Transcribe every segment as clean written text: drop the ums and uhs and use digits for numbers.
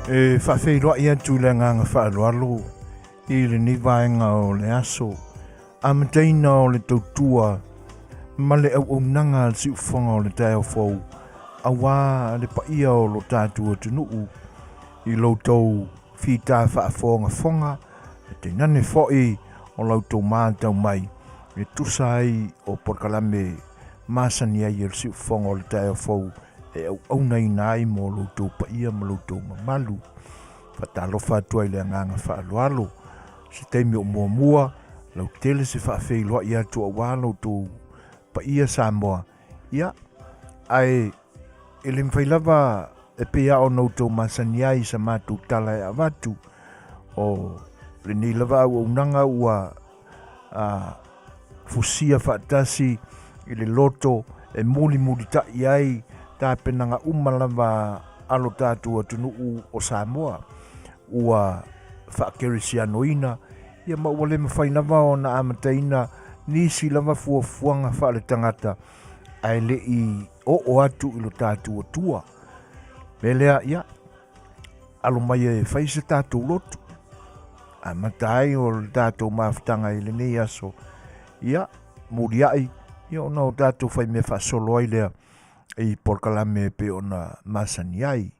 E faafeiloai atu i le agaga faaaloalo i lenei vaega o le aso amataina o le tautua ma le auaunaga a le siufofoga o le taeao fou auā le paia o lo tatou atunuu i lo outou fita faafogafoga e tainane foi o la outou matau mai e tusa ai o polokalame masani ai e le siufofoga o le taeao fou e auaunaina ai mo lo outou paia ma lo outou mamalu. Faatalofa atu ai i le agaga faaaloalo. Se taimi o muamua, lautele se faafeiloai atu auā lo outou paia Samoa. Ia, ae e le mafai lava e pei lava ona outou masani ai i sa matou tala e avatu, o lenei lava auaunaga ua a, fusia faatasi i le loto e mulimulitai ai tapenaga uma lava a lo tatou atunuu o Samoa ua faakerisianoina, ia ma ua le mafai lava ona amataina nisi lava fuafuaga faaletagata ae le i oo atu i lo tatou Atua. Mea lea, ia, alo mai e fai se tatou lotu. Amata ai o le tatou mafutaga i lenei aso, ia, muliai, ia ona o tatou fai mea faasolo ai lea i polokalame e pei ona masani ai.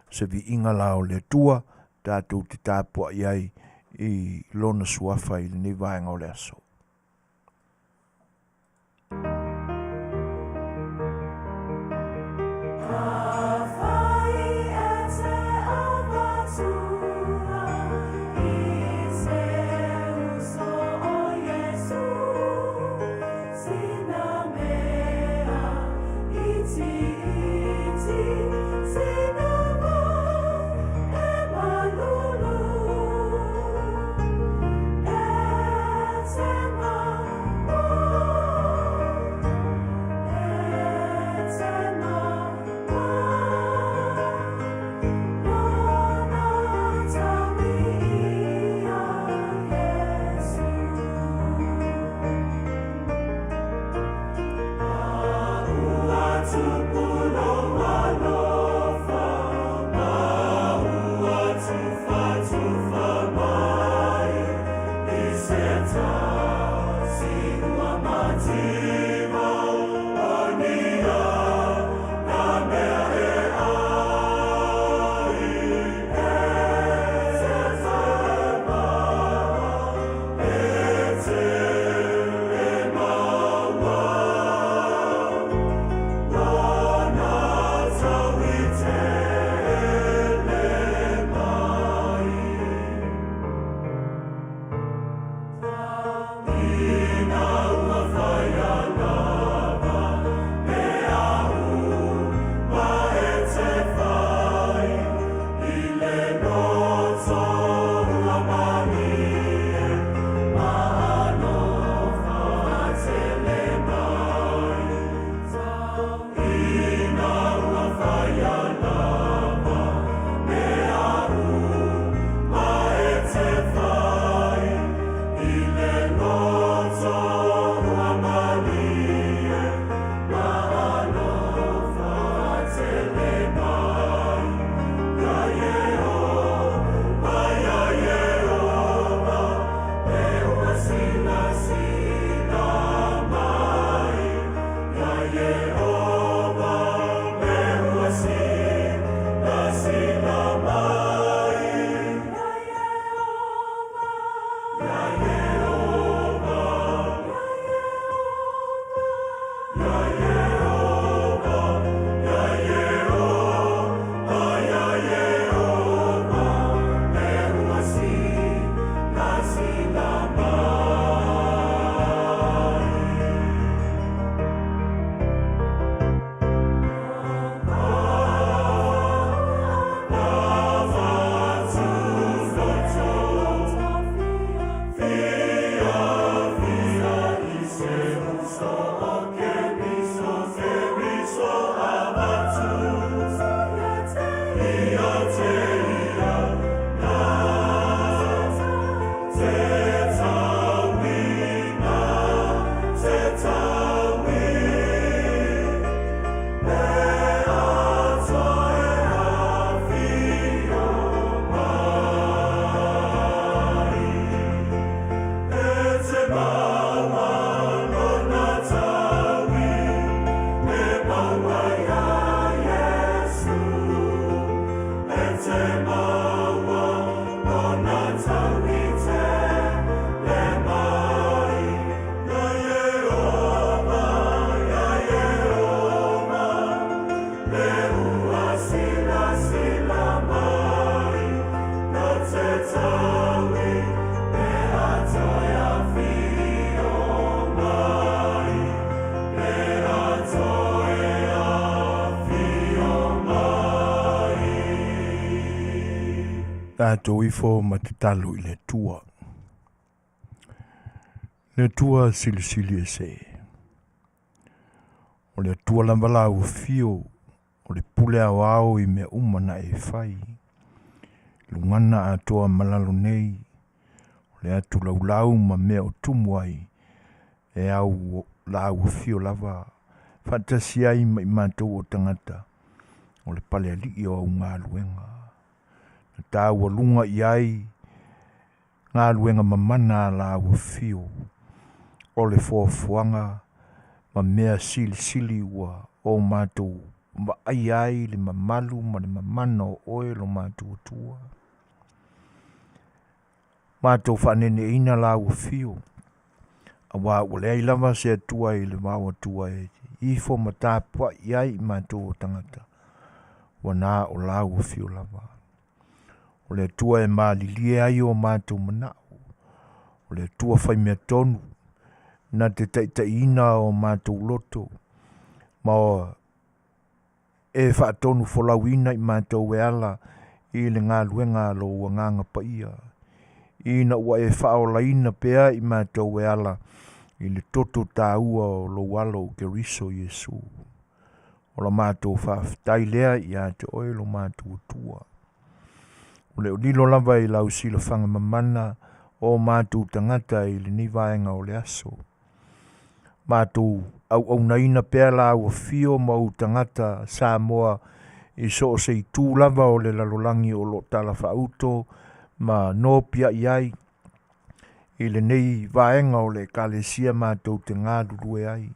Se viiga la o le Atua, tatou te tapuai ai i Lona Suafa i lenei vaega o le aso. Tatou ifo ma tatalo i le Atua. Le Atua silisili ese. O le Atua lava lau afio o le pule aoao i mea uma na e fai. Lugana atoa ma lalo nei, o le atu laulau ma mea o tumu ai, e au lau afio lava faatasi ai ma i matou o tagata o le palealii o au galuega. Na taualuga i ai galuega mamana a lau afio o le foafoaga ma mea silisili ua o matou vaaia ai le mamalu ma le mamana o oe lo matou Atua. Matou faaneeneeina lau afio, auā ua leai lava se Atua i le vao Atua e ifo ma tapuai ai i matou o tagata, ua na o lau afio lava. O le Atua e malilie ai o matou manao, o le Atua faimea tonu, na te taitaiina o matou loto, ma e faatonufolauina i matou e ala i le galuega a lou Agaga Paia, ina ua e faaolaina pea i matou e ala i le toto taua o lou Alo o Keriso Iesu. O la matou faafetai lea ia te oe lo matou Atua. O le o lilo lava i lau silafaga mamana o matou tagata i lenei vaega o le aso. Matou auaunaina pea lau afio ma ou tagata Samoa i so o se itu lava o le lalolagi o lo o talafaauto ma nopiai ai i lenei vaega o le Ekalesia matou te galulue ai.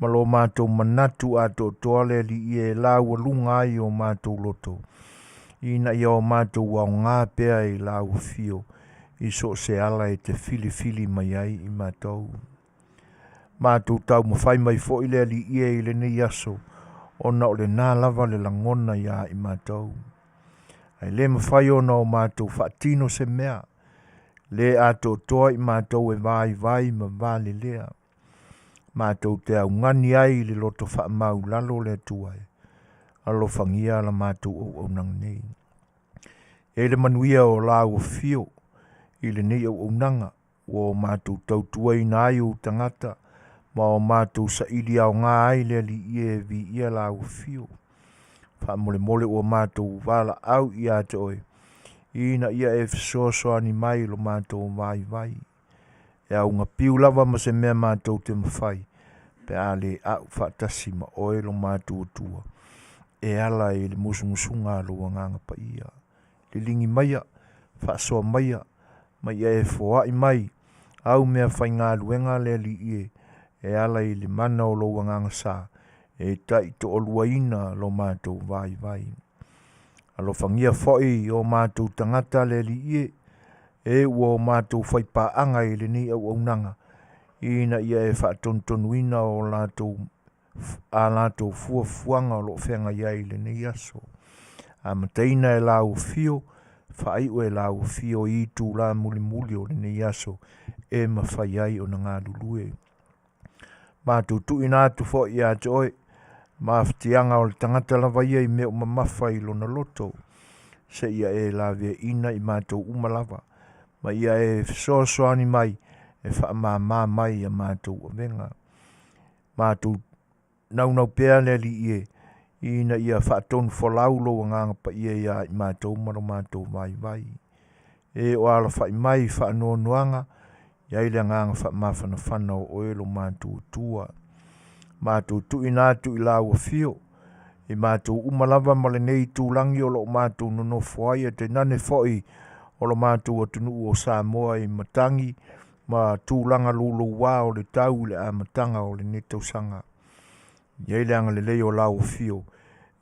Ma lo matou manatu atoatoa le Alii e laualuga ai o matou loto, ina ia o matou aoga pea i lau afio i so o se ala e te filifili mai ai i matou. Matou taumafai mai foi le Alii e i lenei aso, ona o lena lava le lagona ia i matou. Ae le mafai ona o matou faatino se mea, le atoatoa i matou e vaivai ma valelea. Matou te augani ai i le loto faamaulalo le Atua e alofagia la matou auaunaga nei. E i ai le manuia o lau afio i lenei auaunaga, ua o matou tautuaina ai ou tagata ma o matou saili aoga ai le Alii e viia lau afio. Faamolemole ua matou valaau ia te oe, ina ia e fesoasoani mai i lo matou vaivai. E augapiu lava ma se mea matou te mafai, pe a le au faatasi ma oe lo matou Atua, e ala i le musumusuga a lou Agaga Paia. Liligi maia, faasoa maia, ma ia e foai mai au meafaigaluega le Alii e, e ala i le mana o lou Agaga Sa, e taitoaluaina lo matou vaivai. Alofagia foi o matou tagata le Alii e, e ua o matou faipaaga i lenei auaunaga, ina ia e faatonutonuina o latou a latou fuafuaga o lo o feagai ai i lenei aso. Amataina e lau afio, faaiu e lau afio i itulā mulimuli o lenei aso e mafai ai ona galulue. Matou tuuina atu foi ia te oe, mafatiaga o le tagata lava ia i mea o mamafa i lona loto, seia e laveaiina i matou uma lava, ma ia e fesoasoani mai e faamāmā mai ia matou avega. Matou naunau pea le Alii e, ina ia faatonufolau lou Agaga Paia ia i matou ma lo matou vaivai. E o alafai mai i faanoanoaga, i ai le agaga faamafanafana o oe lo matou Atua. Matou tuuina atu i lau afio, i matou uma lava ma lenei itulagi o lo o matou nonofo ai, e tainane foi o lo matou atunuu o Samoa i matagi ma tulaga loulouā o le tau i le amataga o lenei tausaga. I ai le agalelei o lau afio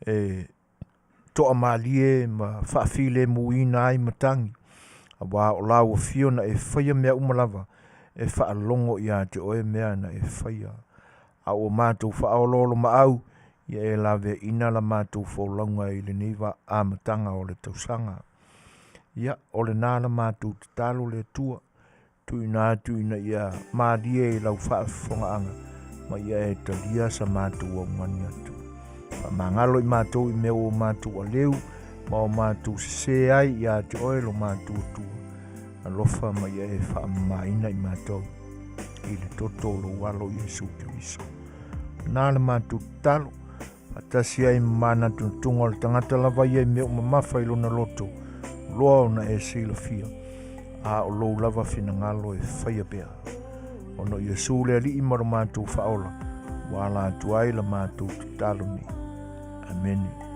e toamalie ma faafilemuina ai matagi, auā o lau afio na e faia mea uma lava e faalogo ia te oe mea na e faia. A ua matou faaoloolomaau, ia e laveaiina la matou folauga i lenei amataga o le tausaga. Ia, o lena la matou tatalo le Atua, tuuina atu ina ia malie i lau faafofogaaga ma ia e talia sa matou augani atu. Faamagalo i matou i mea ua matou aleu ma o matou sesē ai ia te Oe lo matou Atua, alofa ma ia e faamamaina i matou i le toto o lou Alo Iesu Keriso. Na le matou tatalo, faatasi ai ma manatunatuga o le tagata lava ia i mea ua mamafa i lona loto, loa ona e silafia, a o lou lava finagalo e faia pea. Ona o Iesu le Alii ma lo matou Faaola, ua ala atu ai la matou tatalo nei. Amene.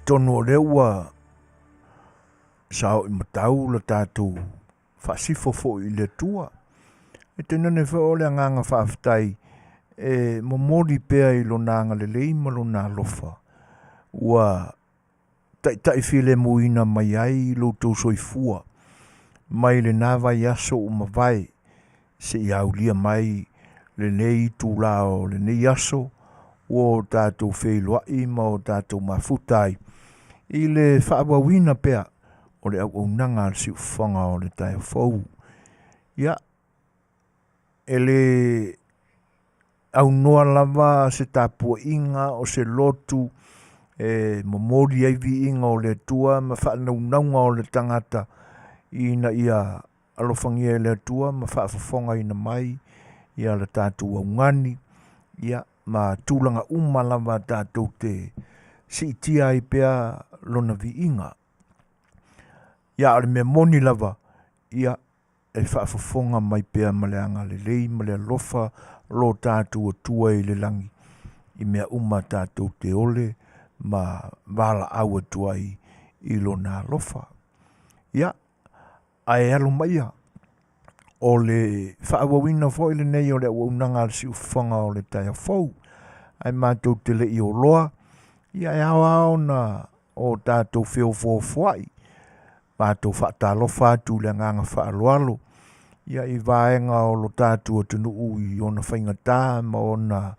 Talitonu o lea ua sao'i matau le tatou faasifo foi i le Atua. E tainane foi o le agaga faafetai e momoli pea i Lona agalelei ma Lona alofa ua taitai filemuina mai ai lo outou soifua mai lena vaiaso ua mavae seia aulia mai lenei itula o lenei aso ua o tatou feiloai ma o tatou mafuta ai i le faaauauina pea o le auaunaga a le siufofoga o le taeao fou. Ia, e le aunoa lava se tapuaiga o se lotu e momoli ai viiga o le Atua ma faanaunauga o le tagata ina ia alofagia e le Atua ma faafofogaina mai ia le tatou augani, ia ma tulaga uma lava tatou te siitia ai pea lona viiga. Ia a o le mea moni lava, ia e faafofoga mai pea ma le agalelei ma le alofa lo tatou Atua i le lagi i mea uma tatou te ole ma valaau atu ai i lona alofa. Ia, ae alo maia, o le faaauauina foi lenei o le auaunaga a le siufofoga o le taeao fou, ae matou te le i oloa, ia e ao lava ona o tatou feofoofoai, matou faatalofa atu i le agaga faaaloalo ia i vaega o lo tatou atunuu i ona faigata ma ona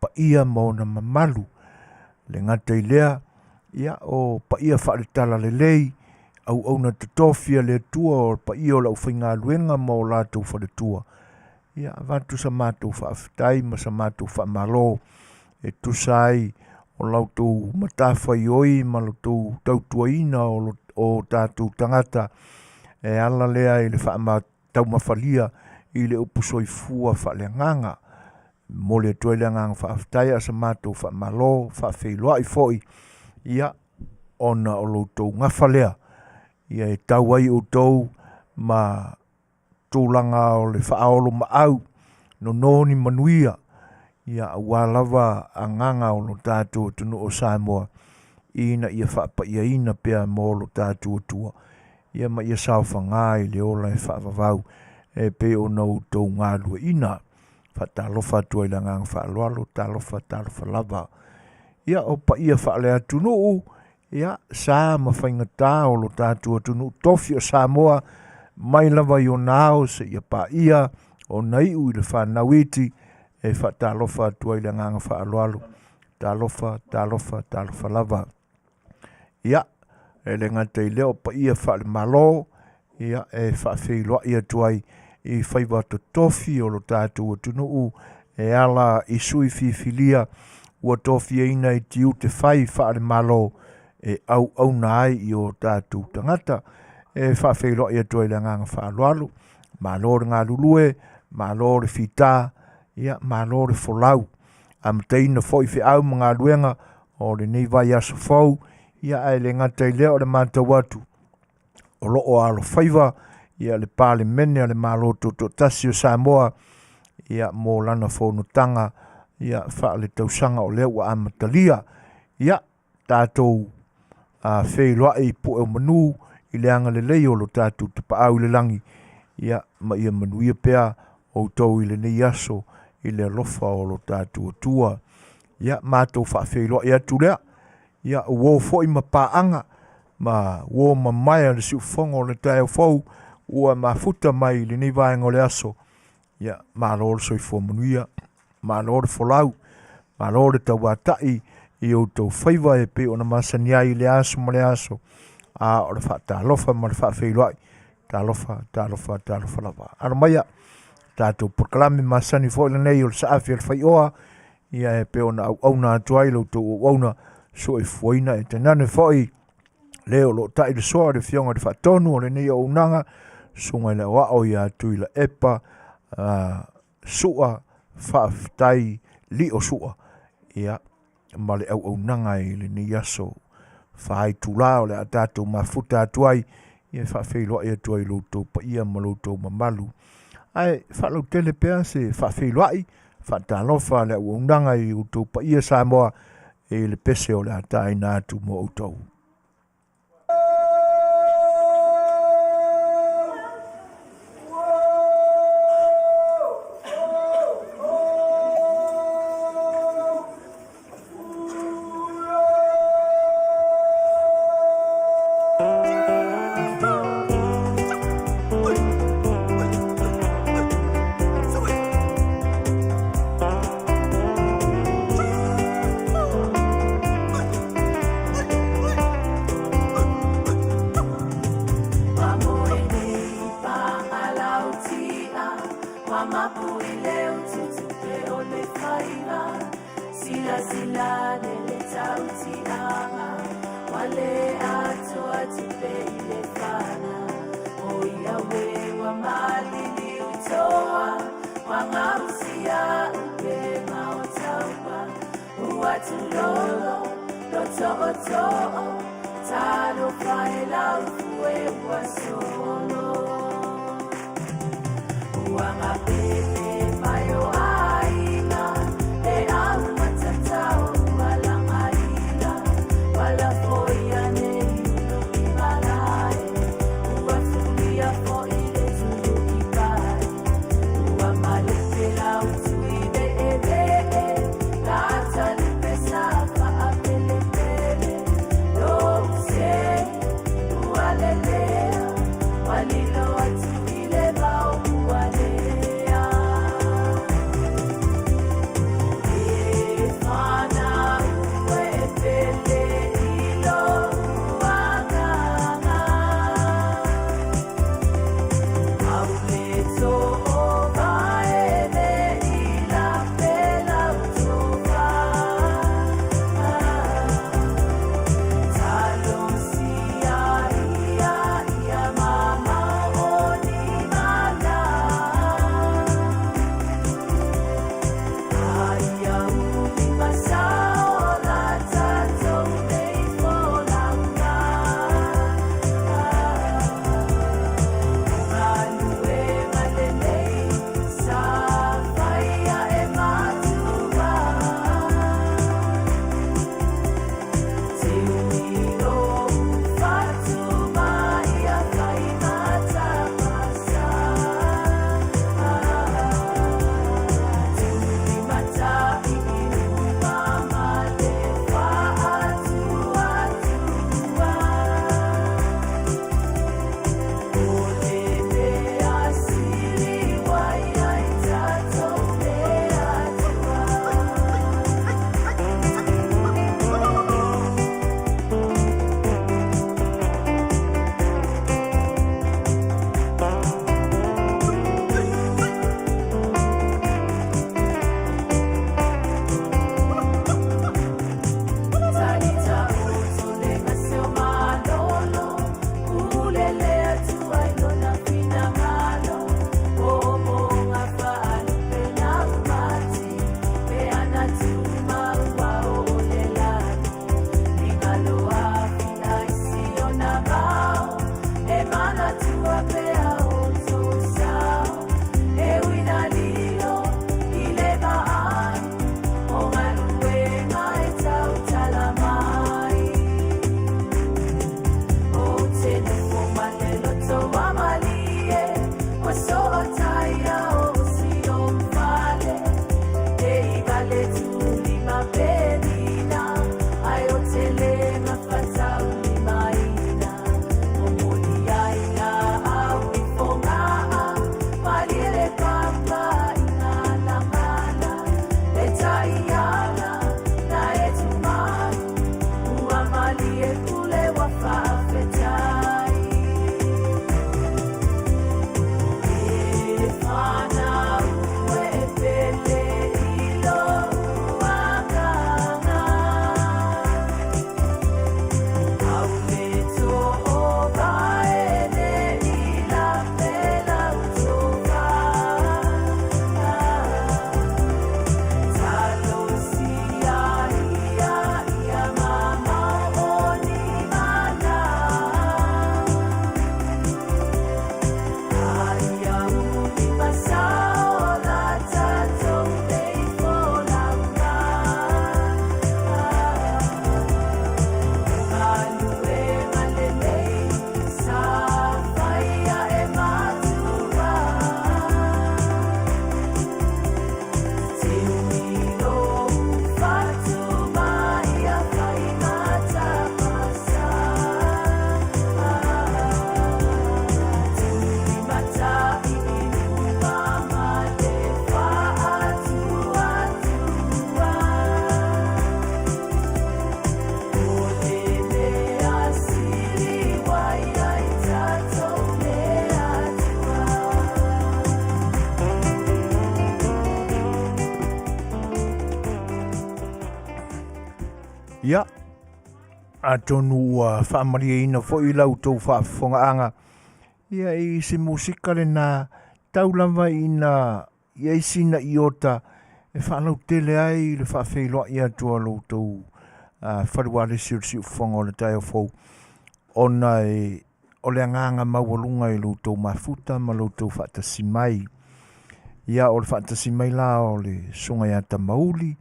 paia ma ona mamalu. Le gata i lea, ia o paia faale-talalelei, auauna totofi a le Atua o le paia o le aufaigaluega ma o latou faletua, ia avatu sa matou faafetai ma sa matou faamalo e tusa ai o la outou matafaioi ma la outou tautuaina o, o tatou tagata e ala lea i le faataumafalia i le upu soifua faaleagaga. Momoli atu ai le agaga faafetai a o sa matou faamalo faafeiloai foi ia ona o lo outou gafa lea ia e tau ai outou ma tulaga o le faaolomaau nono ni manuia ia aua lava agaga o lo tatou atunuu o Samoa ina ia faapaiaina pea mo lo tatou Atua ia ma ia saofaga i le ola e faavavau e pei ona outou galueina. Faatalofa atu ai i le agaga faaaloalo, talofa, talofa lava. Ia, o paia faaleatunuu, ia, sa ma faigata o lo tatou atunuu tofi o Samoa, mai lava i ona ao seia paia ona iu i le fanau iti, e faatalofa atu ai i le agaga faaaloalo. Talofa, talofa, talofa lava. Ia, e le gata i lea o paia faale-Malo, ia, e faafeiloai atu ai i faiva totofi o lo tatou atunuu e ala i sui fifilia ua tofiaina i tiute fai faale-Malo e auauna ai i o tatou tagata. E faafeiloai atu ai le agaga faaaloalo, malo le galulue, malo le fita, ia malo le folau. Amataina foi feau ma galuega o lenei vaiaso fou, ia ae le gata i lea o le matau atu o lo o alofaiva ia le Palemene a le Malo Tutoatasi o Samoa ia mo lana fonotaga ia faaletausaga o lea ua amatalia. Ia tatou a feiloai i pue o manu i le agalelei o lo tatou Tapaau i le lagi ia ma ia manuia pea outou i lenei aso i le alofa o lo tatou Atua. Ia matou faafeiloai atu lea Ia, uo foi ma paaga ma uo mamae a le siufofoga o le taeao fou ua mafuta mai i lenei vaega o le aso. Ia, malo le soifua manuia, malo le folau, malo le tauatai i outou faiva e pei ona masani ai i le aso ma le aso, a o le faatalofa ma le faafeiloai. Talofa, talofa, talofa lava. Alo maia, tatou polokalame masani foi lenei o le saafi a le faioa, ia e pei ona auauna atu ai lo outou auauna soifuaina e tainane foi le o lo o tai le soa le afioga i le faatonu o lenei auaunaga susuga i le aoao ia Tuilaepa Sua faafetai Lio Sua ia ma le auaunaga i lenei aso faaitula o le a tatou mafuta atu ai ia e faafeiloai atu ai i lo outou paia ma lo outou mamalu ae faalautele pea se faafeiloai faatalofa a le auaunaga i outou paia Samoa. i le pese o le a taina atu mo outou. Ia, atonu ua faamalieina foi la outou faafofogaaga, ia i se musika lena tau lava ina i ai sina iota e faalautele ai le faafeiloai atu a lo outou fale ualesi o le Siufofoga o le Taeao Fou, ona e o le agaga maualuga i lo outou mafuta ma lo outou faatasi mai. Ia, o le faatasi mai la o le Susuga ia Tamauli,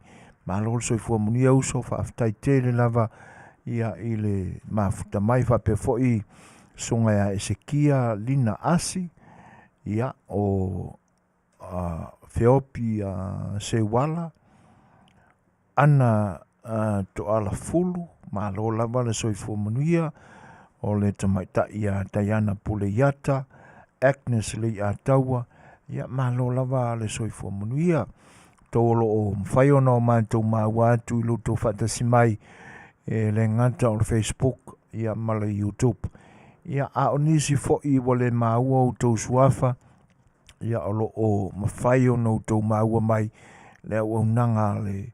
malo le soifua manuia uso, faafetai tele lava ia i le mafuta mai, faapea foi Susuga ia Esekia Lina Asi, ia o Feopi Seuala, Ana Toalafulu, malo lava le soifua manuia, o le tamaitai ia Diana Puleiata, Agnes Leiataua, ia malo lava le soifua manuia. Outou o lo o mafai ona o matou maua atu i lo outou faatasi mai e le gata o le Facebook ia ma le YouTube. Ia a o nisi foi ua le maua outou suafa, ia o lo o mafai ona outou maua mai le auaunaga a le,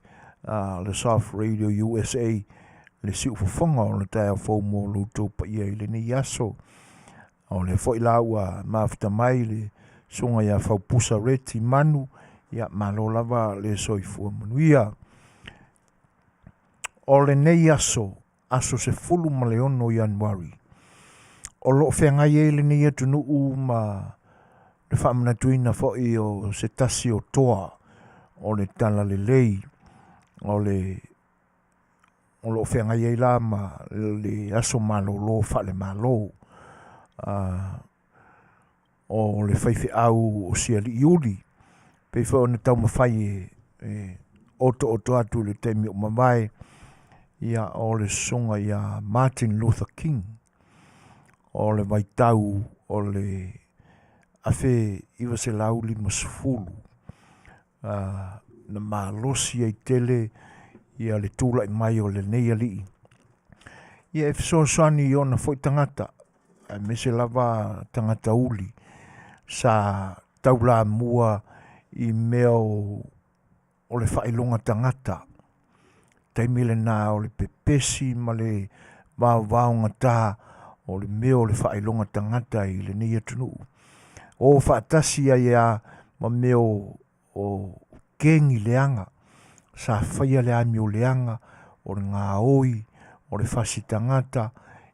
le Soft Radio USA, le siufofoga o le taeao fou mo lo outou paia i lenei aso. O lea foi la ua mafuta mai le susuga ia Faupusa Reti Manu, ia malo lava le soifua manuia. O lenei aso, aso 16 Ianuari, o lo o feagai ai lenei atunuu ma le faamanatuina foi o se tasi o toa o le Talalelei, o le o lo o feagai ai la ma le aso malolo faale-Malo. O le faifeau o Sialiiuli, pei foi ona taumafai e otooto atu i le taimi ua mavae, ia o le susuga ia Martin Luther King, o le vaitau o le 1950, na malosi ai tele ia le tulai mai o lenei alii, ia e fesoasoani i ona foi tagata, aemaise lava tagata uli sa taulamua i mea o le faailoga tagata. Taimi lena o le pepesi ma le vaovaogata o le mea o le faailoga tagata i lenei atunuu. O faatasi ai lava ma mea o kegi leaga, sa faia le amio leaga, o le gaoi, o le fasi tagata,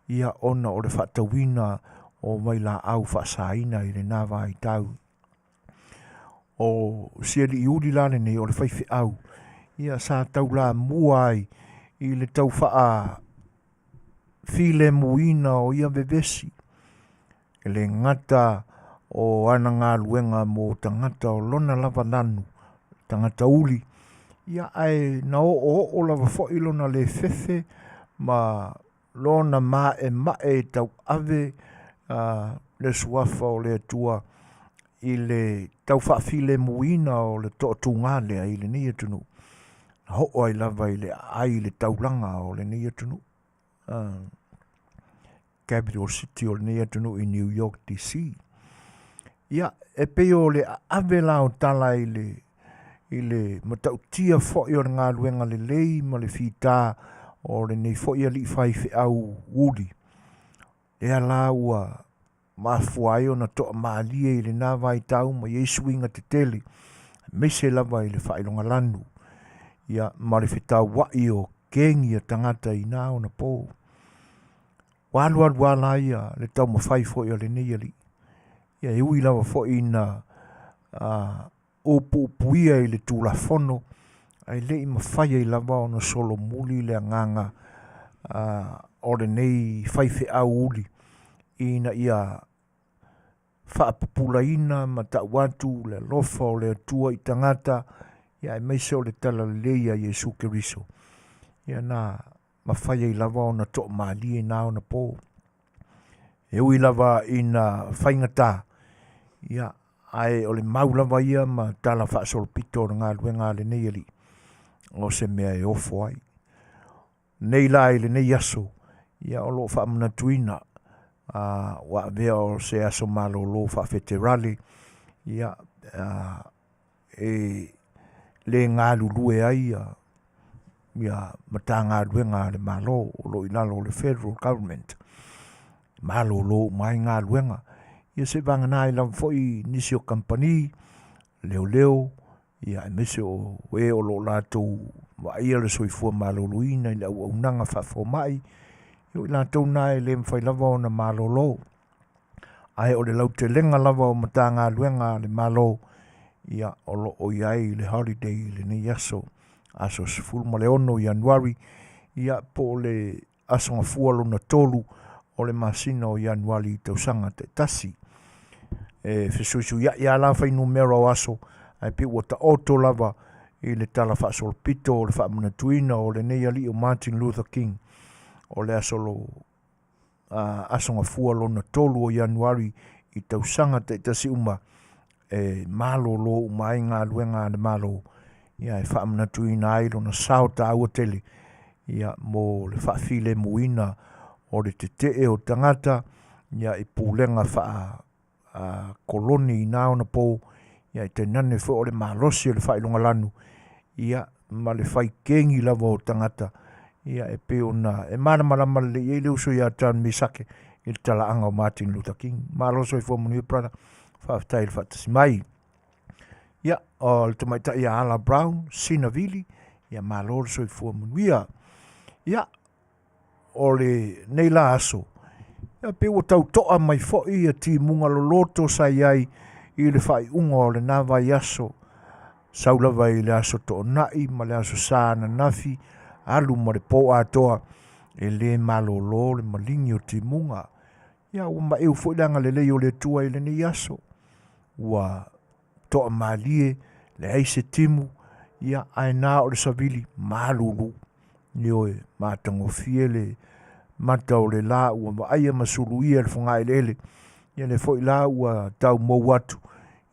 ia ona o le faatauina o vailaau faasaina i lena vaitau. O si aliiuli la lenei o le faifeau, ia sa taulamua ai i le tau faafilemuina o ia vevesi, E le gata o ana galuega mo tagata o lona lava lanu, tagata uli, ia ae na oooo lava foi lona le fefe ma lona maemae e tauave le suafa o le Atua i le tau faafilemuina o le toatuga lea i lenei atunuu, na oo ai lava i le aai i le taulaga o lenei atunuu. Capital City o lenei atunuu i New York DC. Ia, e pei o le ave la o tala i le, i le matautia foi o le galuega lelei ma le fita o lenei foi alii faifeau uli. Lea la ua mafua ai ona toamalie i lena vaitau ma i ai suiga tetele, aemaise lava i le faailogalanu, ia, ma le fetauai o kegi a tagata i na ona po. Ua alualu lava la ia le taumafai foi a lenei alii. Ia e ui lava foi ina upuupuia i le Tulafono, ae le i mafai ai lava ona solomuli le agaga o lenei faifeau uli ina ia faapupulaina ma tau atu le alofa o le Atua i tagata, ia aemaise o le talalelei a Iesu Keriso. Ia na mafai ai lava ona toamalie na ona po. E ui lava ina faigata, ia, ae o le mau lava ia ma tala faasolopito o le galuega a lenei alii, o se mea e ofo ai. Nei la i lenei aso, ia o lo o faamanatuina, ua avea o se aso malolo faafeterale, ia, e le galulue ai ia ia Matagaluega a le Malo o lo o i lalo o le Federal Government. Malolo uma ai galuega. Ia seivagana ai lava foi nisi o kamupani, leoleo, ia aemaise o e o lo o latou vaaia le soifua maloloina i le auaunaga faafomai, ia o i latou na e le mafai lava ona malolo. Ae o le lautelega lava o Matagaluega a le Malo, ia o lo o i ai le holiday i lenei aso, aso 16 o Ianuari, ia po o le Aso Gafua lona tolu o le masina o Ianuari i tausaga taitasi. E fesuisuiai lava la fuainumera o aso, ae pei ua taoto lava i le tala faasolopito o le faamanatuina o lenei alii o Martin Luther King o le aso lo, aso Gafua lona tolu o Ianuari i tausaga taitasi uma e malolo uma ai galuega a le Malo, ia e faamanatuina ai lona sao taua tele ia mo le faafilemuina o le tetee o tagata ia i pulega faa koloni i na ona po, ia e tainane foi o le malosi o le faailogalanu ia ma le fai kegi lava o tagata ia e pei ona e malamalama lelei ai le uso ia John Mesake i le talaaga o Martin Luther King. Malo soifua manuia brother, faafetai i le faatasi mai. Ia, o le tamaitai ia Ala Brown, Sina Vili, ia malo le soifua manuia. Ia, o lenei la aso, ia pei ua tau to'a mai foi ia timuga loloto sa i ai i le faaiuga o lena vaiaso, sau lava i le aso Toonai ma le aso Sa ananafi, alu ma le po atoa, e le malolo le maligi o timuga. Ia ua maeu foi le agalelei o le Atua i lenei aso, ua toamalie, leai se timu, ia ae na o le savili malulu. Ioe, matagofie le mata o le la ua vaaia ma suluia le fogaeleele. Ia lea foi la ua tau mou atu,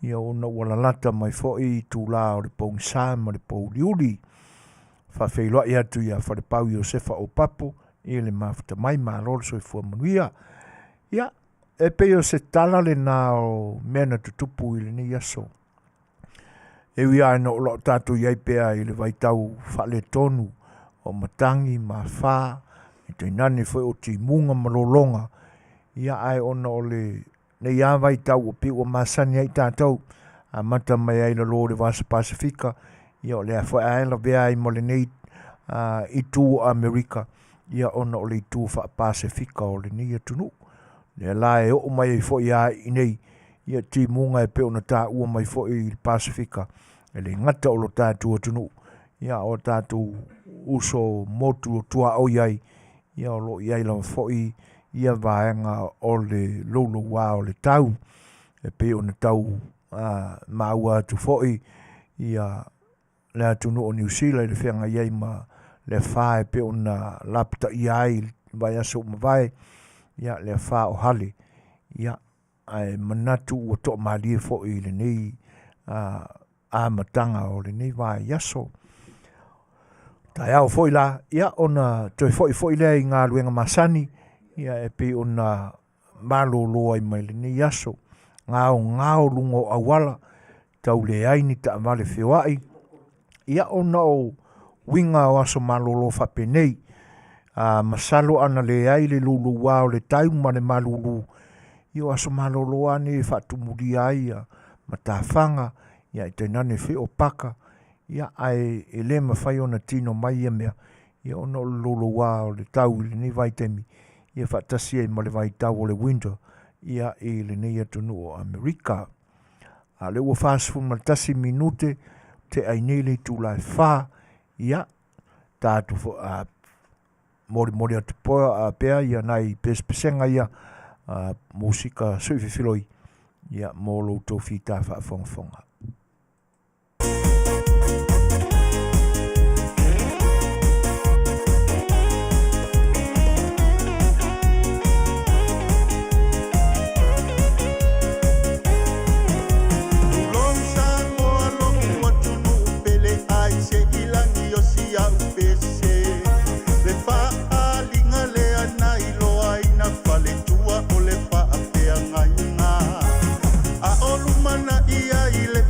ia ona ua lalata mai foi itula o le pogisa ma le pouliuli. Faafeiloai atu ia Falepau Iosefa Opapo i le mafuta mai, malo le soifua manuia. Ia, e pei o se tala lena o mea na tutupu i lenei aso. E ui lava ina o lo o tatou i ai pea i le vaitau faaletonu o matagi ma afa, e tainane foi o timuga ma lologa, ia ae ona o lenei lava vaitau ua pei ua masani ai tatou, amata mai ai i lalo o le Vasa Pasefika, ia o lea foi lava e lavea ai ma lenei itu o Amerika, ia ona o le itu faa-Pasefika o lenei atunuu. Lea la e oo mai ai foi lava i inei, ia timuga e pei ona taua mai foi i le Pasefika, e le gata o lo tatou atunuu, ia a o tatou uso motu o tuaoi ai, ia o lo o i ai lava foi ia vaega o le louloua o le tau, e pei ona tau maua atu foi ia le atunuu o Niu Sila i le feagai ai ma le afa e pei ona lapataia ai i le vaiaso ua mavae, ia le afa o Hale, ia ae manatu ua toamalie foi i lenei amataga o lenei vaiaso. Taeao foi la, ia ona toe foi foi lea i galuega masani, ia e pei ona malolo ai mai lenei aso. Gaogao luga o auala, tau leai ni taavale feoai, ia ona o uiga o aso malolo faapenei. A masalo ana leai le louloua o le tau ma le malulu, ia o aso malolo lava nei e faatumulia ai ia matafaga, ia ae tainane foi o paka, ia ae e le mafai ona tino mai ia mea, ia ona o le louloua o le tau i lenei vaitaimi, ia faatasi ai ma le vaitau o le winter ia i lenei atunuu o Amerika. A o lea ua 41 minute tea ai nei le itula e 4, ia tatou fo, a, molimoli atu poa, pea ia nai pesepesega ia a, musika sui fefiloi ia mo lo outou fita faafogafoga. Tulou Samoa lo'u atunuu pele ai se i lagi o si a'u pese le faaaliga lea na iloaina faletua o le faafeagaiga a o lumanaia i le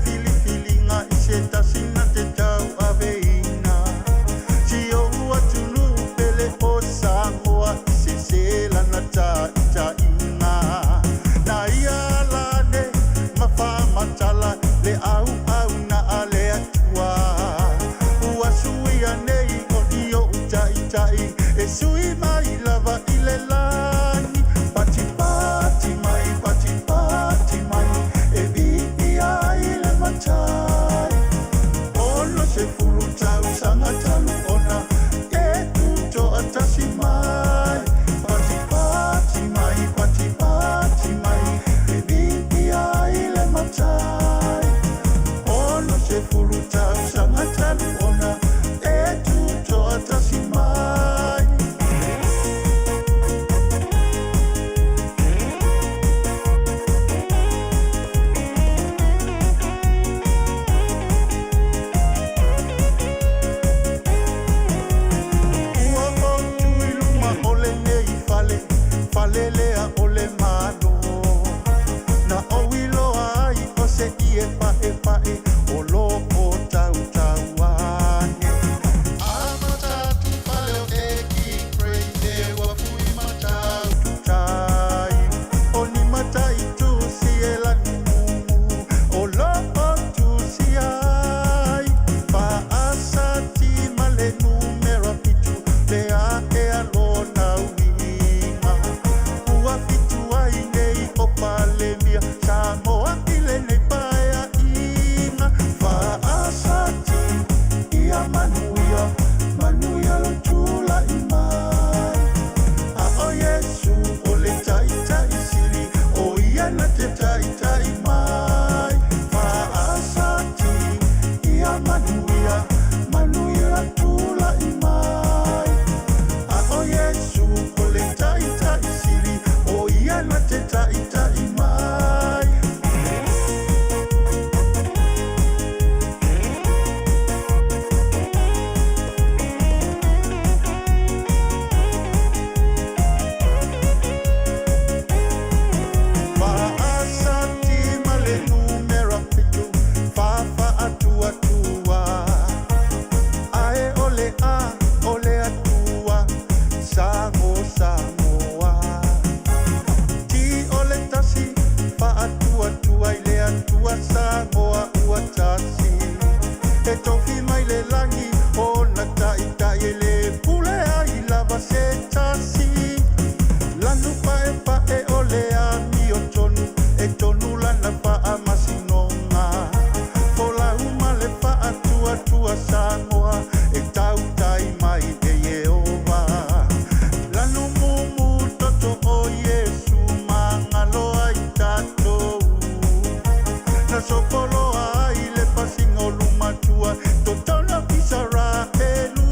fale lea o le Malo. Na ou iloa ai o se ie paepae o lo o tautau ane. Amata atu fale o Eki Craig e ua fui matau tai. O ni matai tusi e lani mumu o lo o tusi ai. Faasati ma le numera fitu le ae a lona uiga. Ua fitu ai nei o Palemia Samoa i lenei paeaiga. Faasati ia manuia, manuia lo tulai mai. A o Iesu o le taitai sili, o ia na te taitai mai. Faasati ia manuia, manuia lo tulai mai. A o Iesu o le taitai sili, o ia na te taitai mai. Faasati ma le numera fitu, faafaatuatua. Ae o le a, o le Atua, Samoa, Samoa. Ti o le tasi, faatuatua i le Atua, Samoa ua tasi. E tofi mai le lagi, o na taitai e le pule ai lava se tasi. Lanu pae pae o le amio tonu, e tonu lana faamasinoga. Folau ma le faatuatua Samoa, e tautai mai e Ieova. Lanu mumu toto o Iesu, magalo ai tatou. Na sopoloa ai le pasiga o lumatua, totona Isaraelu.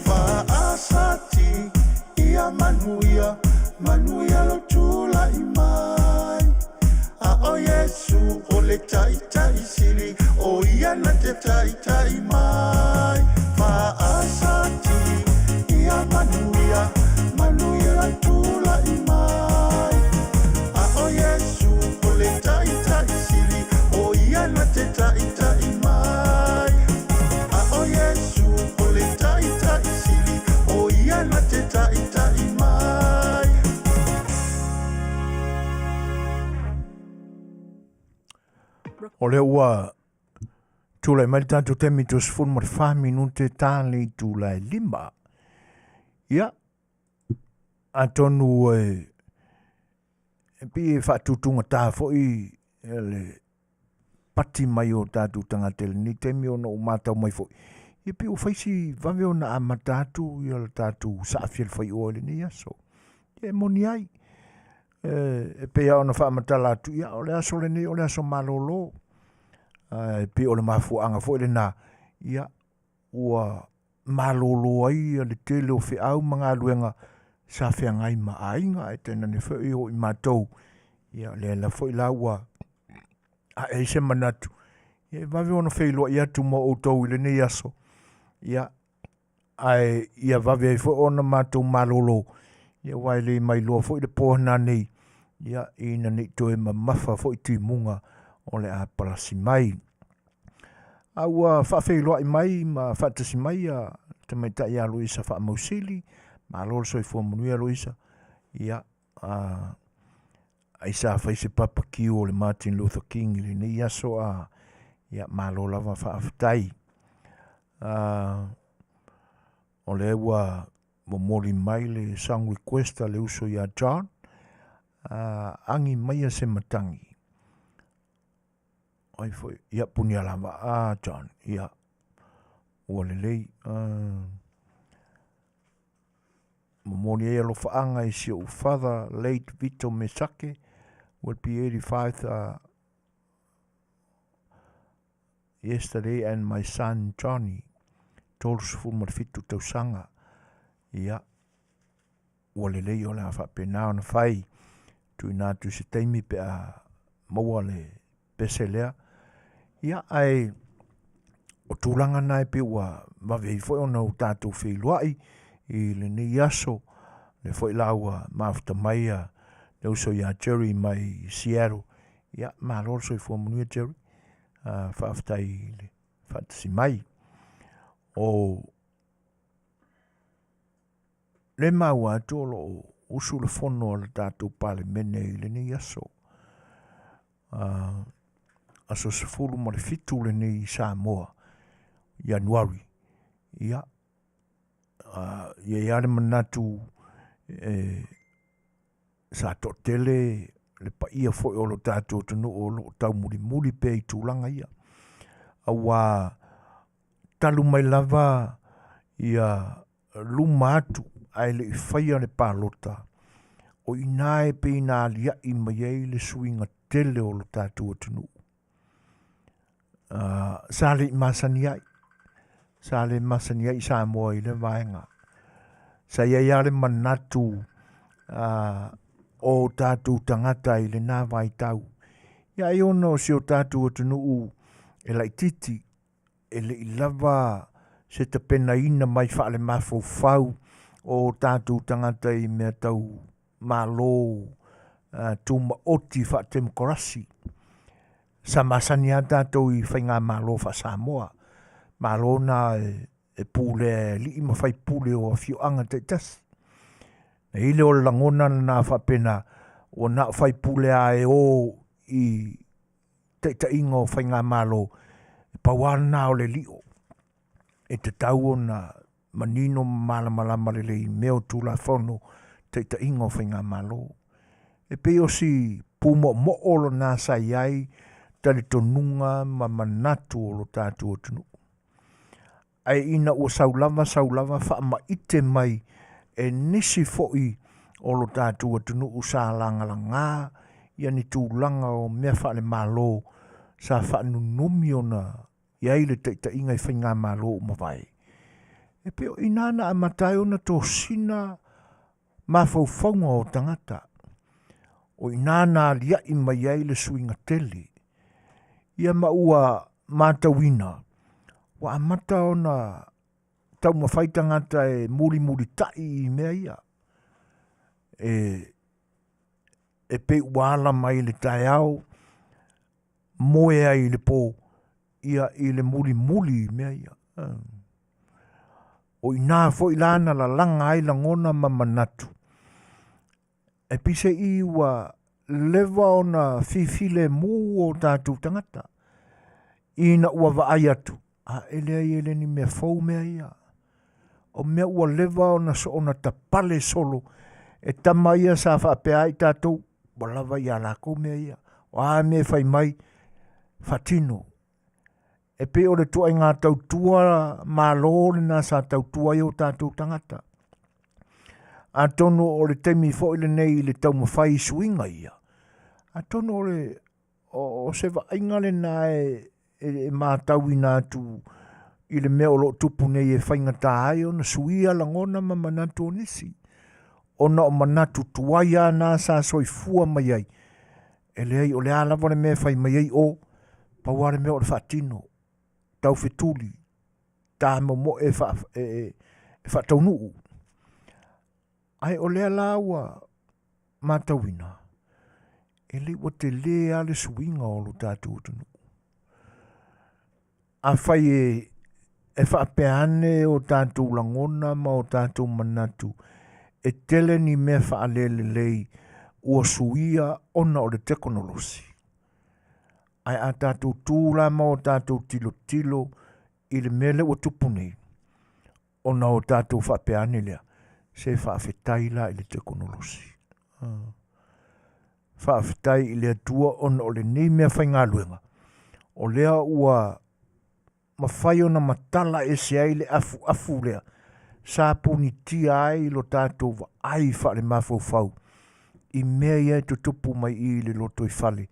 Faasati ia manuia, manuia lo tulai mai. A o Iesu o le taitai sili, o ia na te taitai mai. Faasati ia manuia, manuia lo tulai mai. A o Iesu o le taitai sili, o ia na te taitai mai. A o Iesu o le taitai sili, o ia na te taitai mai. O lea ua tulai mai le tatou taimi 34 minute ta le itula e 5. Ia, atonu e pei e faatutugata foi le pati mai o tatou tagata i lenei taimi ona ua matau mai foi. Ia pei ua fai si vave ona amata atu ia le tatou saafia le faioa i lenei aso. Ia e moni ai. E pei lava ona faamatala atu, ia o le aso lenei o le aso malolo. E pei o le mafuaaga foi lena, ia ua malolo ai ia le tele o feau ma galuega sa feagai ma aiga, ae tainane foi o i matou, ia lea la foi la ua ae ai se manatu, ia e vave ona feiloai atu ma outou i lenei aso, ia ae ia vave ai foi ona matou malolo, ia aua e le mailoa foi le po nanei, ia ina ne i toe mamafa foi timuga o le a palasi mai. A ua faafeiloai mai ma faatasi mai ia tamaitai ia Luisa Faamausili, malo le soifua manuia Luisa, ia ai sa fai se papakiu o le Martin Luther King i lenei aso a ia malo lava faafetai. O lea ua momoli mai le song request a le uso ia John, agi maia se matagi. Ai foi, ia punia lava, a John, ia ua lelei. Momoli ai alofaaga i si ou father, late Vito Mesake, will be 85 yesterday, and my son Johnny, 37 tausaga. Ia, ua lelei o le a faapena ona fai, tuuina atu i se taimi pe a maua le pese lea. Ia, ae o tulaga na e pei ua vave ai foi ona o tatou feiloai i lenei aso. Lea foi la ua mafuta mai ia le uso ia Jerry mai Seattle. Ia, malo le soifua manuia Jerry. Faafetai i le faatasi mai. O le maua atu o lo o usu le fono a le tatou Palemene i lenei aso. Aso 17 lenei i Samoa, Ianuari. Ia, i ai lava le manatu e sa toatele le paia foi o lo tatou atunuu o lo o taumulimuli pea i tulaga ia. Aua talu mai lava ia luma atu ae le i faia le palota, o i ina e pei na alia'i mai ai le suiga tele o lo tatou atunuu. Sa le i masani ai, sa le masani ai Samoa i lea vaega. Sa i ai lava le manatu o tatou tagata i lena vaitau, ia ai ona o si o tatou atunuu e laitiiti, e le i lava se tapenaina mai faalemafaufau o tatou tagata i mea tau Malo tumaoti faatemokarasi. Sa masani lava tatou i faigamalo faa-Samoa, Malo na e pulea e alii ma faipule o afioaga taitasi. Na i ai lea o le lagona lena faapena, ua na o faipule lava e o i taitaiga o faigamalo, e pau lava lena o le lio e tatau ona manino ma malamalama lelei i mea o Tulafono taitaiga o faigamalo. E pei o si pumoomoo lena sa i ai talitonuga ma manatu o lo tatou atunuu. Ae ina ua sau lava sau lava faamaite mai e nisi foi o lo tatou atunuu sa lagalaga ia ni tulaga o mea faalemalo sa faanunumi ona i ai le taitaiga i faigamalo ua mavae. E pei o i ina na amata ai ona tosina mafaufauga o tagata. O i ina na alia'i mai ai le suiga tele. Ia ma ua matauina, ua amata ona taumafai tagata e mulimulita'i i mea ia. E pei ua ala mai i le taeao, moe ai i le po, ia i le mulimuli i mea ia. O i ina foi la na lalaga ai lagona ma manatu, e peiseai ua leva ona fifilemu o tatou tagata, ina ua vaai atu, a e leai e le ni mea fou mea ia. O mea ua leva ona soona tapale solo e tama ia sa faapea ai tatou, ua lava ia lakou mea ia. O a mea e fai mai, faatino. E pei o le ituaiga tautua malo lena sa tautua ai o tatou tagata. Atonu o le taimi foi lenei i le taumafai i suiga ia, atonu o le o se vaaiga lena e, e matauina atu i le mea o lo o tupu nei e faigata ai ona suia lagona ma manatu o nisi, ona o manatu tuai lava na sa soifua mai ai, e leai o le a lava le mea e fai mai ai o, pau lava le mea o le faatino, taufetuli, tamomoe e, fa, e, e, e faataunuu. Ae o lea la ua matauina, e le ua tele lava le suiga o lo tatou atunuu. Afai e, e faapea ane o tatou lagona ma o tatou manatu, e tele ni mea faalelelei ua suia ona o le tekonolosi. Ae a tatou tu la ma o tatou tilotilo i le mea lea ua tupu nei, ona o tatou faapea ane lea, se faafetai la i le tekonolosi. Faafetai i le Atua ona o lenei mea faigaluega, o lea ua mafai ona matala ese ai le afuafu lea sa punitia ai lo tatou vaai faalemafaufau i mea ia e tutupu mai i le lotoifale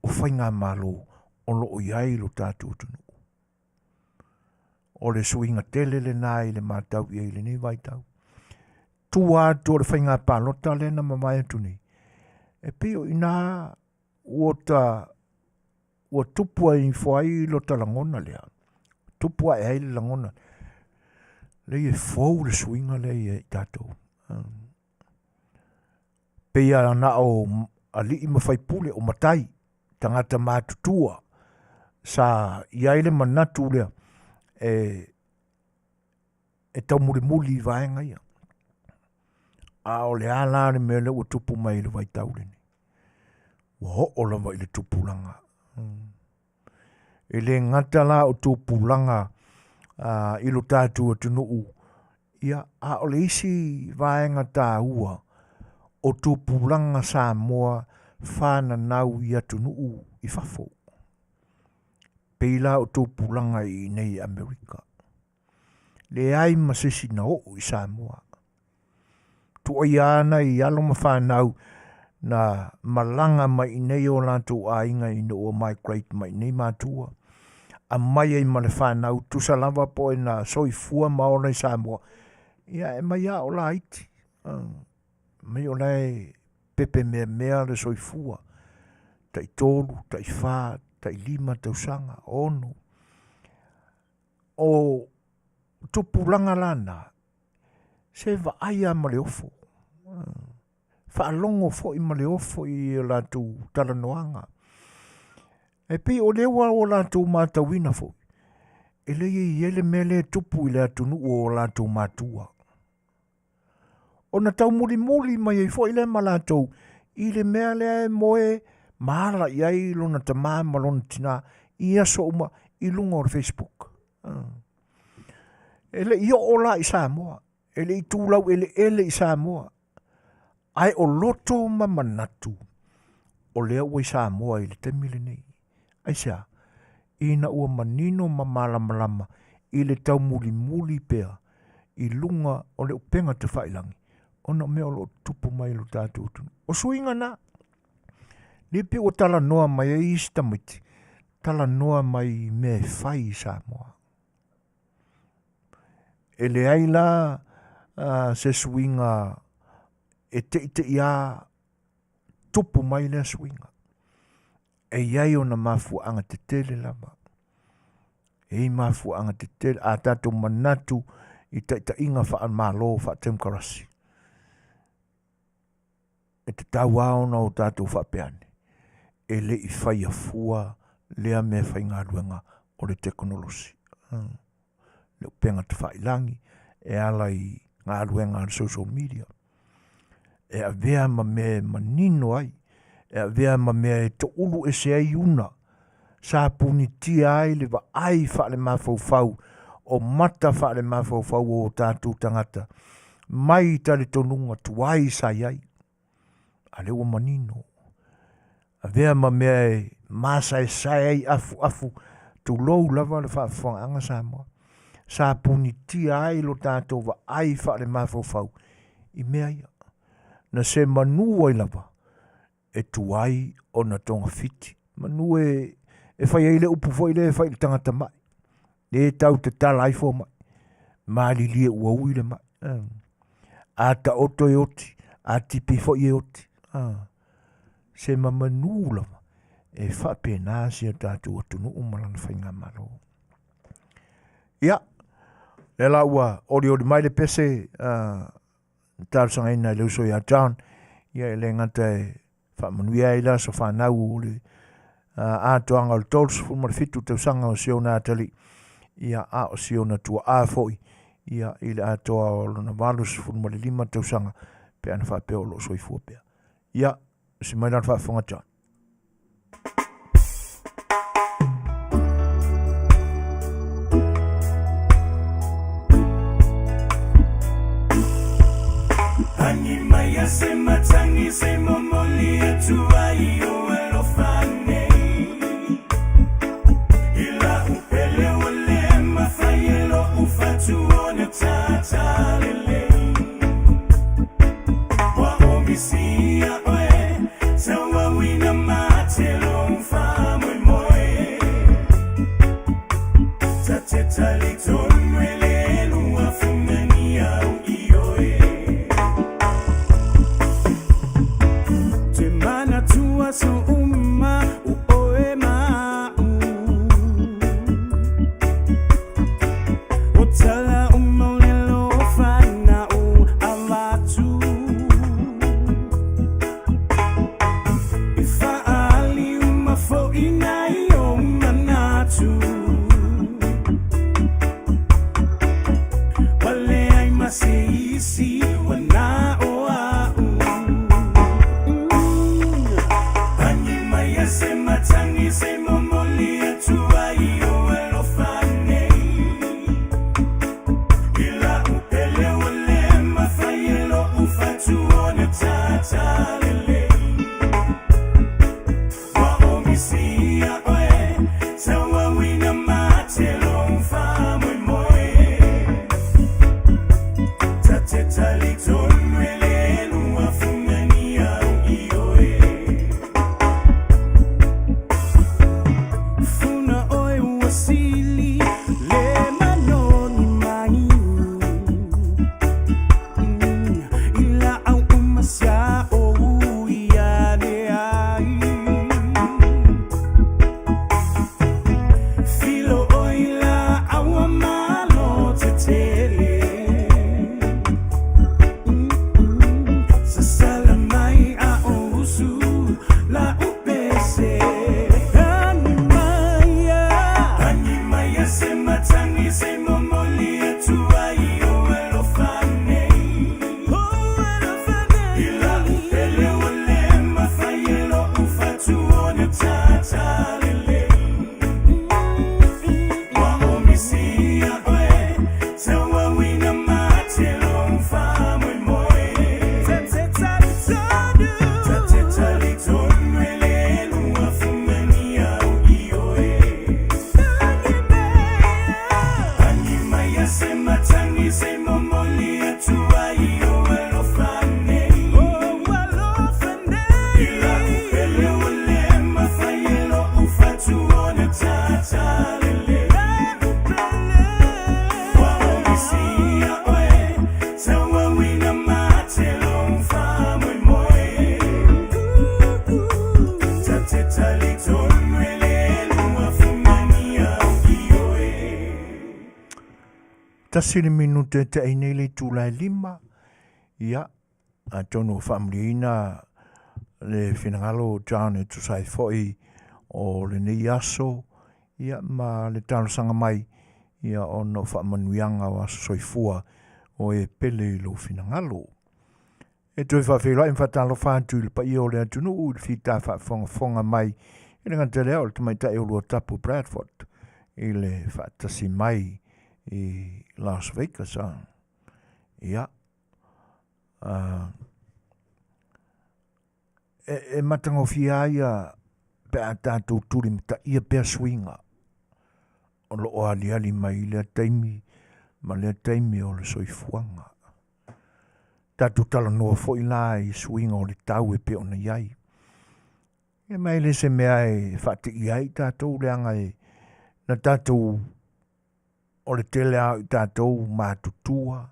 o faigamalo o lo o i ai lo tatou atunuu. O le suiga tele lena i le matau i ai i lenei vaitau. Tua atu o le faiga palota lea na mavae atu nei, e pei o i ina ua ta ua tupu ai ifo ai lota lagona lea, tupu ae ai le lagona, leai e fou le suiga lea ia i tatou. Pei lava na o alii ma faipule o matai, tagata matutua, sa i ai le manatu lea e e taumulimuli i vaega ia. A o le a la le mea lea ua tupu mai i le vaitau lenei? Ua oo lava i le tupulaga. E le gata la o tupulaga i lo tatou atunuu, ia, a o le isi vaega taua o tupulaga Samoa fananau i atunuu i fafo, pei la o tupulaga i inei i Amerika. Leai ma se isi na oo i Samoa. Tuaia nai alo ma fanau na malaga mai i inei o latou aiga ina ua migrate mai i inei matua, aumai ai ma le fanau, tusa lava po o na soifua ma ola i Samoa, ia e aumai lava o laiti, aumai o la e pepemeamea le soifua, taitolu, taifa, tailima tausaga, 6. O tupulaga la na, se vaai lava ma le ofo, faalogo foi ma le ofo i o latou talanoaga. E pei o lea ua o latou matauina foi, e leai e i ai le mea lea e tupu i le atunuu o latou matua. Ona taumulimuli mai ai foi lea ma latou i le mea lea e moe ma ala i ai lona tama ma lona tina i aso uma i luga o le Facebook. E le i oo la i Samoa, e le i tulau eleele i Samoa, ae o loto ma manatu o lea ua i Samoa i le taimi lenei. Aisea? Ina ua manino ma malamalama i le taumulimuli pea i luga o le upega tafailagi ona o mea o lo o tutupu mai i lo tatou atunuu. O suiga na, lea pei ua talanoa mai ai isi tamaiti, talanoa mai i mea e fai i Samoa. E leai la se suiga e teitei a tupu mai lea suiga. E i ai ona mafuaaga tetele lava. E i ai mafuaaga tetele. A tatou manatu i taitaiga faale-Malo, faa-temokarasi, e tatau lava ona o tatou faapea ane, e le i faia fua lea mea faigaluega o le tekonolosi. Le upega tafailagi e ala i galuega a le social media e avea ma mea e manino ai, e avea ma mea e toulu ese ai una sa punitia ai le vaai faale-mafaufau o mata faale-mafaufau o o tatou tagata mai talitonuga tuai sa i ai. A lea ua manino. Avea ma mea e masaesae ai afuafu, tulou lava le faafofogaaga Samoa, sa punitia ai lo tatou vaai faale-mafaufau i mea ia. Na se manu ai lava e tuai ona togafiti. Manu e, e fai ai le upu foi lea e fai i le tagata mai. Le tau tatala ai fomai. Malilie ua ui le mai. A taoto e oti, a tipi foi e oti. Se ma manu lava e faapena si o tatou atunuu ma lana faigamalo. Ia, lea la ua olioli mai le pese uh, talosagaina i le uso ia John, ia e le gata e faamanuia ai le aso fanau o le atoaga o le 37 tausaga o si ona atalii, ia a o si ona tuaa foi, ia i le atoa o lona 85 tausaga pe ana faapea o lo o soifua pea. Ia, usi mai la le faafofoga John. Pani mai a se matangi se momoli atu ai o alofa nei I la upele o le mawhai e lo ufatu o na tata lelei Ua o misia oe tauauina matelo whamoemoe Ta te tali tonu e le lua fungani au i oe Te mana tua so uma o oe ma'u O tala o maulelo whanau avatu. Tasi le minute e te'i nei le itula e lima. Ia, atonu ua faamalieina le finagalo o John e tusa ai foi o lenei aso, ia ma le talosaga mai, ia ona o faamanuiaga o aso soifua o e pele i lou finagalo. E toe faafeiloai ma faatalofa atu i le paia o le atunuu i le fita faafogafoga mai i le gata lea o le tamaitai o Luatapu Bradford i le faatasi mai i Las Vegas. A. Ia, e matagofie lava ia pe a tatou tulimataia pea suiga o lo o aliali mai i lea taimi ma lea taimi o le soifuaga. Tatou talanoa foi la i suiga o le tau e pei ona i ai. Ia ma e le se mea e faateia ai tatou leaga e na tatou o le tele lava o i tatou matutua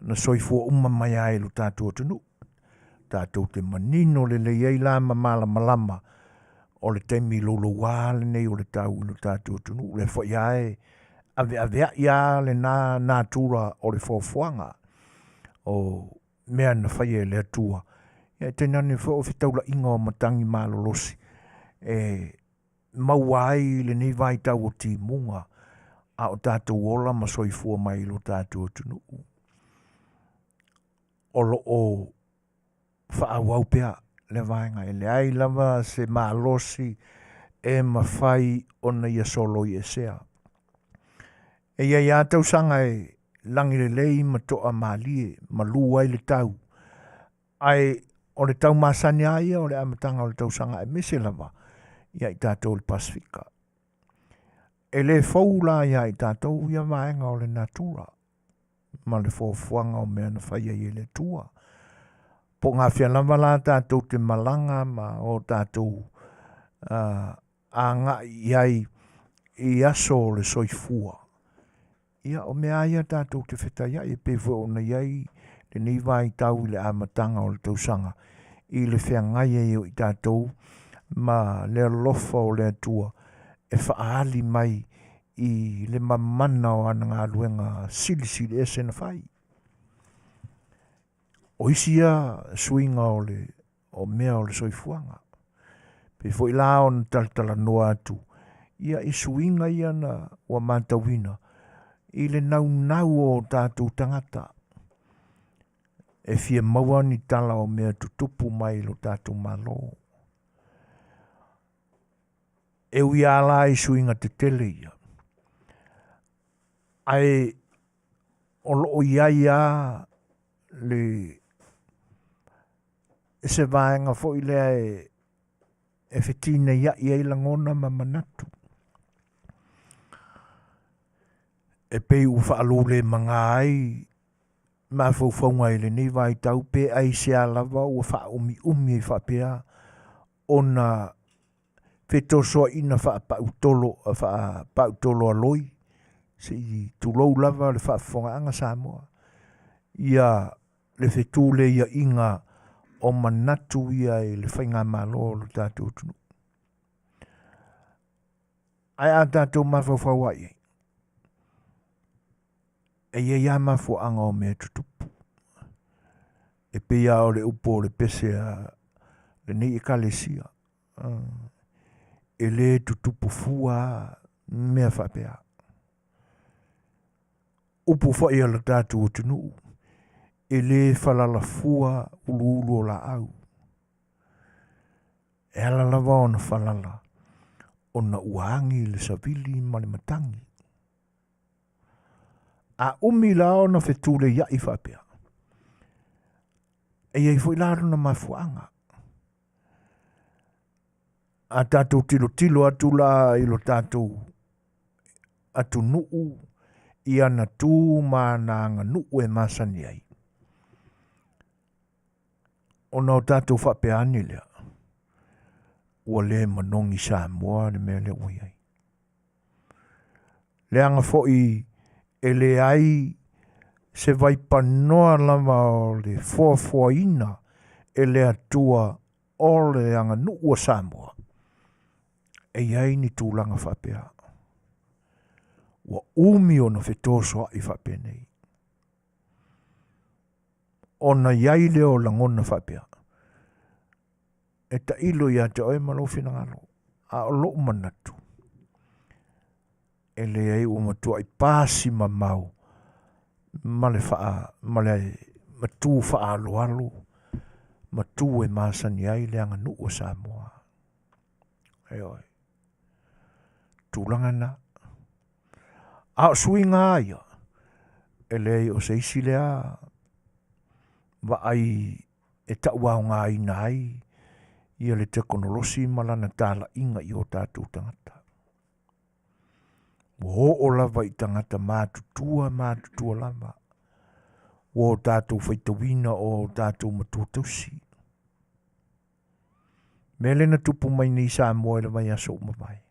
na soifua uma mai lava i lo tatou atunuu. Tatou te manino lelei ai la ma malamalama o le taimi louloua lenei o le tau i lo tatou atunuu. O lea foi lava e aveaveai lava lena natura o le foafoaga o mea na faia e le Atua. Ia e tainane foi o fetaulaiga o matagi malolosi e maua ai lenei vaitau o timuga a o tatou ola ma soifua mai i lo tatou atunuu. O lo o faaauau pea lea vaega, e leai lava se malosi e mafai ona ia soloiesea. E i ai lava tausaga e lagi lelei ma toamalie, malu ai le tau, ae o le tau masani lava ia o le amataga o le tausaga aemaise lava ia i tatou i le Pasefika. E le fou la ia i tatou ia vaega o le natura ma le fuafuaga o mea na fai ai e le Atua. Po o gafea lava la tatou te malaga ma o tatou agai i ai i aso o le soifua, ia o mea lava ia tatou te fetaiai e pei foi ona i ai lenei vaitau i le amataga o le tausaga i le feagai ai o i tatou ma le alofa o le Atua e faaali mai i le mamana o ana galuega silisili ese na fai. O isi ia suiga o le o mea o le soifuaga. Pei foi la ona talatalanoa atu ia i suiga ia na ua matauina i le naunau o tatou tagata e fia maua ni tala o mea tutupu mai i lo tatou Malo. E ui lava la i suiga tetele ia, ae o lo o i ai lava le. se vaega foi lea e e fetineia'i ai lagona ma manatu. E pei ua faalulemaga ai mafaufauga i lenei vaitau pe aisea lava ua faaumiumi ai faapea ona fetosoaina faapautolo faapautoloaloi se i tulou lava le faafofogaaga Samoa ia le fetuleiaiga o manatu ia i le faigamalo o lo tatou atunuu. Ae a tatou mafaufau lava i ai, e i ai lava mafuaaga o mea tutupu. E pei lava o le upu o le pese a lenei ekalesia, e le tutupu fua lava mea faapea. Upu foi a lo tatou atunuu, e le falala fua uluulu o laau. E ala lava ona falala, ona ua agi le savili ma le matagi. A umi la ona fetuleiai faapea, e i ai foi la lona mafuaaga. A tatou tilotilo atu la i lo tatou atunuu i ana tu ma ana aganuu e masani ai, ona o tatou faapea ane lea, ua le manogi Samoa le mea lea ua i ai. Leaga foi e leai se vaipanoa lava o le foafoaina e le Atua o le aganuu a Samoa e i ai ni tulaga faapea. Ua umi ona fetosoa'i faapenei. Ona i ai lea o lagona faapea, e tailo ia te oe ma lou finagalo, a o lou manatu, e leai ua matuai pasi mamao ma le faa, ma le matu faaaloalo ma tu e masani ai le aganuu a Samoa. Ioe. Tulaga na. A o suiga lava ia, e leai o se isi lea vaai e tauaogaina ai ia le tekonolosi ma lana talaiga i o tatou tagata. Ua oo lava i tagata matutua matutua lava, ua o tatou faitauina o tatou matua tausi. Mea lea na tupu mai nei i Samoa i le vaiaso ua mavae.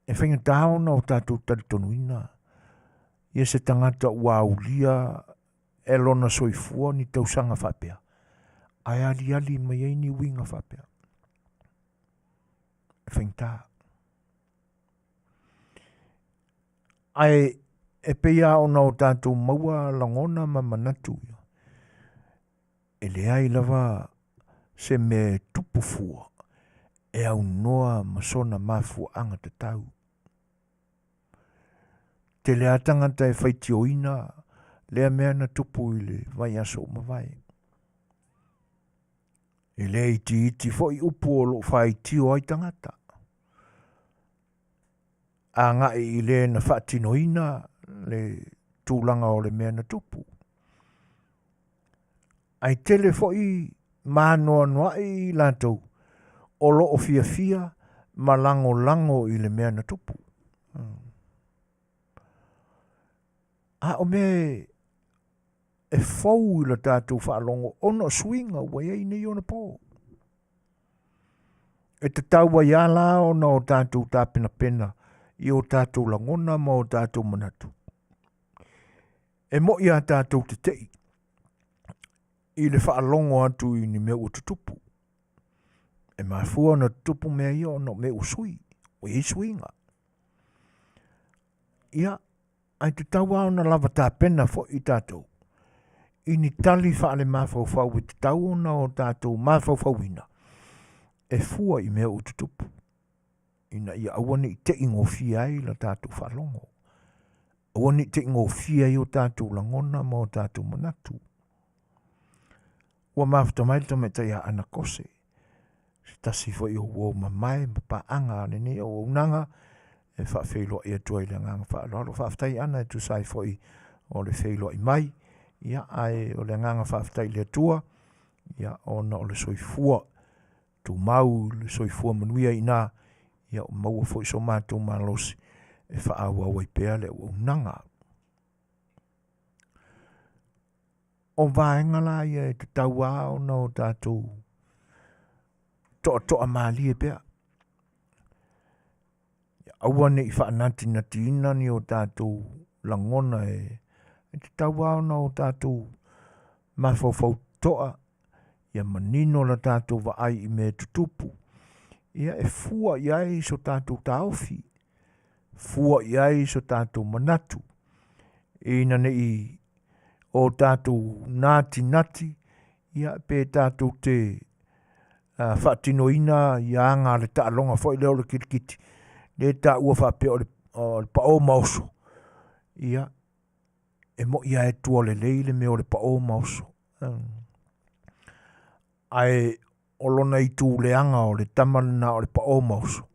E faigata ona o tatou talitonuina ia se tagata ua aulia e lona soifua ni tausaga faapea, ae aliali mai ai ni uiga faapea. E faigata. Ae e pei lava ona o tatou maua lagona ma manatu ia, e leai lava se mea e tupu fua e aunoa ma sona mafuaaga tatau. Tele lava tagata e faitioina lea mea na tupu i le vaiaso ua mavae. E le itiiti foi upu o lo o faitio ai tagata. Agai i le na faatinoina le tulaga o le mea na tupu. Ae tele foi maanoanoa'i i latou o lo o fiafia ma lagolago i le mea na tupu. A o mea e fou i lo tatou faalogo ona o suiga ua i ai nei ona po. E tatau ai lava la ona o tatou tapenapena i o tatou lagona ma o tatou manatu. E mo'i a tatou tete'i i le faalogo atu i ni mea ua tutupu. E mafua ona tutupu mea ia ona o mea ua sui, ua i ai suiga. Ia, ae tatau lava ona lava tapena foi tatou i ni tali faalemafaufau e tatau ona o tatou mafaufauina e fua i mea ua tutupu ina ia aua ne i te i gofie ai la tatou faalogo, aua ne i te i gofie ai o tatou lagona ma o tatou manatu. Ua mafuta mai le tamaitai ia Ana Kose, se tasi foi o uo mamae ma paaga a lenei auaunaga e faafeiloai atu ai le agaga faaaloalo. Faafetai Ana e tusa ai foi o le feiloai mai, ia ae o le agaga faafetai i le Atua. Ia, ona o le soifua tumau, le soifua manuia i ina, ia ua maua foi so matou malosi e faaauau ai pea le auaunaga. O vaega la ia e tatau lava ona o tatou toatoa malie pea. Ia aua ne i faanatinatiina ni o tatou lagona e tatau lava ona o tatou mafaufau totoa ia manino la tatou vaai i mea e tutupu, ia e fua i ai so tatou taofi, fua i ai so tatou manatu, ina ne i o tatou natinati, ia pe tatou te faatinoina ia aga a le taaloga foi lea o le kilikiti, lea e taua faapea o le pao ma oso, ia, e moi lava e tua lelei le mea o le pao ma oso. Ae o lona itu leaga o le tama lena o le pao ma oso,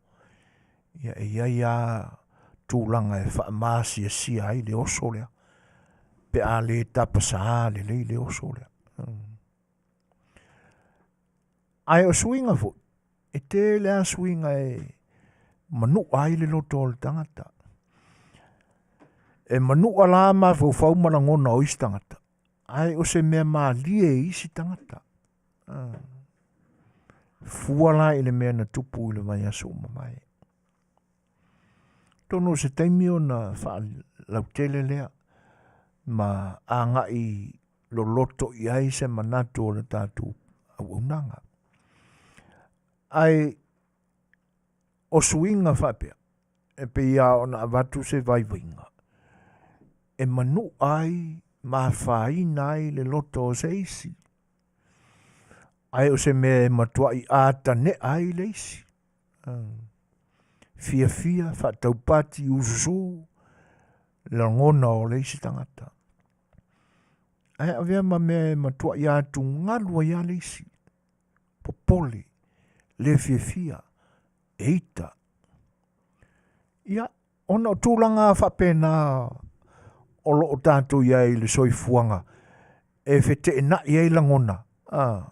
ia e i ai lava tulaga e faamaasiasia ai le oso lea, pe a le tapasā lelei le oso lea. Ae o suiga foi, e tele lava suiga e manua ai le loto o le tagata. E manua la mafaufau ma lagona o isi tagata, ae o se mea malie i isi tagata. Fua la i le mea na tupu i le vaiaso ua mavae. Atonu o se taimi ona faalautele lea ma agai loloto i ai se manatu o le tatou auaunaga. Ae o suiga faapea, e pei lava ona avatu se vaivaiga, e manua ai ma afaina ai le loto o se isi, ae o se mea e matuai atanea ai le isi. Fiafia, faataupati, ususu, lagona o le isi tagata. Ae avea ma mea e matuai atugalu ai lava le isi, popole, le fiafia, e ita. Ia, ona o tulaga faapena o lo o tatou i ai i le soifuaga e feteenai ai lagona, a,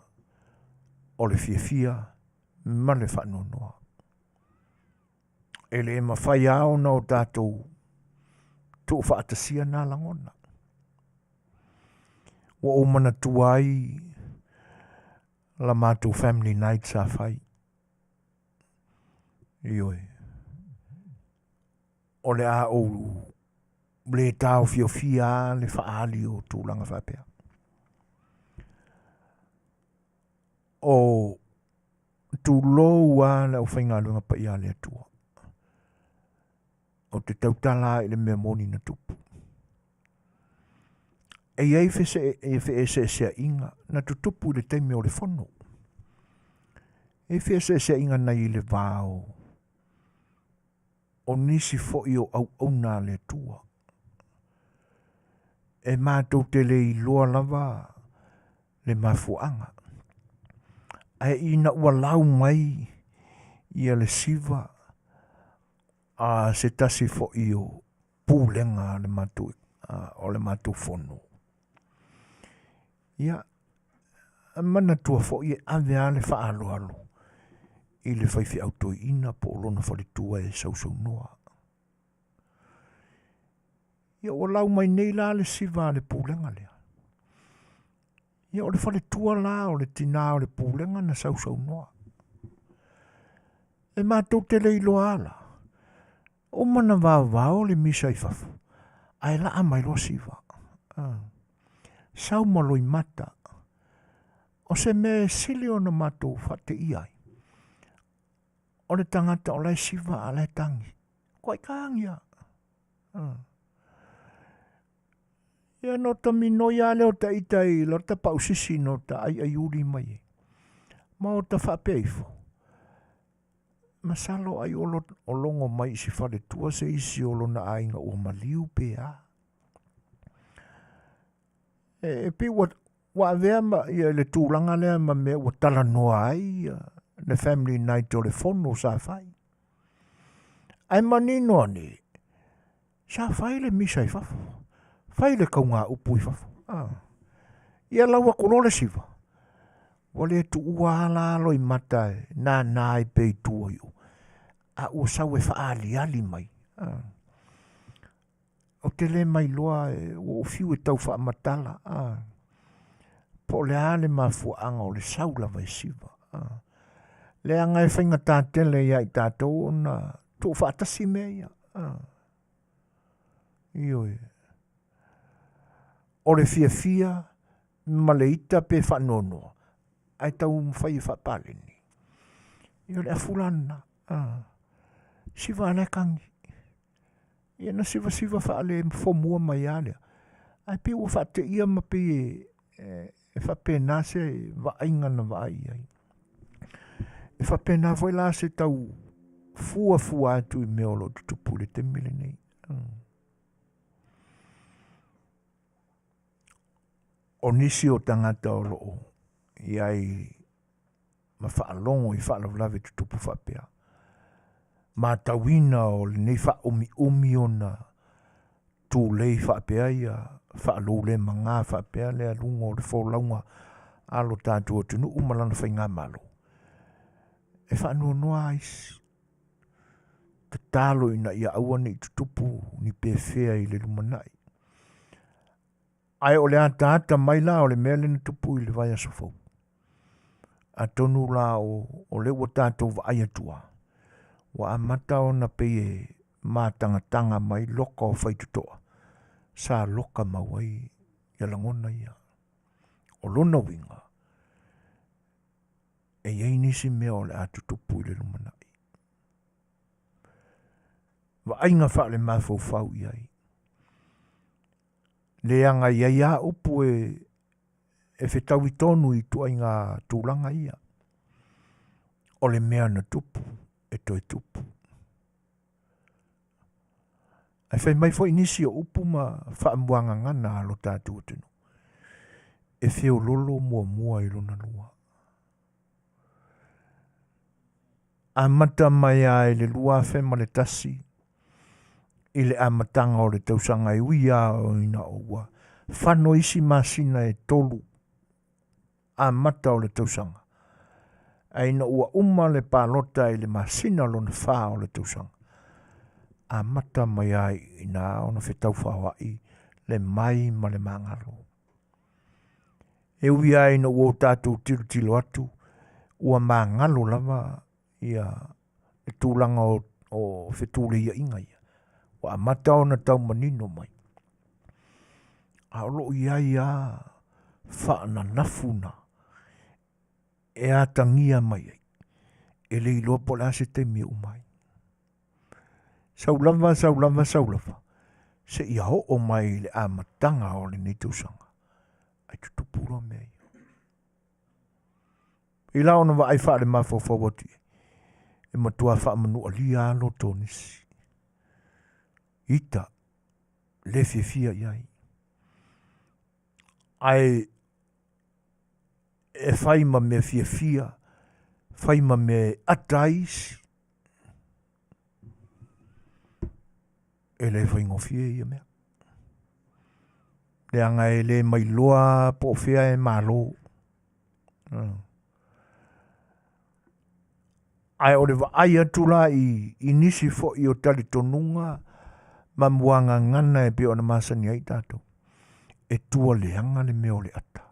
o le fiafia ma le faanoanoa. E le mafai lava ona o tatou tuufaatasia na lagona. Ua ou manatua ai la matou family night sa fai. Ioe. O le a ou le taofiofia lava le faaali o tulaga faapea. O tulou lava le aufaigaluega paia a le Atua. Ou te tautala lava i le mea moni na tupu. E i ai feeseeseaiga na tutupu i le taimi o le fono. E i ai feeseeseaiga nai i le va o o nisi foi o auauna a le Atua. E matou te le iloa lava le mafuaaga. Ae ina ua lau mai ia le siva a se tasi foi o pulega a le matou, o le matou fono, ia, manatua foi e ave lava le faaaloalo i le faifeau toeaina po o lona faletua e sausaunoa. Ia ua lau mai nei la le siva a le pulega lea. Ia o le faletua la o le tinā o le pulega na sausaunoa. E matou te le iloa ala. Uma na vaovao le misa i fafo, ae laa mai loa siva. Ah. Sau ma loimata. O se mea e sili ona matou faateia ai. O le tagata o la e siva a la e tagi. Koa i tagi a. Ah. Ia no ta minoi a lea o ta ita i lota pausisi no ta aiaiuli mai ai. Ma o ta faapea ifo, masalo ai o, lo, o logo mai i si faletua se isi o lona aiga ua maliu pe a. E, e pei ua, ua avea ma, ia, le tulaga lea ma mea ua talanoa ai ia, le family night o le fono sa fai. Ae manino ane, Sa fai le misa i fafo, fai le kauga upu i fafo. Ah. Ia lau atu loa le siva. Ua le tuua lava la Loimata e nānā ai pea i tua i o, a ua sau e faaaliali mai. Ou te le mailoa ua ou fiu e tau faamatala, po o le a le mafuaaga o le sau lava e siva. Leaga e faigata tele ia i tatou ona tuufaatasi mea ia. Ioe. O le fiafia ma le ita pe faanoanoa, ae taumafai e faapaleni. Ia o le afu la lena. Siva a la e kagi. Ia na sivasiva faale-fomua mai lava lea, ae pei ua faateia ma pei e faapena se vaaiga na vaai i ai. E faapena foi la se tau fuafua atu i mea o lo o tutupu i le taimi lenei. O nisi o tagata o lo o i ai ma faalogo i faalavelave tutupu faapea, matauina o lenei faaumiumi ona tulei faapea ia faaloulemaga faapea le aluga o le folauga a lo tatou atunuu ma lana faigamalo, e faanoanoa lava isi. Tatalo ina ia aua ne i tutupu ni pefea i le lumanai. Ae o le ataata mai la o le mea lea na tupu i le vaiaso fou. Atonu la o lea ua tatou vaai atu lava, ua amata ona pei e matagataga mai loka o faitotoa sa loka mau ai ia lagona ia. O lona uiga, e i ai nisi mea o le a tutupu i le lumanai. Vaaiga faale-mafaufau i ai. Leaga e i ai lava upu e fetaui tonu i ituaiga tulaga ia. O le mea na tupu e toe tupu. Ae fai mai foi nisi o upu ma faamuagagana a lo tatou atunuu, e feololo muamua i lona lua. Amata mai lava i le 2001 i le amataga o le tausaga e ui lava ina ua fano isi masina e tolu amata o le tausaga, ae ina ua uma le palota i le masina lona fa o le tausaga, amata mai lava i ina ona fetaufaoai le mai ma le magalo. E ui lava ina ua o tatou tilotilo atu ua magalo lava ia le tulaga o fetuleiaiga ia, ua amata ona tau manino mai, a o lo o i ai lava faananafu na e atagia mai ai, e le iloa po o le a se taimi e uma ai. Sau lava, sau lava, sau lava, seia oo mai i le amataga o lenei tausaga, ae tutupu loa mea ia. I la ona vaai faalemafaufau atu i ai, e matua faamanualia lava loto o nisi. Ita, le fiafia i ai. Ae e fai ma mea fiafia, fai ma mea e ata ai isi. E le faigofie ia mea. Leaga e le mailoa po o fea e malo. Ae o le vaai atu la i nisi foi o talitonuga ma muagagana e pei ona masani ai tatou, e tua leaga le mea o le ata.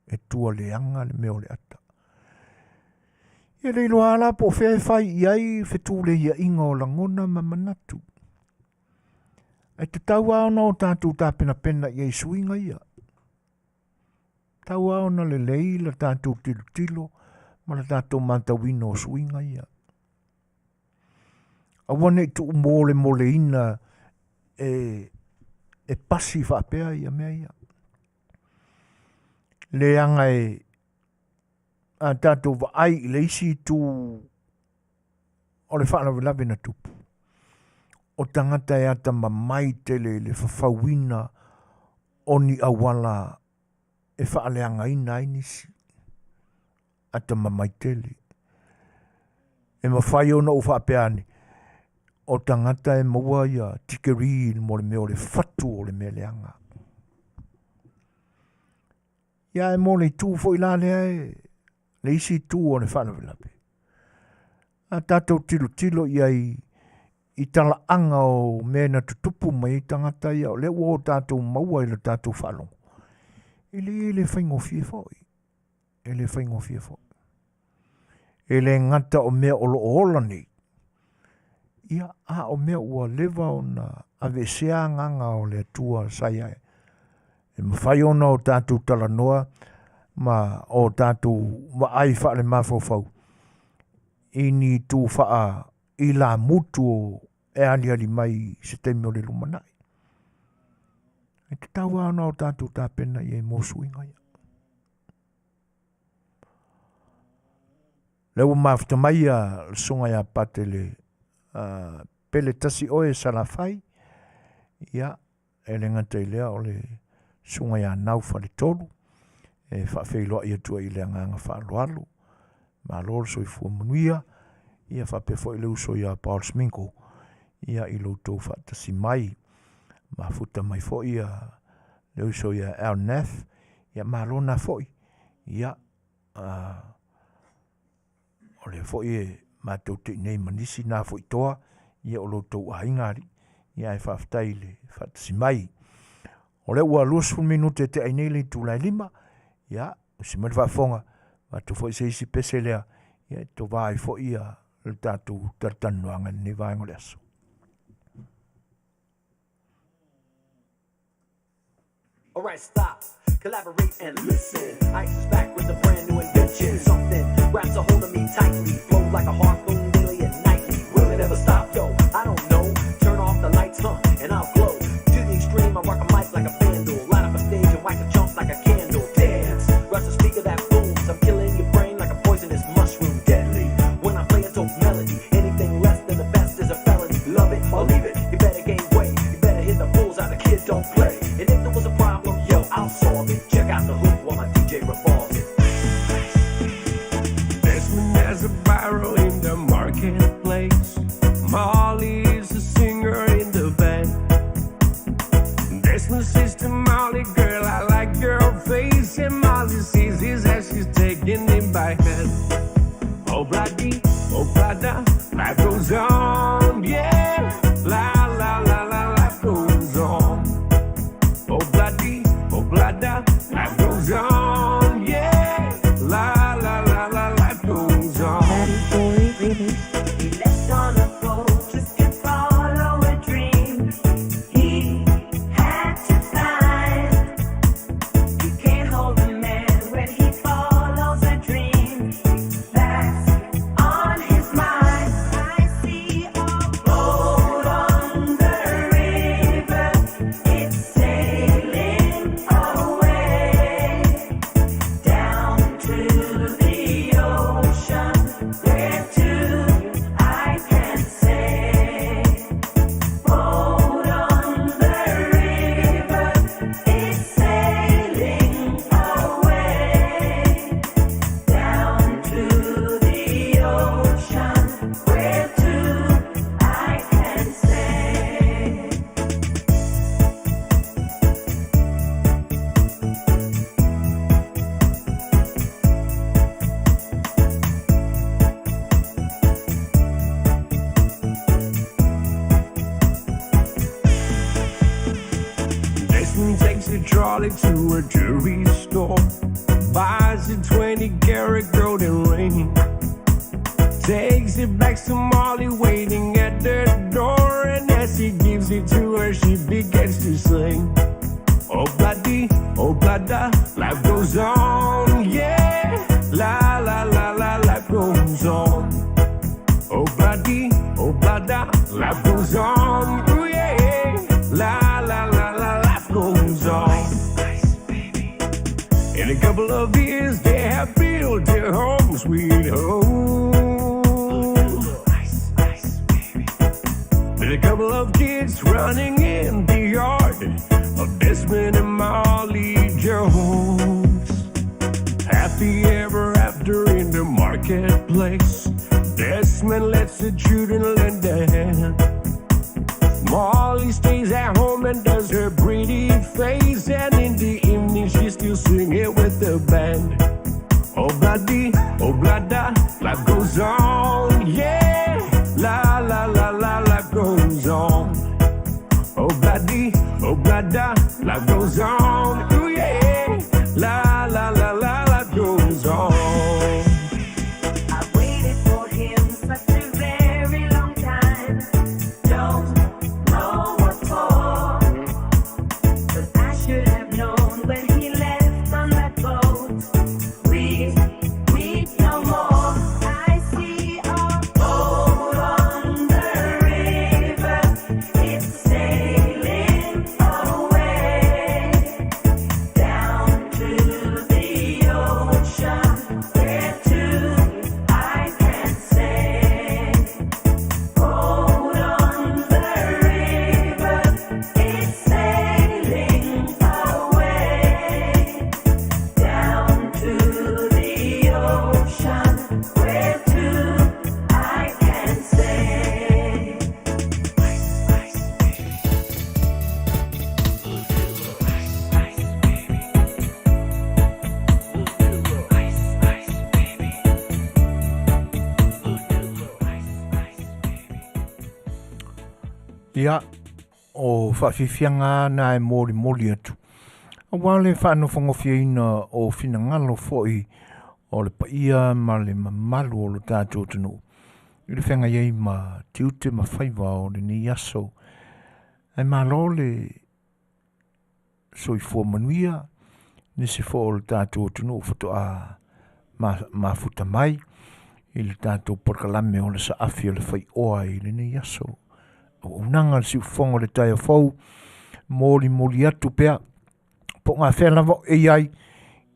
E tua leaga le mea o le ata. Ia le iloa lava la po o fea e fai i ai fetuleiaiga o lagona ma manatu. Ae tatau lava ona o tatou tapenapena i ai i suiga ia. Tatau lava ona lelei le tatou tilotilo ma le tatou matauina o suiga ia. Aua ne i tuumolemoleina e pasi faapea ia mea ia. Leaga e a tatou vaai i le isi itu o le faalavelave na tupu, o tagata e atamamai tele i le fafauina o ni auala e faaleagaina ai nisi, atamamai tele. E mafai ona ou faapea ane, o tagata e maua ia tikeri mo le mea o le fatu o le mea leaga. Ia ae mo le itu foi la lea e le isi itu o le faalavelave, a tatou tilotilo i ai i talaaga o mea na tutupu mai ai tagata ia, o lea ua o tatou maua i le tatou faalogo, e leai e le faigofie foi, e le faigofie foi. E le gata o mea o lo o ola nei, ia a o mea ua leva ona aveesea agaga o le Atua sa i ai. E mafai ona o tatou talanoa ma o tatou vaai faalemafaufau i ni itu faa ilamutu e aliali mai i se taimi o le lumanai. E tatau lava ona o tatou tapena i ai mo suiga ia. Lea ua mafuta mai ia le susuga ia Patele uh, Pele Tasi Oe Salafai, ia, e le gata i lea o le susuga ia Nau Faletolu, e faafeiloai atu ai i le agaga faaaloalo. Malo le soifua manuia, ia faapea foi le uso ia Paul Sminko, ia i lo outou faatasi mai. Mafuta mai foi ia le uso ia Al Nath, ia malo na foi. Ia, uh, o lea foi e matou te i nei ma nisi na foi toa, ia o lo outou aiga alii, ia ae faafetai i le faatasi mai. O lea ua 20 minute te ai nei le itula e lima, ia, usi mai le faafofoga, avatu foi se isi pese lea, ia e tovā ai foi ia le tatou talatalanoaga i lenei vaega o le aso. Alright, stop, collaborate and listen. Ice is back with a brand new invention. Something grabs a hold of me tightly, flow like a harpoon daily and nightly. Will it ever stop? Yo, I don't know. Turn off the lights, huh, and I'll glow. To the extreme, I rock a mic like a vandal. Light up a stage and wax a chump like a candle. Dance, rush a speaker that booms. I'm killing your brain like a poisonous mushroom. Deadly. When I play a dope melody, anything less than the best is a felony. Love it or leave it. You better gain weight. You better hit the bulls out. The kid don't play. And if there was a problem, yo, I'll solve it. Check out the hook while my DJ revolves it. Desmond has a barrel in the marketplace. Molly is a singer in the band. Desmond says to Molly, girl, I like your face. And Molly sees his as she's taking him by hand. Oh, bloody, oh, blada, life goes on, yeah. La, la, la, la, life goes on. Oh, bloody, oh, blada, life goes on, yeah. La, la, la, la, life goes on. Patty Story Remix. He left on a boat just to follow a dream he had to find. You can't hold a man when he follows a dream that's on his mind. I see a boat on the river, it's sailing away down to the ocean, where to I can't say. Boat on the river is sailing away down to the ocean, where to I can't say. Desmond takes a trolley to a jewelry store, buys a 20 karat golden ring, takes it back to Molly waiting at the door, and as he gives it to her, she begins to sing. Oh bloody, oh blada, life goes on, yeah. La la la la, life goes on. Oh bloody, oh blada, life goes on, ooh, yeah. La la la la, life goes on. Ice, ice, baby. In a couple of years, they have built their home, sweet home. Ice, ice, baby. With a couple of kids running in the yard of Desmond and Molly Jones. Happy ever after in the marketplace. Desmond lets the children lend a hand. Molly stays at home and does her pretty face. And in the evening, singing, she's still singing with the band. Oh bloody, oh blada, life goes on, yeah. La la la la, life goes on. Oh bloody, oh blada, life goes on, ooh yeah. La la la la, life goes on. I've waited for him such a very long time. Don't know what for. 'Cause I should have known when he left on that boat. We'd meet no more. I see a boat on the river. It's sailing away down to the ocean. Where to I can't say. Boat on the river, it's sailing away down to the ocean. Where to I can't say. Ia, o faafiafiaga na e molimoli atu. Aua le faanofogofieina o finagalo foi o le paia ma le mamalu o lo tatou atunuu i le feagai ai ma tiute ma faiva o lenei aso. Ae malo le soifua manuia, nisi foi o le tatou atunuu faatoa mafuta mai i le tatou polokalame o le saafi o le faioa i lenei aso. Auaunaga le siufofoga o le taeao fou, molimoli atu pea, po o gafea lava o e i ai,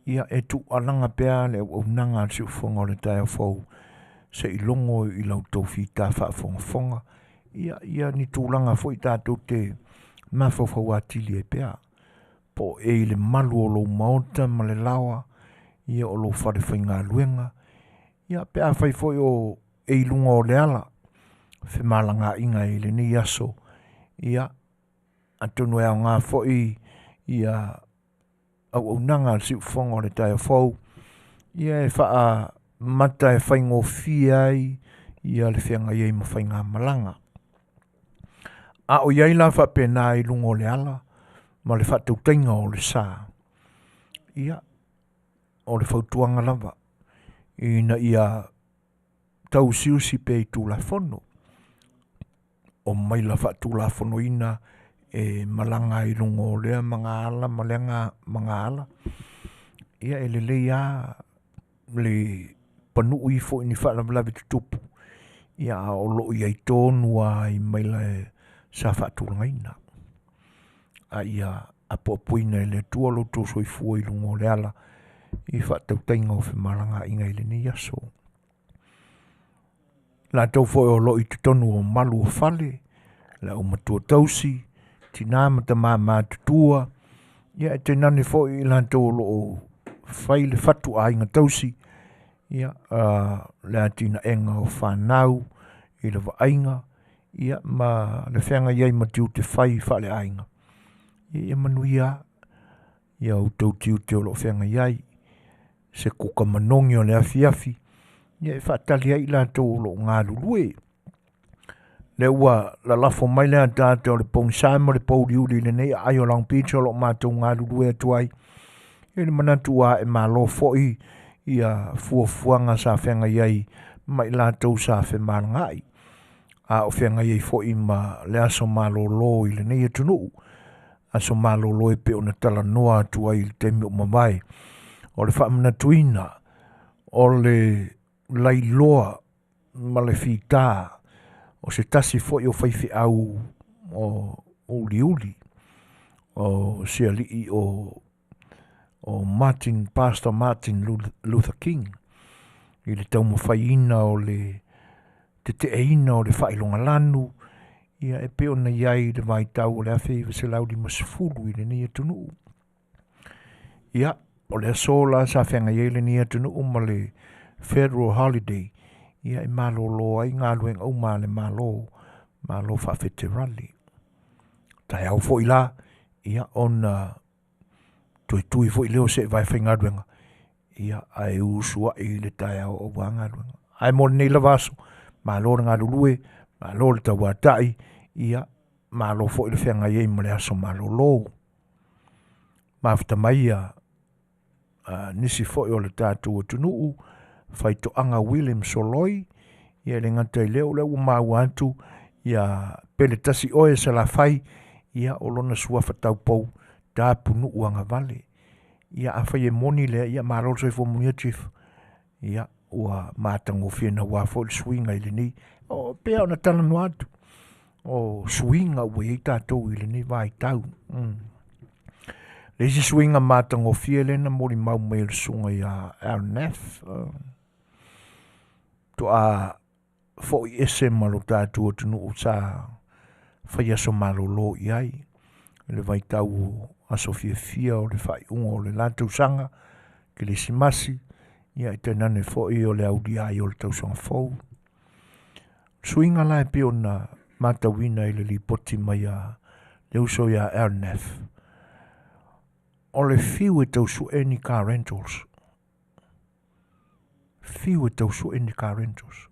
ia e tuualaga pea le auaunaga a le siufofoga o le taeao fou, se i logo i la outou fita faafogafoga, ia, ia ni tulaga foi tatou te mafaufau atili ai pea. Po o e i le malu o lou maota ma le laoa, ia o lou fale faigaluega, ia pe afai foi o e i luga o le ala, femalagaaiga i lenei aso, ia, atonu e aoga foi ia auaunaga a le siufofoga o le taeao fou, ia e faamata e faigofie ai ia le feagai ai ma faigamalaga. A o i ai la faapena i luga o le ala ma le faatautaiga o le sa, ia, o le fautuaga lava ina ia tausiusi pea i Tulafono, o maila faatulafonoina e malaga ai i luga o lea magaala ma lea magaala, ia e lelei lava le panuu ifo i ni faalavelave tutupu, ia a o lo o i ai tonu lava i maila sa faatulagaina. A ia apoapoina e le Atua lo outou soifua i luga o le ala i faatautaiga o femalagaaiga i lenei aso. Latou foi o lo o i totonu o malu o fale, le aumatua tausi, tina ma tama matutua, ia e tainane foi i latou o lo o fai le fatu aiga tausi, ia, le atinaega o fanau i le vaaiga, ia ma le feagai ai ma tiute fai faaleaiga, ia, ia manuia ia outou tiute o lo o feagai ai. Se kuka manogi o le afiafi, ia e faatali ai i latou o lo o galulue. Lea ua lalafo mai le ataata o le pogisa ma le pouliuli i lenei aai o Long Beach o lo o matou galulue atu ai. E le manatu ua ae malo foi ia fuafuaga sa feagai ai ma i latou sa femalagaai, a o feagai ai foi ma le aso malolo i lenei atunuu, aso malolo e pei ona talanoa atu ai i le taimi ua mavae. O le faamanatuina o le lailoa ma le fita o se tasi foi o faifeau o uliuli o se alii o Martin, Pastor Martin Luther King i le taumafaiina o le teteeina o le faailogalanu ia e pei ona i ai i le vaitau o le 1950 i lenei atunuu. Ia, o le aso la sa feagai ai lenei atunuu ma le Federal Holiday, ia e malolo ai galuega uma a le Malo, Malo Faafeterali. Taeao foi la, ia ona Toe tui foi lea o seevae faigaluega, ia ae usuai i le taeao aua galuega. Ae mo lenei lava aso, malo le galulue, malo le tauatai, ia malo foi le feagai ai ma le aso malolo. Mafuta mai ia nisi foi o le tatou atunuu, faitoaga William Soloi, ia e le gata i lea o lea ua maua atu ia Pele tasi oe Salafai, ia o lona suafa taupou Tapunuu Agavale. Ia afai e moni lea, ia malo le soifua manuia Chief. Ia ua matagofie naua foi le suiga i lenei, o pei ona talanoa atu, o suiga ua i ai tatou i lenei vaitau. Le isi suiga matagofie lea na molimau mai e le susuga ia Aaron Neff, toa foi ese ma lo tatou atunuu sa fai aso malolo i ai i le vaitau o aso fiafia o le faaiuga o le la tausaga, kerisimasi, ia ae tainane foi o le aulia ai o le tausaga fou. Suiga la e pei ona matauina i le lipoti mai a le uso ia Aaron Neff, o le fiu e tau sue ni car rentals. Fiu e tau sue ni car rentals.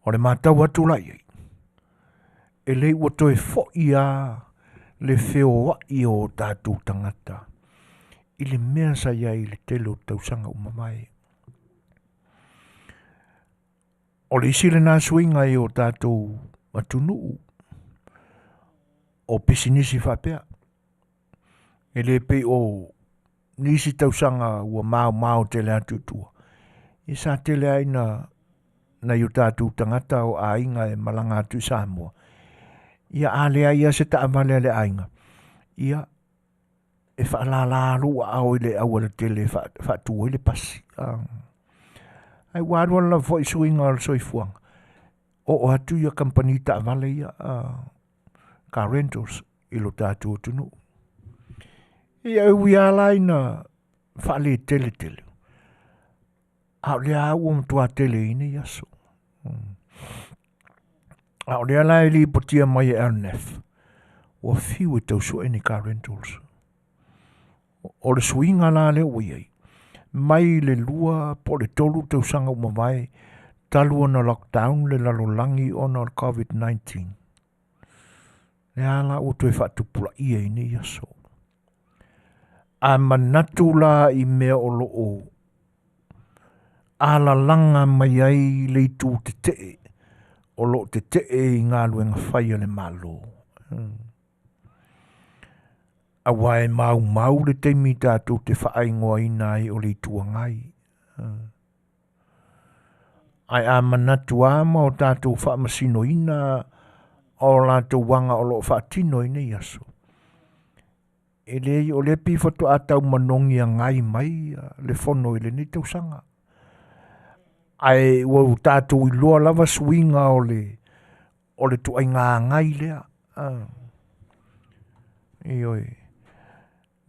O le matau atu la i ai, e le ua toe foi a le feoai o tatou tagata i le mea sa i ai i le tele o tausaga ua mavae. O le isi lena suiga i o tatou atunuu o pisinisi faapea. E le pei o nisi tausaga ua maomao tele atu i tua, ia sa tele ai na nai o tatou tagata o aiga e malaga atu i Samoa. Ia a leai lava se taavale a le aiga, ia e faalala lou aao i le aualatele e faatu ai le pasi. Ae ua alualu lava foi suiga o le soifuaga, oo atu ia kamupani taavale ia, car rentals i lo tatou atunuu. Ia e ui lava la ina faaletele tele, a o lea lava ua matua tele i nei aso. A o lea la e lipotia mai e Alnef, ua fiu e tau sue ni car rentals. O le suiga la lea ua i ai, mai le 2 po o le 3 tausaga ua mavae talu ona lockdown le lalolagi ona o le COVID-19. Lea la ua toe faatupulaia i nei aso. A manatu la i mea o lo o alalaga mai ai le itu tetee o lo o tetee i galuega fai a le Malo. Aua e maumau le taimi tatou te faaigoaina ai o le Itu Agai. Ae a manatu lava ma o tatou faamasinoina o latou aga o lo o faatino i nei aso, e leai, o lea pei faatoa tau manogi agai mai le fono i lenei tausaga. Ae ua tatou iloa lava suiga o le ituaiga agai lea. Ioe.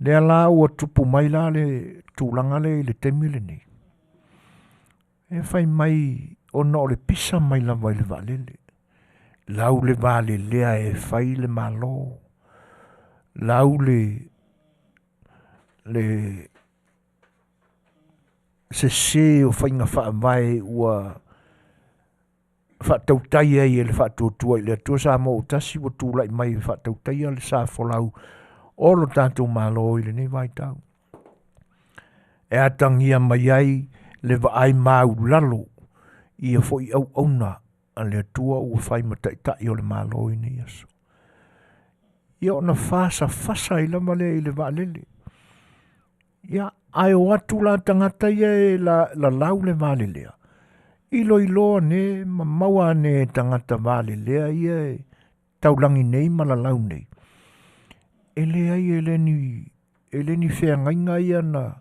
Lea la ua tupu mai la le tulaga lea i le taimi lenei. E fai mai ona o le pisa mai lava i le vaalele. Lau le valelea e fai le Malo, lau le sese o faiga faavae ua faatautai ai e le Faatuatua i le Atua Samoa ua tasi ua tulai mai e faatautaia le sa folau o lo tatou Malo i lenei vaitau. E atagia mai ai le vaai maulalo ia foi auauna a le Atua ua fai ma taitai o le Malo i nei aso. Ia ona fasafasa ai lava lea i le vaalele. Ia, ae o atu la tagata ia e lalau le valelea, iloilo ane ma maua ane e tagata valelea ia e taulagi nei ma lalau nei. E leai, e le ni feagaiga ia na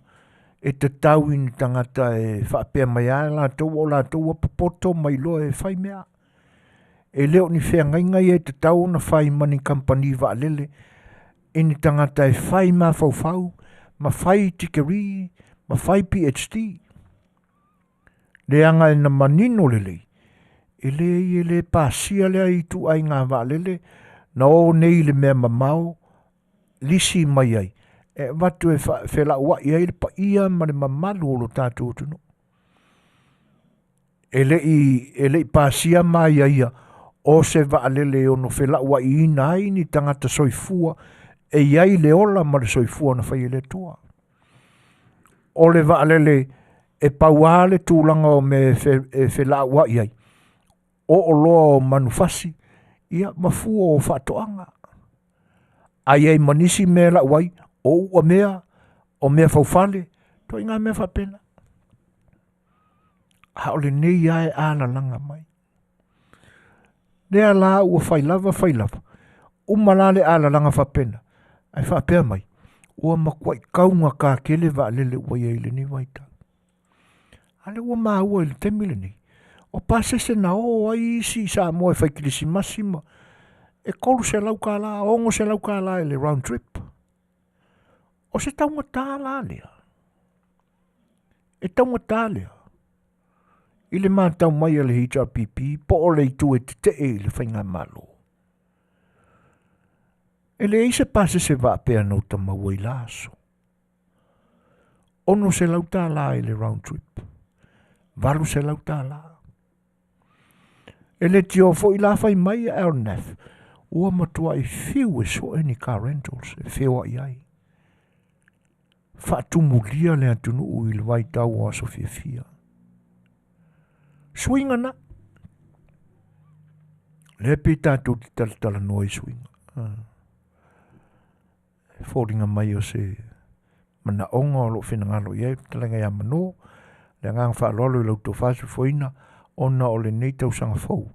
e tatau i ni tagata e faapea mai lava latou o latou ua popoto ma iloa e fai mea. E le o ni feagaiga ia e tatau ona fai ma ni kamupani vaalele i ni tagata e fai mafaufau ma fai tikeri ma fai PhD. Leaga e na manino lelei, e leai e le pasia lea ituaiga vaalele na o nei i le mea mamao lisi mai ai e avatu e felauai ai le paia ma le mamalu o lo tatou atunuu. E le i, e le i pasia ma aiaia o se vaalele e ono felauaiina ai ni tagata soifua e i ai le ola ma le soifua na fai e le Atua. O le vaalele e pau lava le tulaga o mea e felauai ai, o oloa o manufasi, ia ma fua o faatoaga. A i ai ma nisi mea e lau ai, o uamea, o mea faufale, ituaiga mea faapena. A o lenei lava e alalaga mai. Lea la ua fai lava fai lava, uma la le alalaga faapena, ae faapea mai, ua matuai taugata tele vaalele ua i ai i lenei vaitau. A lea ua maua i le taimi lenei, o pasese na o ai isi i Samoa e fai kilisimasi ma e $300, $600 i le round trip. O se taugata la lea. E taugata lea. I le matau mai a le HRPP po o le itu e tetee i le faigamalo. E leai se pasese faapea na uta maua i la aso. $600 i le round trip. $800. E le tio foi la fai mai a LNAV, ua matuai fiu e sue ni car rentals e feoai ai. Faatumulia le atunuu i le vaitau o aso fiafia. Suiga na. Lea pei tatou te talatalanoa i suiga. E foliga mai o se manaoga o loo finagalo i ai le fetalaiga ia Mano. Le agaga faaaloalo i la outou faasofoina ona o lenei tausaga fou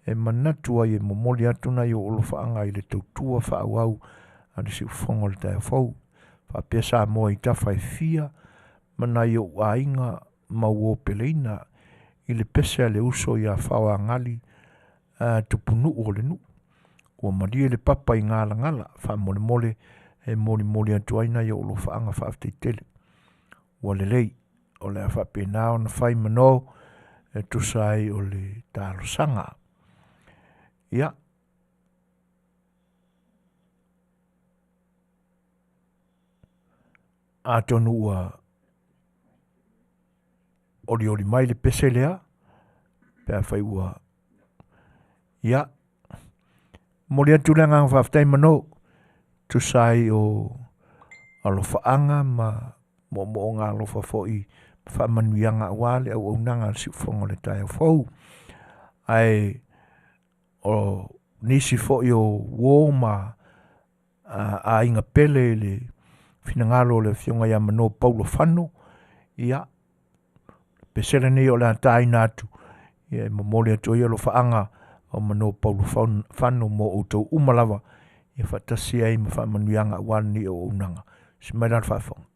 e manatu ai e momoli atu nai ou alofaaga i le tautua faaauau a le siufofoga o le taeao fou faapea Samoa i tafa e fia ma nai ou aiga ma uo peleina i le pese a le uso ia Faoagali tupunuu o le nuu. Ua malie le papa i galagala, faamolemole e molimoli atu ai nai ou alofaaga faafetai tele. Ua lelei, o le a faapena ona fai mano e tusa ai o le talosaga. Ia, atonu ua olioli mai le pese lea, pe afai ua Ia, momoli atu le agaga faafetai Mano, tusa ai o alofaaga ma moomooga alofa foi ma faamanuiaga aua le auaunaga a le siufofoga o le taeao fou. Ae o nisi foi o uo ma aiga pele i le finagalo o le afioga ia Mano Paulo Fano, ia, pese lenei o le a taina atu, ia e momoli atu ai alofaaga o Mano Paulo Fano mo outou uma lava, ia faatasi ai ma faamanuiaga aua lenei auaunaga. Se mai la le faafofoga.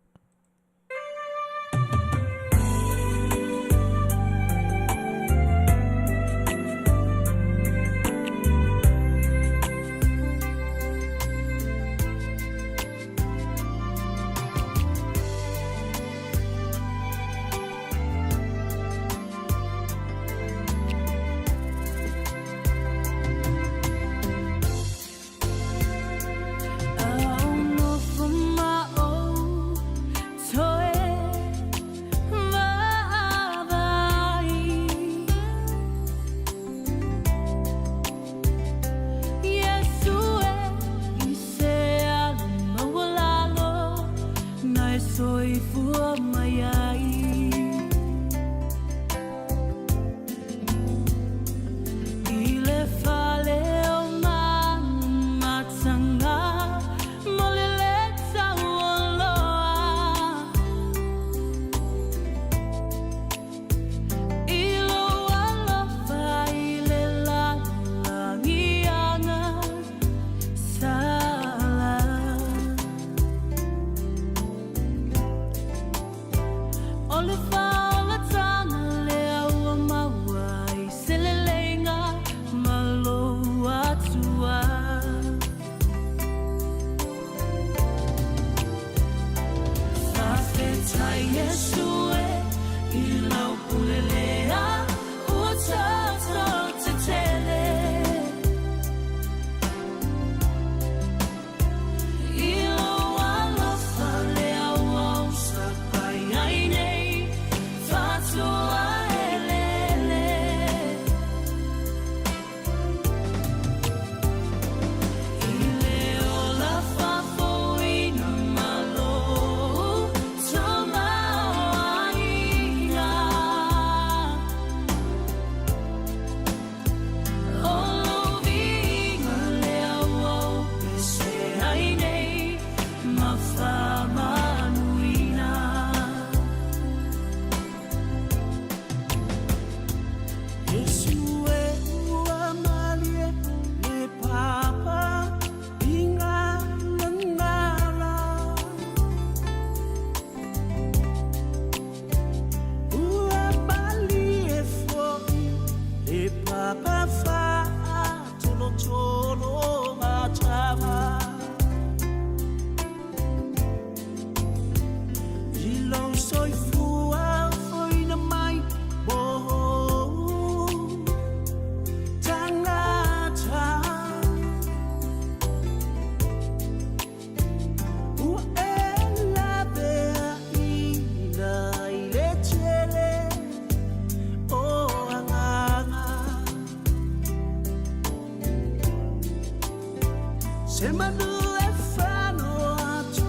Se manu e whanoa atu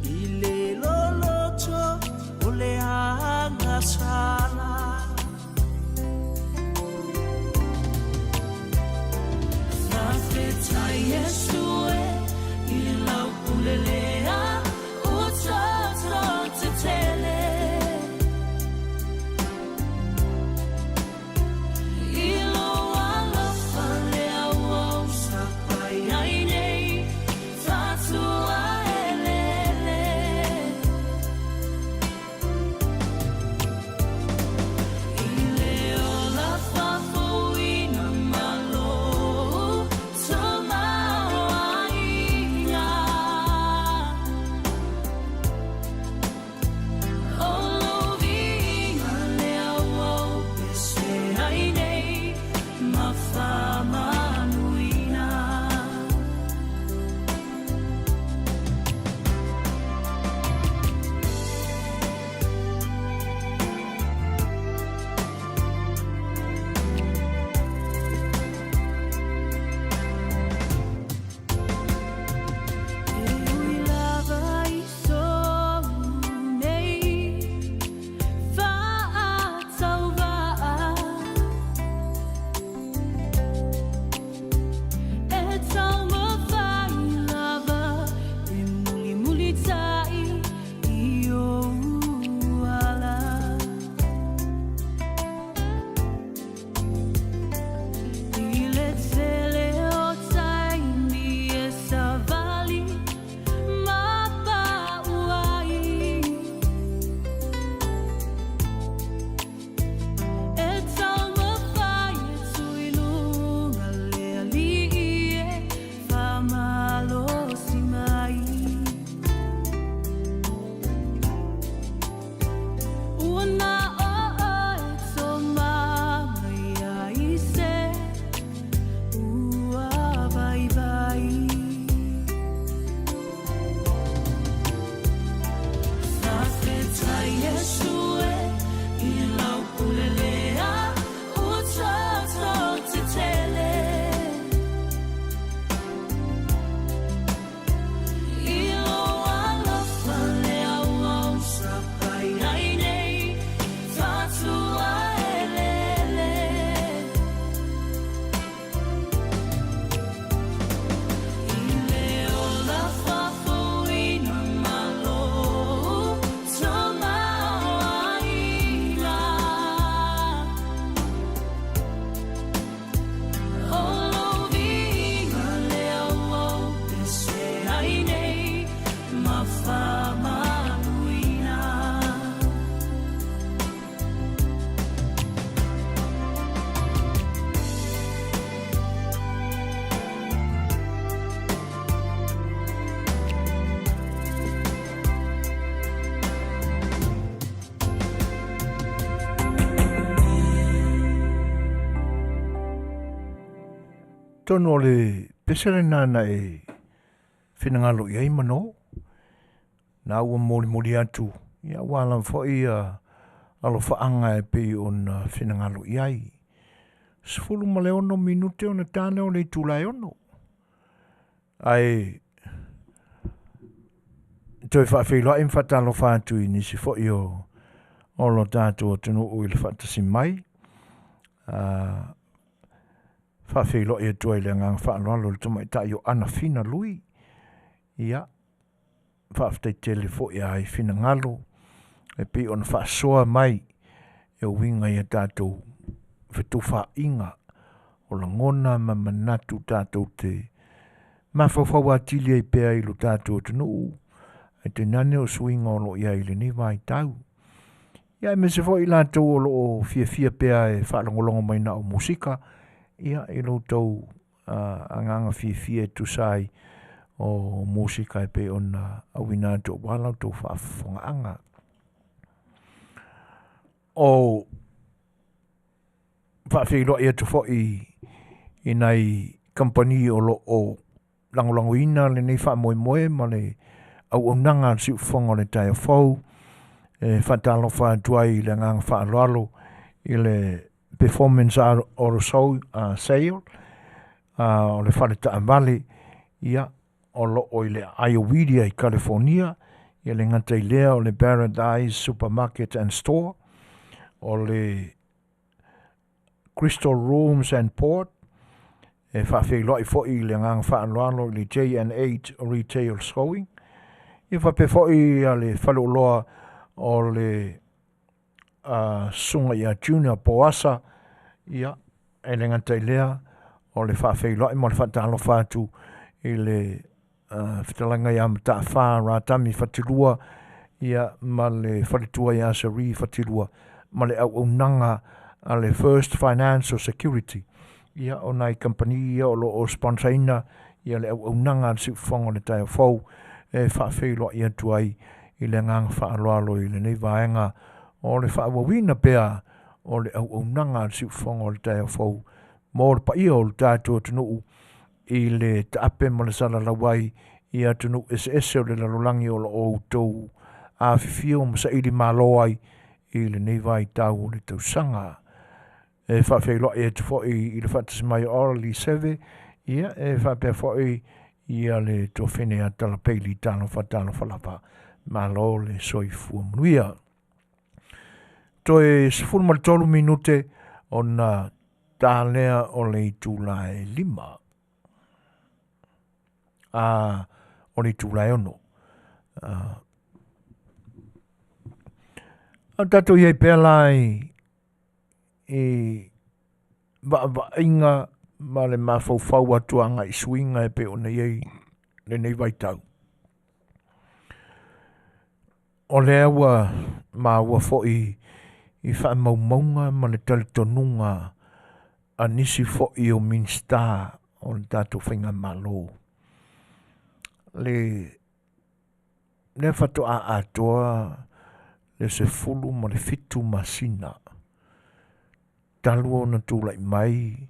i le loloto o le agasala. Faafetai Iesu e i lau pule lea ua toto tetele. I lou alofa lea ua ou sapai ai nei, fatua eleele. I le ola faafouina ma lou tamaoaiga. O lou viiga lea ua ou pese ai nei ma faamanuina. E ui lava i sou nei faatauvaa, e taumafai lava e mulimulitai i ou ala. I le tele o taimi e savali ma pau ai, e taumafai atu i luga le alii e faamalosi mai. Ua na o oe toma mai ai se ua vaivai. Faafetai Iesu e i lau pule lea ua toto tetele. I lou alofa lea ua ou sapai ai nei, fatua eleele. I le ola faafouina ma lou tamaoaiga. O lou viiga lea ua ou pese ai nei ma faamanuina. Tonu o le pese lena na e finagalo i ai mano. Na ua molimoli atu, ia ua lava foi ia alofaaga e pei ona finagalo i ai. 16 minute ona ta lea o le itula e 6. Ae toe faafeiloai ma faatalofa atu i nisi foi o lo tatou atunuu i le faatasi mai. Faafeiloai atu ai le agaga faaaloalo i le tamaitai o Anafina Lui. Ia, faafetai tele foi ai finagalo e pei ona faasoa mai e uiga i a tatou fetufaaiga o lagona ma manatu tatou te mafaufau atili ai pea i lo tatou atunuu, ae tainane o suiga o lo o i ai i lenei vaitau. Ia, aemaise foi i latou o lo o fiafia pea e faalogologo mai na o musika, ia, i lo outou agaga fiafia e tusa ai o musika e pei ona auina atu aua la outou faafofogaaga. O faafeiloai atu foi i nai kamupani o lo o lagolagoina lenei faamoemoe ma le auaunaga a le Siufofoga o le Taeao Fou, e faatalofa atu ai i le agaga faaaloalo i le Performance Auto Sale o le fale taavale, ia. o lo o i le Iowedia i California, ia le gata i lea o le Paradise Supermarket and Store, o le Crystal Rooms and Port, e faafeiloai foi i le agaga faaaloalo i le J&H Retail Sewing, ia faapea foi ia le faleoloa o le susuga ia Junior Poasa, ia, e le gata i lea, o le faafeiloai ma le faatalofa atu i le fetalaiga ia Mataafa Ratami Fatilua, ia, ma le faletua ia Seri Fatilua, ma le auaunaga a le First Financial Security, ia, o nai kamupani ia o lo o sponsor-ina ia le auaunaga a le Siufofoga o le Taeao Fou e faafeiloai atu ai i le agaga faaaloalo i lenei vaega o le faaauauina pea o le auaunaga a le Siufofoga o le Taeao Fou mo le paia o le tatou atunuu i le taape ma le salalau ai i atunuu eseese o le lalolagi o lo o outou afifio ma saili malo ai i lenei vaitau o le tausaga. E faafeiloai atu foi i le faatasi mai o Orly Seve, ia e faapea foi ia le tuafene ia Talapeili, talofa talofa lava, malo le soifua manuia. Toe 13 minute ona ta lea o le itula e 5. A o le itula e 6. A tatou i ai pea la i vaavaaiga ma le mafaufau atu agai i suiga e pei ona i ai lenei vaitau. O lea ua maua foi i faamaumauga ma le talitonuga a nisi foi o Minisita o le tatou Faigamalo, le lea faatoa atoa le 17 masina talu ona tulai mai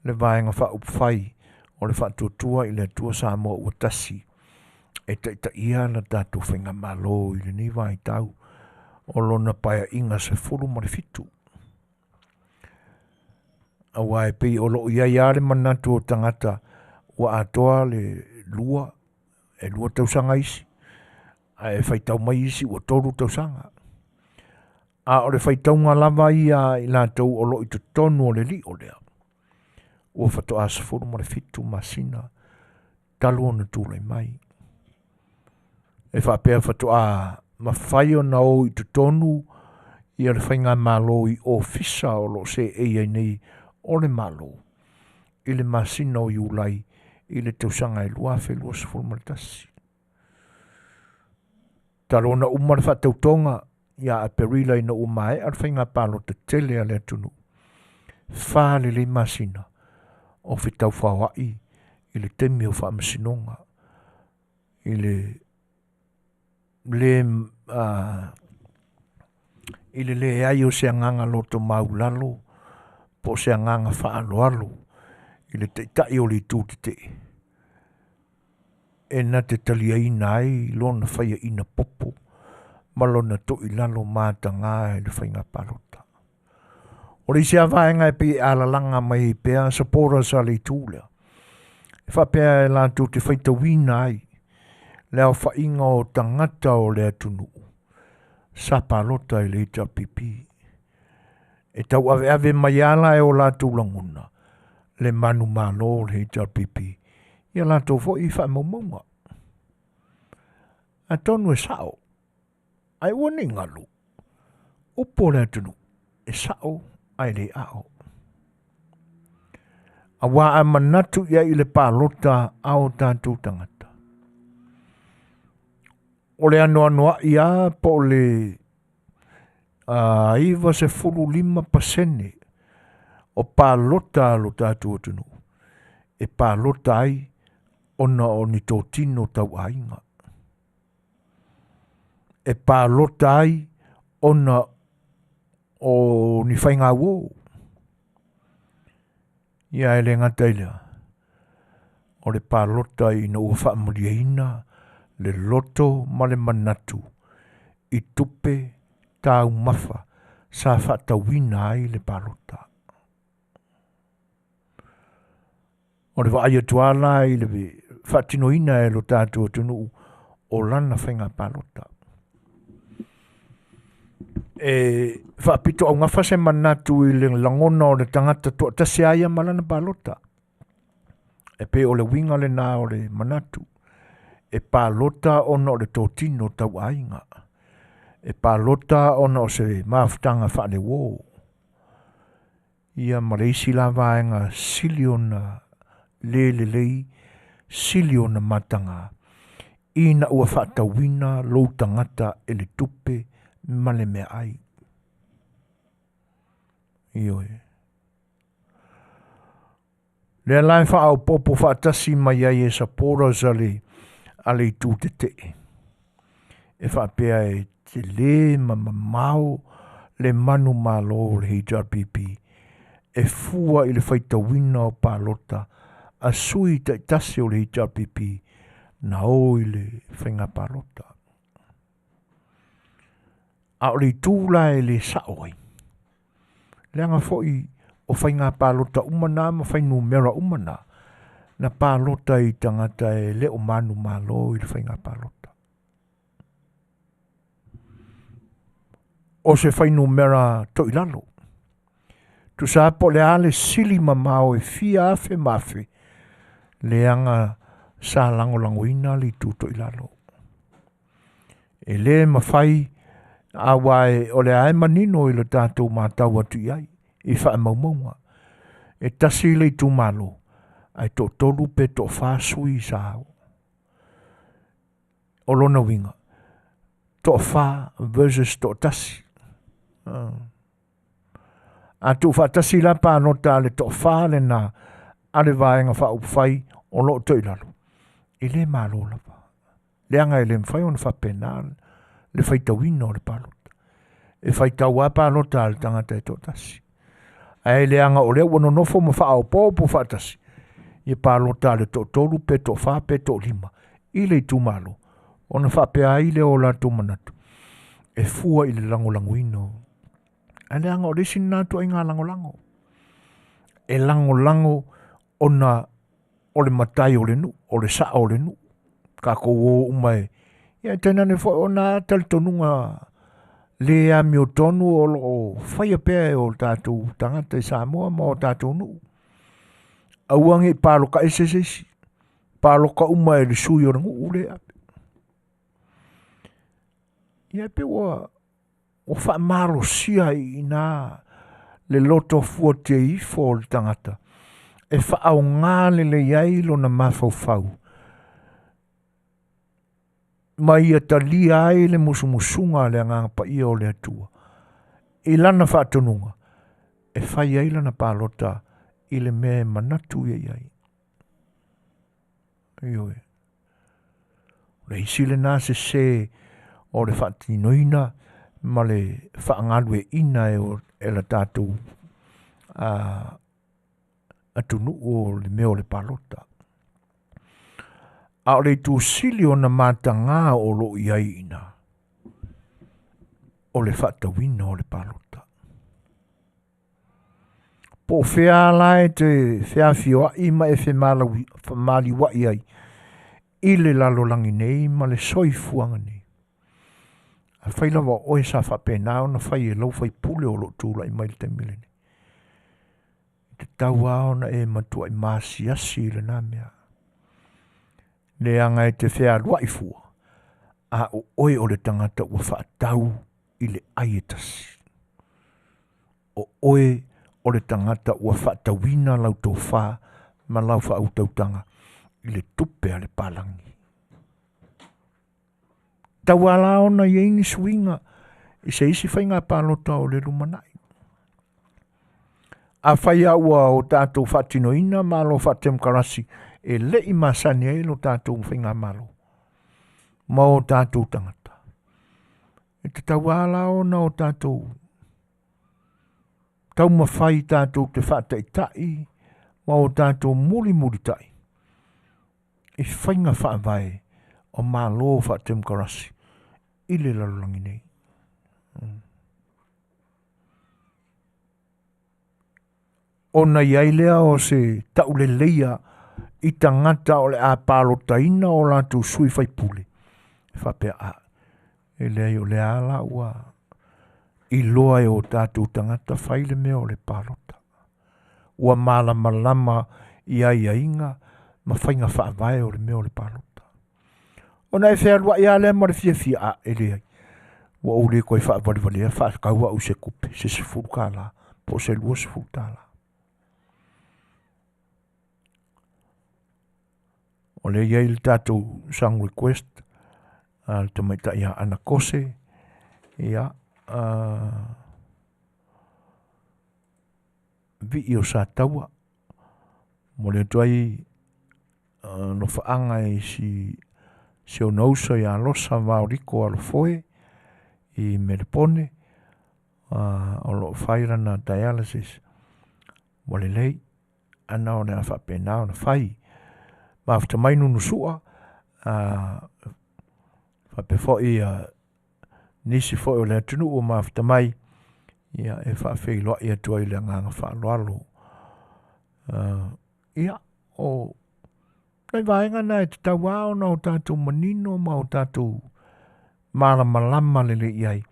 le Vaega Faaupufai o le Faatuatua i le Atua Samoa ua Tasi e taitaia le tatou Faigamalo i lenei vaitau o lona Paeaiga 17. Aua e pei o lo o i ai lava le manatu o tagata ua atoa le lua, e 2 tausaga isi, ae faitau mai isi ua 3 tausaga. A o le faitauga lava ia a i latou o lo o i totonu o le lio lea, ua faatoa 17 masina talu ona tulai mai. E faapea faatoa mafai ona o i totonu ia le Faigamalo i ofisa o lo o seei ai nei o le Malo i le masina o Iulai i le tausaga e 2021. Talu ona uma le faatautoga ia Aperila ina ua maea le faiga palota tele a le atunuu, 4 lelei masina o fetaufaoai i le taimi o faamasinoga i le le i le leai o se agaga loto maulalo po o se agaga faaaloalo i le taitai o le itu tetee e na te taliaina ai lona faiaina popo ma lona toilalo mataga i le faiga palota. O le isi lava vaega e pei e alalaga mai ai pea supporters a le itu lea, e faapea e latou te faitauina ai le aofaiga o tagata o le atunuu sa palota i le HRPP. E tauaveave mai lava la e o latou lagona le manumalo o le HRPP i a latou foi faamaumauga. Atonu e sao, ae ua ne i galu, upu o le atunuu, e sao ae le ao. Aua a manatu i ai i le palota a o tatou tagata, o le anoanoai lava po o le 95% o palota a lo tatou atunuu e palota ai ona o ni totino tauaiga. E palota ai ona o ni faigauo. Ia e le gata i lea, o le palota ina ua faamalieina le loto ma le manatu i tupe taumafa sa faatauina ai le palota. O le vaai atu lava la i le faatinoina e lo tatou atunuu o lana faiga palota. E faapito augafa se manatu i le lagona o le tagata toatasi a ia ma lana palota. E pei o le uiga lena o le manatu. E palota ona o le totino tauaiga. E palota ona o se mafutaga faaleuo. Ia ma le isi la vaega sili ona le lelei, sili ona mataga, ina ua faatauina lou tagata e le tupe ma le meaai. Ioe. Lea la e faaopoopo faatasi mai ai e supporters a le, a le itu tetee. E faapea e tele ma mamao le manumalo o le HRPP e fua i le faitauina o palota a sui taitasi o le HRPP na o i le faiga palota. A o le itu la e le sao ai, leaga foi o faiga palota uma na ma fuainumera uma na, na palota i tagata e le o manumalo i le faiga palota. O se fuainumera toilalo. Tusa po o le a le sili mamao e fia afe ma afe, leaga sa lagolagoina le itu toilalo. E le mafai aua e, o lea e manino i le tatou matau atu i ai i faamaumauga. E tasi le itumalo, ae toatolu pe toafa sui sa o. O lona uiga, toafa versus toatasi. A tuufaatasi la palota a le toafa lena a le Vaega Faaupufai o lo o toilalo, e le malo lava. Leaga e le mafai ona faapena le faitauina o le palota. E faitau lava palota a le tagata e toatasi. Ae leaga o lea ua nonofo ma faaopoopo faatasi ia palota a le toatolu pe toafa pe toalima i le itumalo, ona faapea ai lea o latou manatu e fua i le lagolagoina o. Ae leaga o le isi lena ituaiga lagolago. E lagolago ona o le matai o le nuu, o le sao o le nuu. Tatou o uma e, ia tainane foi o na talitonuga le amiotonu o lo o faia pea e o tatou tagata i Samoa ma o tatou nuu. Aua ne i paloka ese se isi, paloka uma e le sui o le nuu lea. Ia pe ua ua faamalosia ai i ina le loto fuatia ifo o le tagata e faaaoga lelei ai lona mafaufau ma ia talia ai le musumusuga a le Agaga Paia o le Atua i lana faatonuga e fai ai lana palota i le mea e manatu ia i ai. Ioe. O le isi lena sese o le faatinoina ma le faagalueaiina e, e la tatou atunuu o le mea o le palota. A o le itu sili ona mataga o lo o i ai i ina, o le faatauina o le palota. Po o fea la e te feafioai ma e femaliuai ai i le lalolagi nei ma le soifuaga nei. Afai lava o oe sa faapena ona fai e lou faipule o lo o tulai mai i le taimi lenei, e tatau lava ona e matuai maasiasi i lena mea. Leaga e te fealuai fua, a o oe o le tagata ua faatau i le ai e tasi. O oe o le tagata ua faatauina lau tofa ma lau faautautaga i le tupe a le palagi. Tauala ona i ai ni suiga i se isi faiga palota o le lumanai. Afai lava ua o tatou faatinoina malo faatemokarasi e le i masani ai lo tatou faigamalo ma o tatou tagata, e tatau lava la ona o tatou taumafai tatou te faataitai ma o tatou mulimulitai i faiga faavae o malo faatemokarasi i le lalolagi nei. Ona i ai lea o se tauleleia i tagata o le a palotaina o latou sui faipule, e faapea, a, e leai o lea lava la ua iloa e o tatou tagata fai le mea o le palota. Ua malamalama i aiaiga ma faiga faavae o le mea o le palota. Ona e fealuai lava lea ma le fiafia, a, e leai, ua ou le toe faavalevalea faatau au i se tupe, se $10 po o se $20. O lea e i ai le tatou song request a le tamaitai ia Ana Kose, ia, Vii o Sataua, momoli atu ai alofaaga i si si ona uso ia Losa Vaoliko Alofoe i Melepone, o lo o fai lana dialysis. Ua lelei, ana o le a faapena ona fai. Mafuta mai Nunusua, faapea foi nisi foi o le atunuu ua mafuta mai, ia e faafeiloai atu ai le agaga faaaloalo. Ia, o nai vaega na e tatau lava ona o tatou manino ma o tatou malamalama lelei i ai,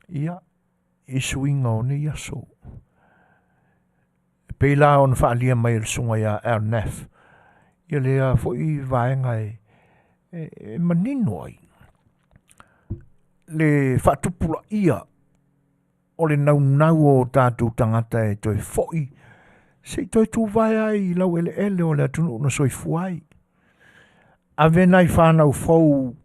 ia, i suiga o nei aso. E pei la ona faaalia mai e le susuga ia Al Naff, ia lea foi vaega e, e, e manino ai le faatupulaia o le naunau o tatou tagata e toe foi se i toe tuvae ai i laueleele o le atunuu na soifua ai. Ave nai fanau fou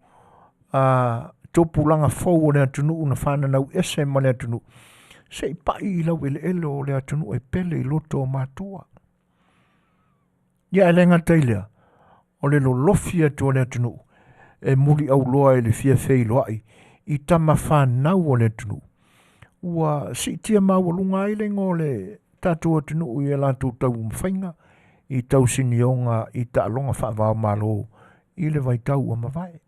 a tupulaga fou o le atunuu na fananau ese ma le atunuu se i pai i laueleele o le atunuu e pele i loto o matua. Ia e le gata i lea, o le lolofi atu o le atunuu e muliauloa i le fia feiloai i tama fanau o le atunuu, ua siitia maualuga ai le igoa o le tatou atunuu i a latou taumafaiga i tausinioga i taaloga faava-o-Malo i le vaitau ua mavae.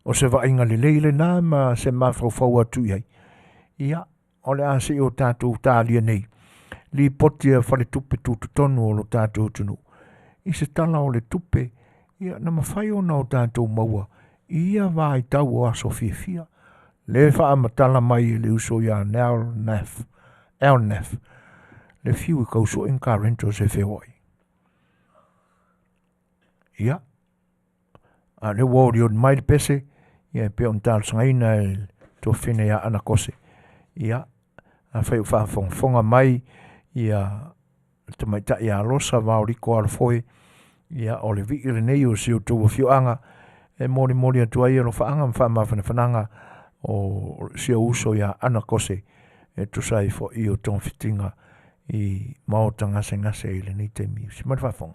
O se vaaiga lelei lena ma se mafaufau atu i ai, ia, o le a se i o tatou talia nei lipoti a faletupe tutotonu o lo tatou atunuu i se tala o le tupe ia na mafai ona o tatou maua i ia vaitau o aso fiafia le faamatala mai e le uso ia Nell Naff, El Naff, le fiu e tau sue ni car rentals e feoai. Ia, a o lea ua olioli mai le pese, ia e pei ona talosagaina e le tuafafine ia Ana Kose. Ia, afai o faafogafoga mai ia le tamaitai ia Losa Vaoliko Alofoe, ia o le vii lenei o si outou afioaga e molimoli atu ai alofaaga ma faamafanafanaga o si ou uso ia Ana Kose e tusa ai foi o togafitiga i maota gasegase i lenei taimi. Si mai le faafofoga.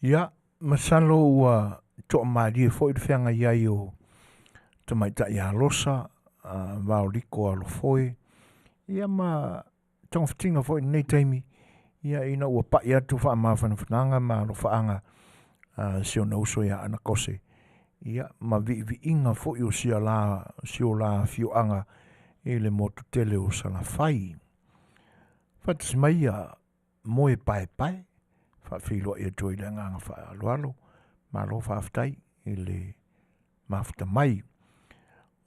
Ia, masalo ua toamalie foi le feagai ai o tamaitai alosa, vaoliko alofoe, ia ma togafitiga foi i lenei taimi, ia ina ua pai atu faamafanafanaga ma alofaaga a si ona uso ia Anakose, ia ma viiviiga foi o sia la, si o la afioaga i le motu tele o Salafai. Faatasi mai ia moe paepae, faafeiloai atu ai le agaga faaaloalo, malo faafetai i le mafuta mai.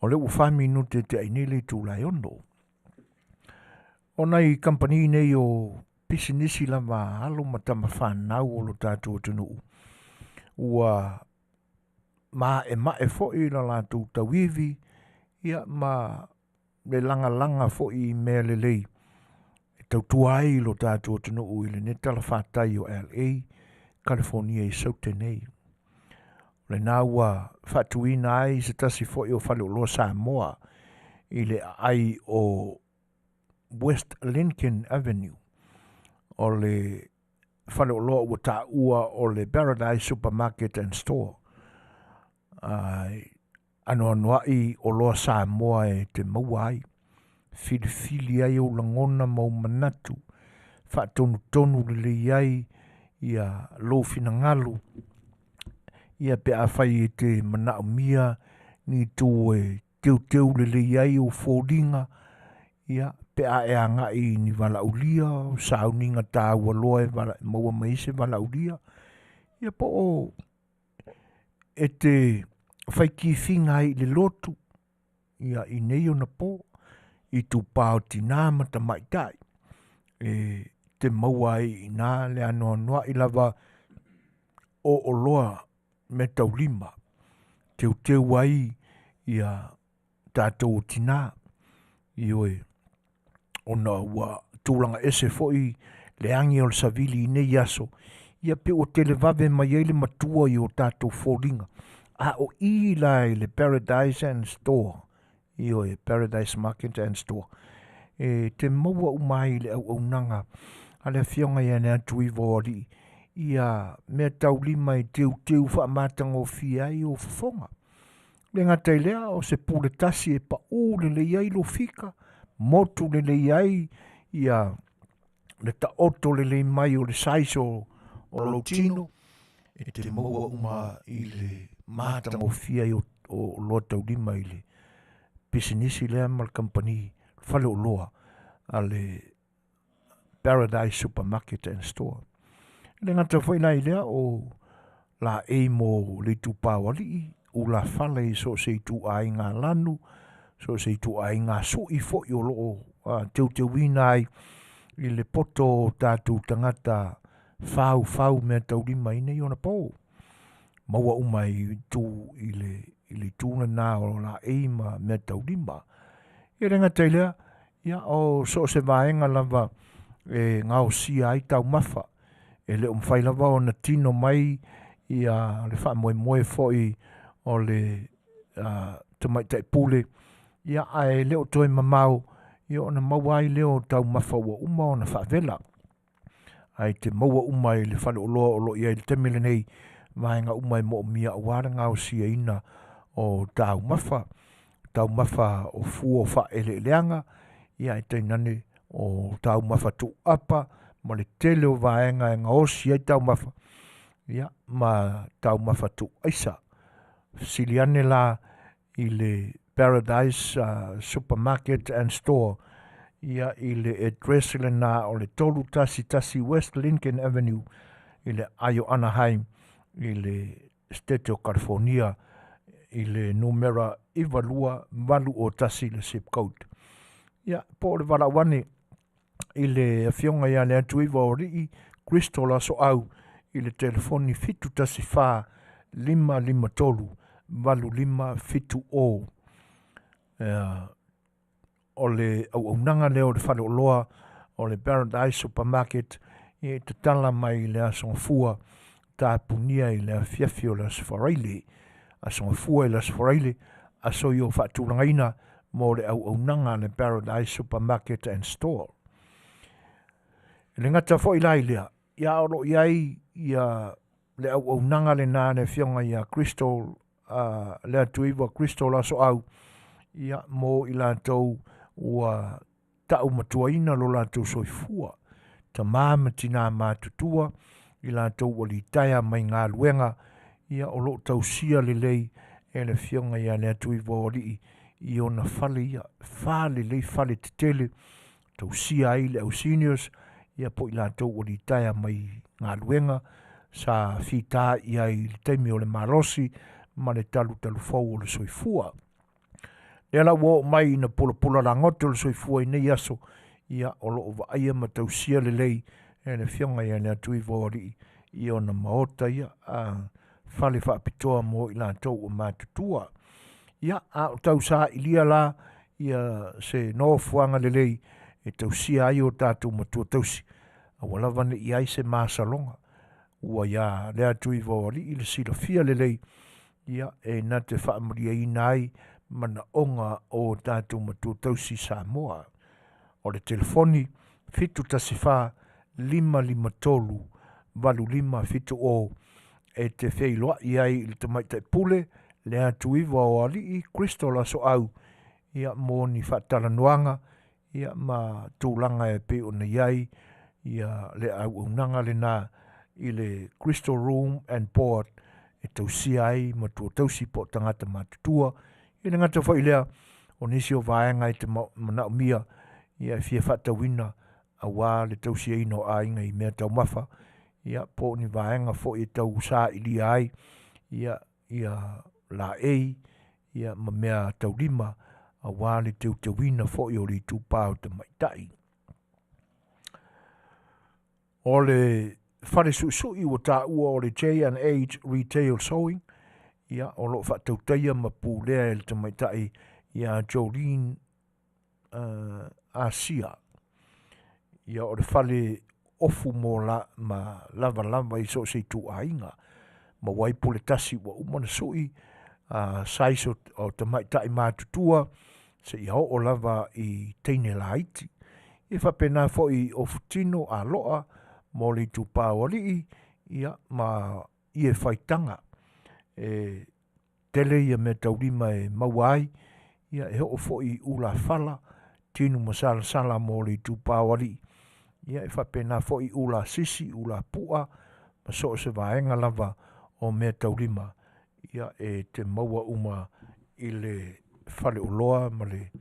O lea ua 4 minute e tea ai nei le itula e 6. O nai kamupani nei o pisinisi lava a alo ma tama fanau o lo tatou atunuu, ua maemae foi la latou tauivi, ia ma le lagalaga foi i mea lelei e tautua ai lo tatou atunuu i lenei talafatai o LA, Kalifonia i Saute nei. O lena ua faatuina ai se tasi foi o faleoloa Samoa i le aai o West Lincoln Avenue. O le faleoloa ua taua o le Paradise Supermarket and Store. Anoanoai oloa Samoa e te maua ai, filifili ai ou lagona ma ou manatu, faatonutonu lelei ai ia lou finagalo, ia pe afai e te manaomia ni itu e teuteu lelei ai ou foliga, ia pe a e agai i ni valaaulia, o sauniga taua loa e maua mai ai se valaaulia, ia po o e te fai kifiga ai i le lotu, ia i nei ona po, itupa o tinā ma tamaitai, e te maua ai i ina le anoanoai lava o oloa meataulima, teuteu ai ia tatou o tinā, ioe, ona ua tulaga ese foi le agi o le savili i nei aso, ia pe ua televave mai ai le matua i o tatou foliga. A o i la i le Paradise and Store, ioe, Paradise Market and Store, e te maua uma ai le auaunaga a le afioga ia Leatuiva o Alii, ia meataulima e teuteu faamatagofie ai ou fofoga. Le gata i lea, o se pule tasi e pau lelei ai lou fika, motu lelei ai ia le taoto lelei mai o le size o, o lou tino, e te maua uma i le matagofie ai o, o loa taulima i le pisinisi lea ma le kamupani faleoloa a le Paradise Supermarket and Store. E le gata foi la i lea o laei mo le itupa o alii, ulafale i so o se ituaiga lanu, so o se ituaiga sui foi o loo teuteuina ai i le poto o tatou tagata faufau meataulima i nei ona po. Maua uma i itu i le, i le itu lena o laei ma meataulima. E le gata i lea, ia o so o se vaega lava e gaosia ai taumafa, e le o mafai lava ona tino mai ia le faamoemoe foi o le tamaitai pule, ia ae le o toe mamao ia ona maua ai lea o taumafa ua uma ona faavela. Ae te maua uma i le faleoloa o lo o i ai i le taimi lenei, vaega uma e moomia aua le gaosiaina o taumafa, taumafa o fua o faaeleeleaga, ia ae tainane o taumafa tuuapa ma le tele o vaega e gaosi ai taumafa, ia ma taumafa tuuaisa. Fesili ane la i le Paradise Supermarket and Store ia i le address lena o le 311 West Lincoln Avenue i le aai o Anaheim i le State o California i le numera 92801 le zip code. Ia, po o le valaau ane i le afioga ia Leatuiva o Alii Crystal Asoau i le telefoni 714 553 8570. O le auaunaga lea o le faleoloa o le Paradise Supermarket e tatala mai i le Aso Gafua tapunia i le afiafi o le Aso Faraile. Aso Gafua i le Aso Faraile, aso ia o faatulagaina mo le auaunaga a le Paradise Supermarket and Store. E le gata foi la i lea, ia o lo o i ai ia le auaunaga lena a le Afioga ia Crystal uh, Leatuiva Crystal Asoau, ia, mo i latou ua ta'u matuaina lo latou soifua, tamā ma tinā matutua, i latou ua litaea mai galuega, ia o lo'o tausia lelei e le Afioga ia Leatuivaoalii i ona fale ia, fa lelei fale tetele, tausia ai le au seniors, ia po o i latou ua litaea mai galuega sa fitā i ai i le taimi o le malosi ma le talutalufou o le soifua. Lea la ua oo mai ina pulapula lagoto le soifua i nei aso, ia o lo o vaaia ma tausia lelei e le Afioga ia Leatuivaoalii i ona maota ia, a fale faapitoa mo i latou ua matutua. Ia, a o tausailia la ia se nofoaga lelei e tausia ai o tatou matua tausi, aua lava ne i ai se masaloga. Ua ia Leatuivaoalii le silafia lelei, ia, e na te faamalieina ai manaoga o tatou matua tausi Samoa. O le telefoni 714 553 8570 e te feiloai ai i le tamaitai pule Leatuivaoalii Crystal Asoau ia mo ni faatalanoaga ia ma tulaga e pei ona i ai ia le auaunaga lena i le Crystal Room and Board e tausia ai matua tausi po o tagata matutua. E le gata foi i lea, o nisi o vaega e te manaomia ia e fia faatauina aua le tausiaina o aiga i mea taumafa, ia po o ni vaega foi e tau sailia ai ia ia laei ia ma mea taulima aua le teuteuina foi o le itupa o tamaitai. O le fale suisui ua taua o le J&H Retail Sewing, ia o lo o faatautaia ma pulea e le tamaitai ia Jolene uh, Asia. Ia o le fale ofu mo la, ma lavalava i so o se ituaiga. Maua ai pule tasi ua uma ona sui, uh, size o, o tamaitai matutua, seia oo lava i teine laiti. E faapena foi i ofu tino aloa mo le itupa o alii, ia, ma ie faitaga. E tele ia mea taulima e maua ai, ia e oo foi i ulafala, tinu masalasala mo le itupa o alii. Ia e faapena foi i ula sisi, ula pu'a, ma so o se vaega lava o mea taulima, ia e te maua uma i le faleoloa ma le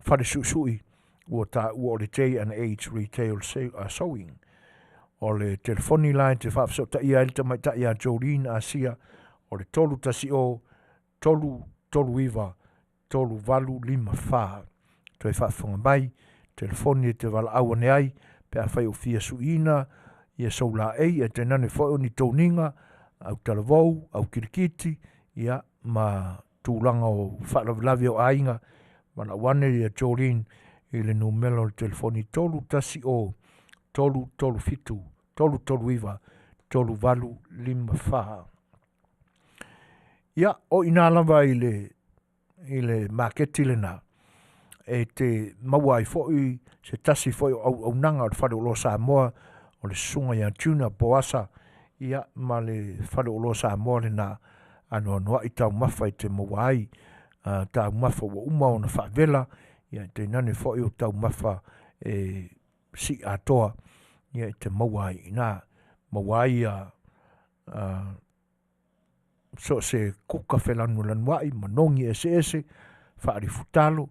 fale suisui ua taua o le J&H Retail Sewing. O le telefoni la e te faafesootaia ai le tamaitai ia Jolene Asia o le 310 339 3854. Toe faafofoga mai, telefoni e te valaau ane ai pe afai o fia suiina ia sou laei, ae tainane foi o ni toniga, au talavou, au kilikiti, ia ma tulaga o faalavelave o aiga, valaau ane ia Jolene i le numera o le telefoni 310 337 339 3854. Ia, o ina lava i le i le maketi lena e te maua ai foi se tasi foi o auaunaga o le Faleoloa Samoa o le susuga ia Junior Poasa ia ma le Faleoloa Samoa lena anoanoai taumafa e te maua ai uh, taumafa ua uma ona faavela ia tainane foi o taumafa e sii atoa ia e te maua ai ina maua ai ia uh, so o se kuka felanulanuai, manogi eseese, faalifutalo,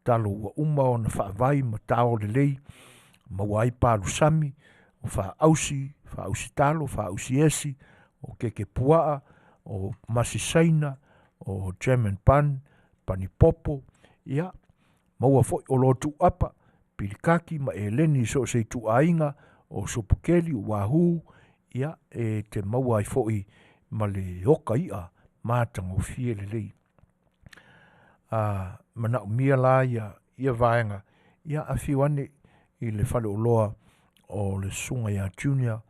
talo ua uma ona faavai ma tao lelei, maua ai palusami, o faausi, faausi talo, faausi esi, o keke puaa, o masi saina, o German bun, panipopo, ia, maua foi o lotu apa, pilikaki ma eleni i so o se ituaiga, o supukeli, o wahoo, ia, e te maua ai foi ma le oka i'a matagofie lelei. A manaomia la ia, ia vaega, ia afio ane i le faleoloa o le susuga ia Junior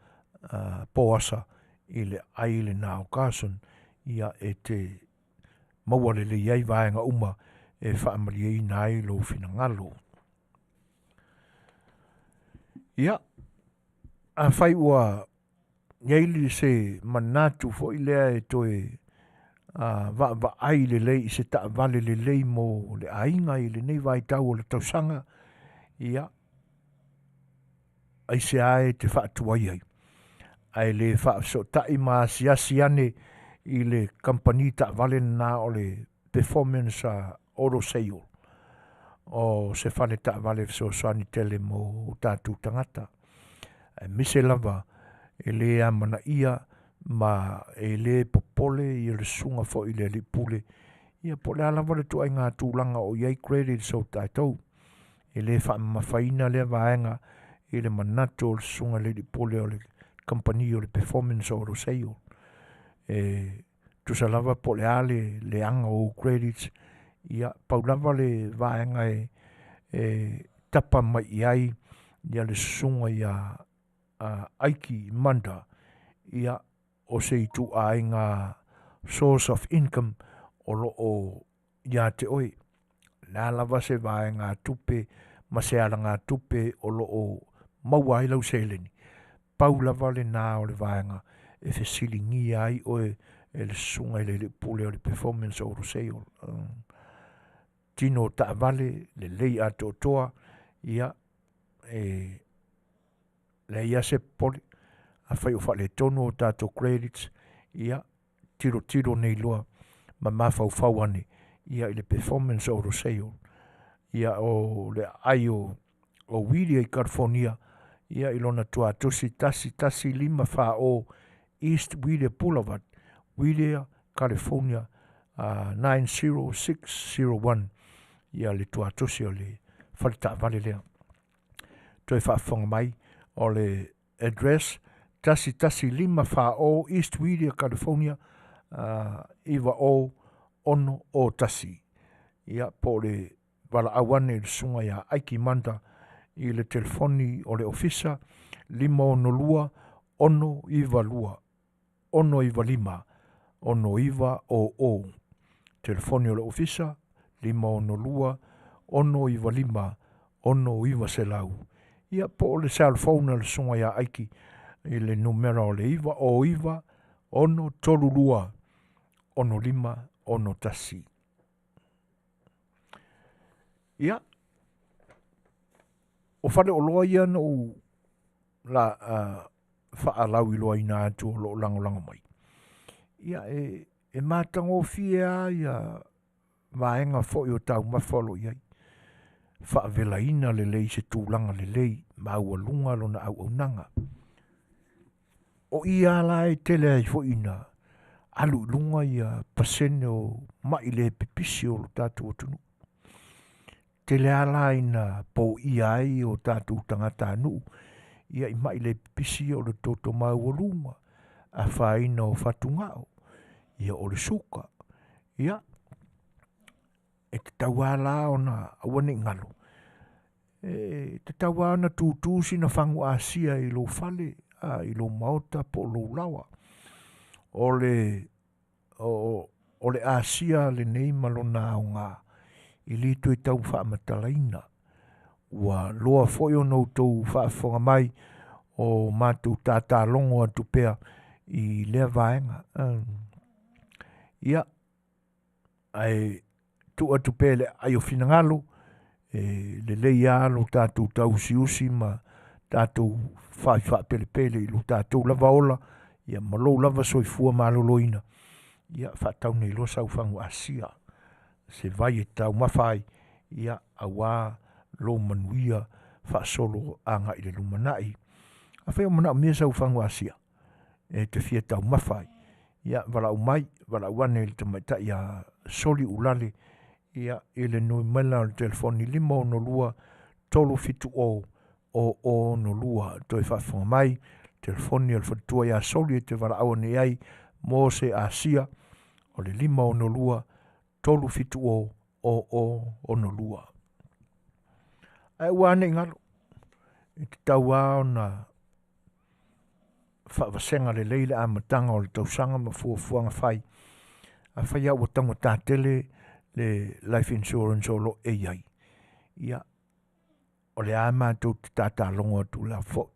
uh, Poasa i le ai lena o Carson, ia e te maua lelei ai vaega uma e faamalieina ai lou finagalo. Ia, afai ua I ai se manatu foi lea e toe vaavaai lelei i se taavale lelei mo le aiga i lenei vaitau o le tausaga, ia, aisea e te faatuai ai ae le faafesootai ma asiasi ane i le kamupani taavale lena o le Performance Auto Sale o se fale taavale fesoasoani tele mo o tatou tagata, aemaise lava e le amanaia ma e le popole ia le susuga foi i le alii pule, ia po o le a lava le ituaiga tulaga o i ai credits o tatou. E le faamamafaina lea vaega i le manatu o le susuga i le alii pule o le kamupani o le Performance Auto Sale. E tusa lava po o le a le leaga o ou credits, ia pau lava le vaega e tapa mai i ai ia le susuga ia Aiki Manda, ia o se ituaiga source of income o lo o ia te oe. O le a lava se vaegatupe ma se alagatupe o lo o maua ai lau seleni, pau lava lena o le vaega e fesiligia ai oe e le susuga i le alii pule o le Performance Auto Sale. Tino o taavale lelei atoatoa, ia e leai lava se popole. Afai o faaletonu o tatou credits, ia tilotilo nei loa ma mafaufau ane ia i le Performance Auto Sale. Ia o le aai o Whittier i California, ia i lona tuatosi 11540 East Whittier Boulevard, Whittier, California 90601, ia le tuatosi o le fale taavale lea. Toe faafofoga mai o le address 11540 East Whittier, California 90601. Ia po o le valaau ane i le susuga ia Aiki Manda i le telefoni o le ofisa 562 692 695 6900. Telefoni o le ofisa 562 695 6900. Ia po o le cell phone a le susuga ia Aiki i le numera o le 909 632 6561. Ia, o faleoloa ia na ou la faalauiloaina atu o lo o lagolago mai. Ia, e matagofie lava ia vaega foi o taumafa o lo o i ai. Faavelaina lelei i se tulaga lelei, maualuga lona auaunaga. O i lava la e tele ai foi ina alu i luga ia pasene o mai le pipisi o lo tatou atunuu. Tele lava la ina poia ai o tatou tagatanuu ia i mai le pipisi o le toto maualuga, afaina o fatugao, ia o le suka. Ia, e tatau lava la ona aua ne i galo, e tatau lava ona tutu sina fagu asia i lou fale, i lou maota po o lou laoa. O le o le Asia lenei ma lona aoga e le toe tau faamatalaina. Ua loa foi ona outou faafofoga mai o matou tatalogo atu pea i lea vaega. Ia, ae tuu atu pea i le aai o finagalo, e lelei lava lo tatou tauusiusi ma tatou fai faapelepele i lo tatou lava ola, ia ma lou lava soifua maloloina, ia faatau nei loa sau fagu asia, se vai e taumafa ai, ia aua lou manuia faasolo agai i le lumanai. Afai o manaomia sau fagu asia e te fia taumafa ai, ia valaau mai, valaau ane i le tamaitai ia Soli Ulale, ia i le numera o le telefoni 562 370 0062. Toe faafofoga mai, telefoni o le faletua ia Soli e te valaau ane i ai mo se asia o le 562 370 0062. Ae ua ane i galo, e tatau lava ona faavasega lelei le amataga o le tausaga ma fuafuaga fai. Afai lava ua taugata tele le life insurance o lo o e i ai, ia, o lea lava matou te tatalogo atu la foi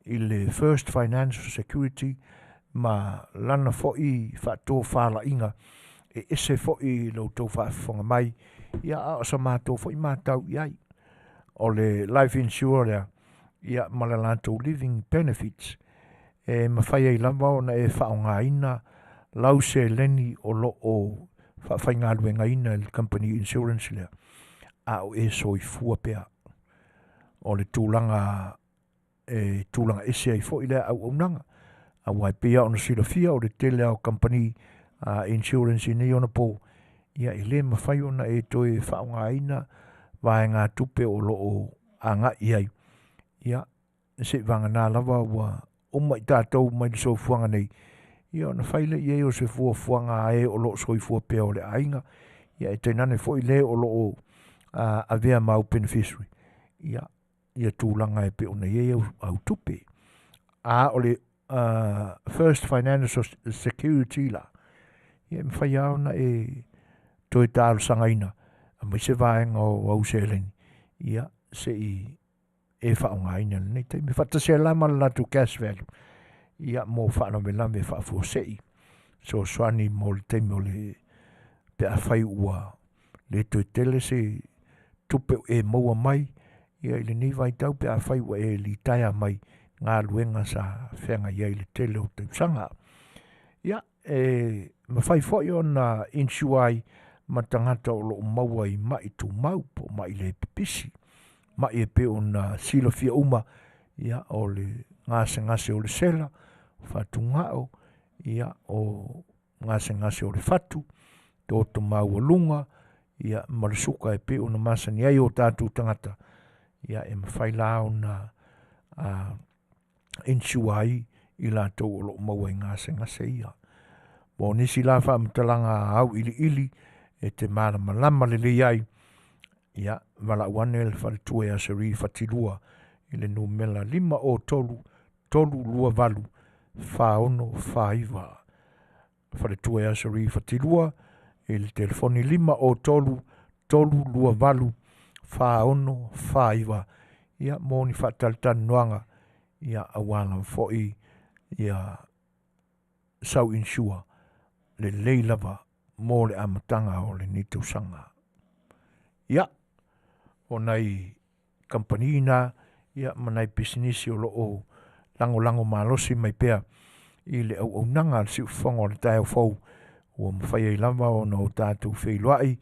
i le First Financial Security ma lana foi faatofalaiga e ese foi i lo outou faafofoga mai, ia a o sa matou foi matau i ai. O le life insure lea, ia ma le latou living benefits, e mafai ai lava ona e faaaogaina lau seleni o lo o faafaigaluegaina e le company insurance lea, a o e soifua pea. O le tulaga e tulaga ese ai foi lea auaunaga, aua e pei lava ona silafia o le tele lava o kamupani insurance i nei ona po, ia e le mafai ona e toe faaaogaina vaegatupe o lo o agai i ai, ia seivagana lava ua uma i tatou mai le soifuaga nei, ia ona fai lea i ai o se fuafuaga a e o lo o soifua pea o le aiga, ia ae tainane foi le o lo o avea ma au beneficiary, ia ia tulaga e pei ona i ai au tupe. A o le First Financial Security la, ia e mafai lava ona e toe talosagaina aemaise vaega o au seleni, ia se i e faaaogaina i lenei taimi. Faatasi ai la ma le latou cash value, ia mo faalavelave faafuasei, fesoasoani mo le taimi o le pe afai ua le toe tele se tupe o e maua mai ia i lenei vaitau pe afai ua e litaea mai galuega sa feagai ai i le tele o tausaga. Ia, e mafai foi ona insure ai ma tagata o lo o maua i mai tumau po o mai le pipisi, mai e pei ona silafia uma, ia, o le gasegase o le sela, o fatugao, ia, o gasegase o le fatu, toto maualuga, ia, ma le suka e pei ona masani ai o tatou tagata, ia, e mafai la ona insure ai i latou o lo o maua i gasegase ia. Mo nisi la faamatalaga auiliili e te malamalama lelei ai, ia, valaau ane le faletua ia Cherie Fatilua i le numera 503 328 4649. Faletua ia Cherie Fatilua i le telefoni 503 328 4649, ia, mo ni faatalatalanoaga, ia, aua lava foi ia sau insure lelei lava mo le amataga o lenei tausaga. Ia, o nai kamupani na, ia, ma nai pisinisi o lo o lagolago malosi mai pea i le auaunaga a le siufofoga o le taeao fou, ua mafai ai lava ona o tatou feiloai,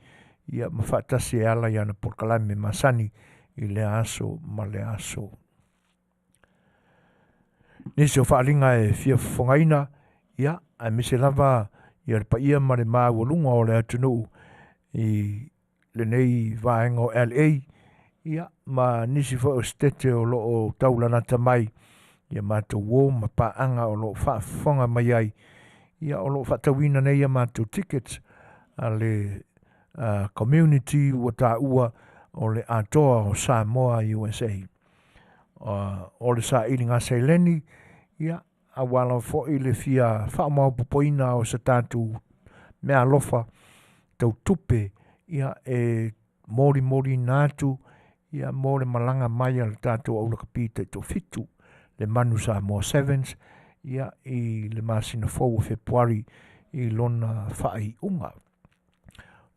ia, ma faatasi e ala i ana polokalame masani i lea aso ma lea aso. Nisi o faaaliga e fia fofogaina, ia, aemaise lava ia le paia ma le maualuga o le atunuu i lenei vaega o LA, ia, ma nisi foi o setete o lo o taulalata mai, ia matou uo ma paaga o lo o faafofoga mai ai, ia, o lo o faatauina nei a matou tickets a le community ua taua o le atoa o Samoa USA. O le sailiga seleni, ia, aua lava foi le fia faamaopoopoina o se tatou meaalofa tau tupe, ia, e molimoliina atu, ia, mo le malaga mai a le tatou aulakapi taitoafitu, le Manu Samoa Sevens, ia, i le masina fou o Fepuari i lona faaiuga.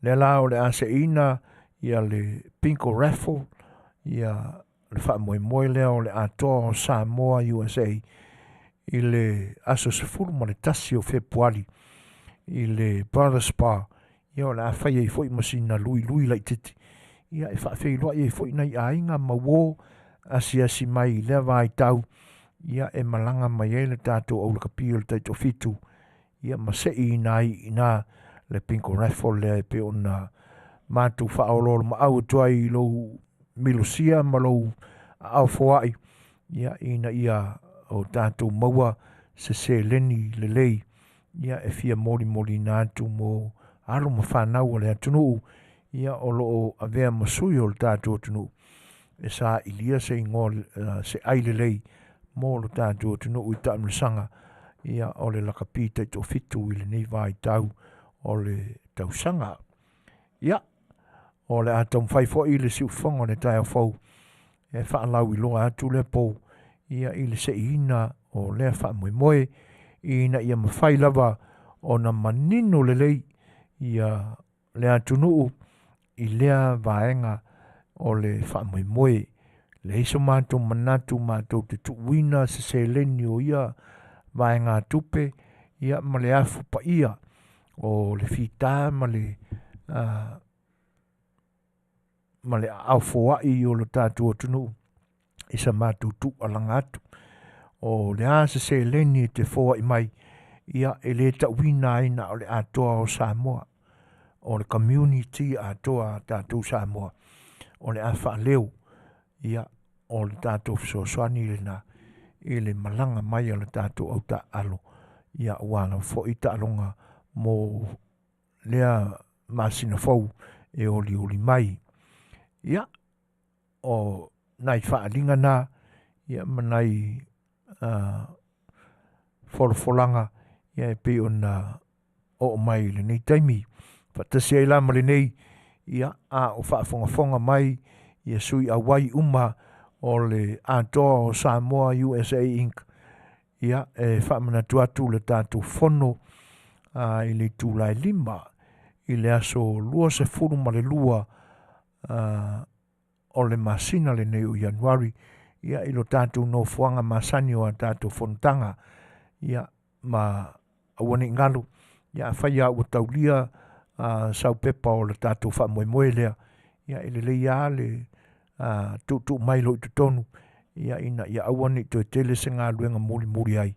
Lea la o le a seina ia le bingo raffle, ia le faamoemoe lea o le atoa o Samoa USA i le aso 11 o Fepuari i le Brothers Bar, ia o le a fai ai foi ma sina luilui laitiiti, ia e faafeiloai ai foi nai aiga ma uo asiasi mai i lea vaitau, ia e malaga mai ai le tatou aulakapi o le taitoafitu, ia ma seiina ai i ina le bingo raffle lea e pei ona matou faaoloolomaau atu ai i lou milosia ma lou aao foai, ia, ina ia o tatou maua se seleni lelei, ia, e fia molimoliina atu mo alo ma fanau o le atunuu, ia, o lo o avea ma sui o le tatou atunuu e sailia se igoa, se ai lelei mo lo tatou atunuu i taamilosaga, ia, o le lakapi taitoafitu i lenei vaitau o le tausaga. Ia, o le a taumafai foi le siufofoga o le taeao fou e faalauiloa atu lea pou, ia i le seiina o lea faamoemoe ina ia mafai lava ona manino lelei ia le atunuu i lea vaega o le faamoemoe. Leai so matou manatu matou te tuuina se seleni o ia vaegatupe ia ma le afu paia o le fita ma le ma le aao foai o lo tatou atunuu i sa matou tuualaga atu. O le a se seleni e te foai mai, ia e le tauina ai na o le atoa o Samoa, o le community atoa a tatou Samoa, o le a faaleo, ia o le tatou fesoasoani lena i le malaga mai a le tatou au taaalo, ia aua lava foi taaloga mo lea masina fou e olioli mai. Ia, o nai faaaliga na, ia ma nai folafolaga ia e pei ona oo mai i lenei taimi. Faatasi ai la ma lenei, ia, a o faafogafoga mai ia sui auai uma o le atoa o Samoa USA Inc. Ia, e faamanatu atu le tatou fono a, i le itula e 5 i le aso 22 a, o le masina lenei o Ianuari, ia i lo tatou nofoaga masani o a tatou fonotaga, ia ma aua nei galo, ia afai lava ua taulia a, sau pepa o le tatou faamoemoe lea, ia e lelei lava le a, tuutuu mai loa i totonu, ia ina ia aua ne i toe tele se galuega mulimuli ai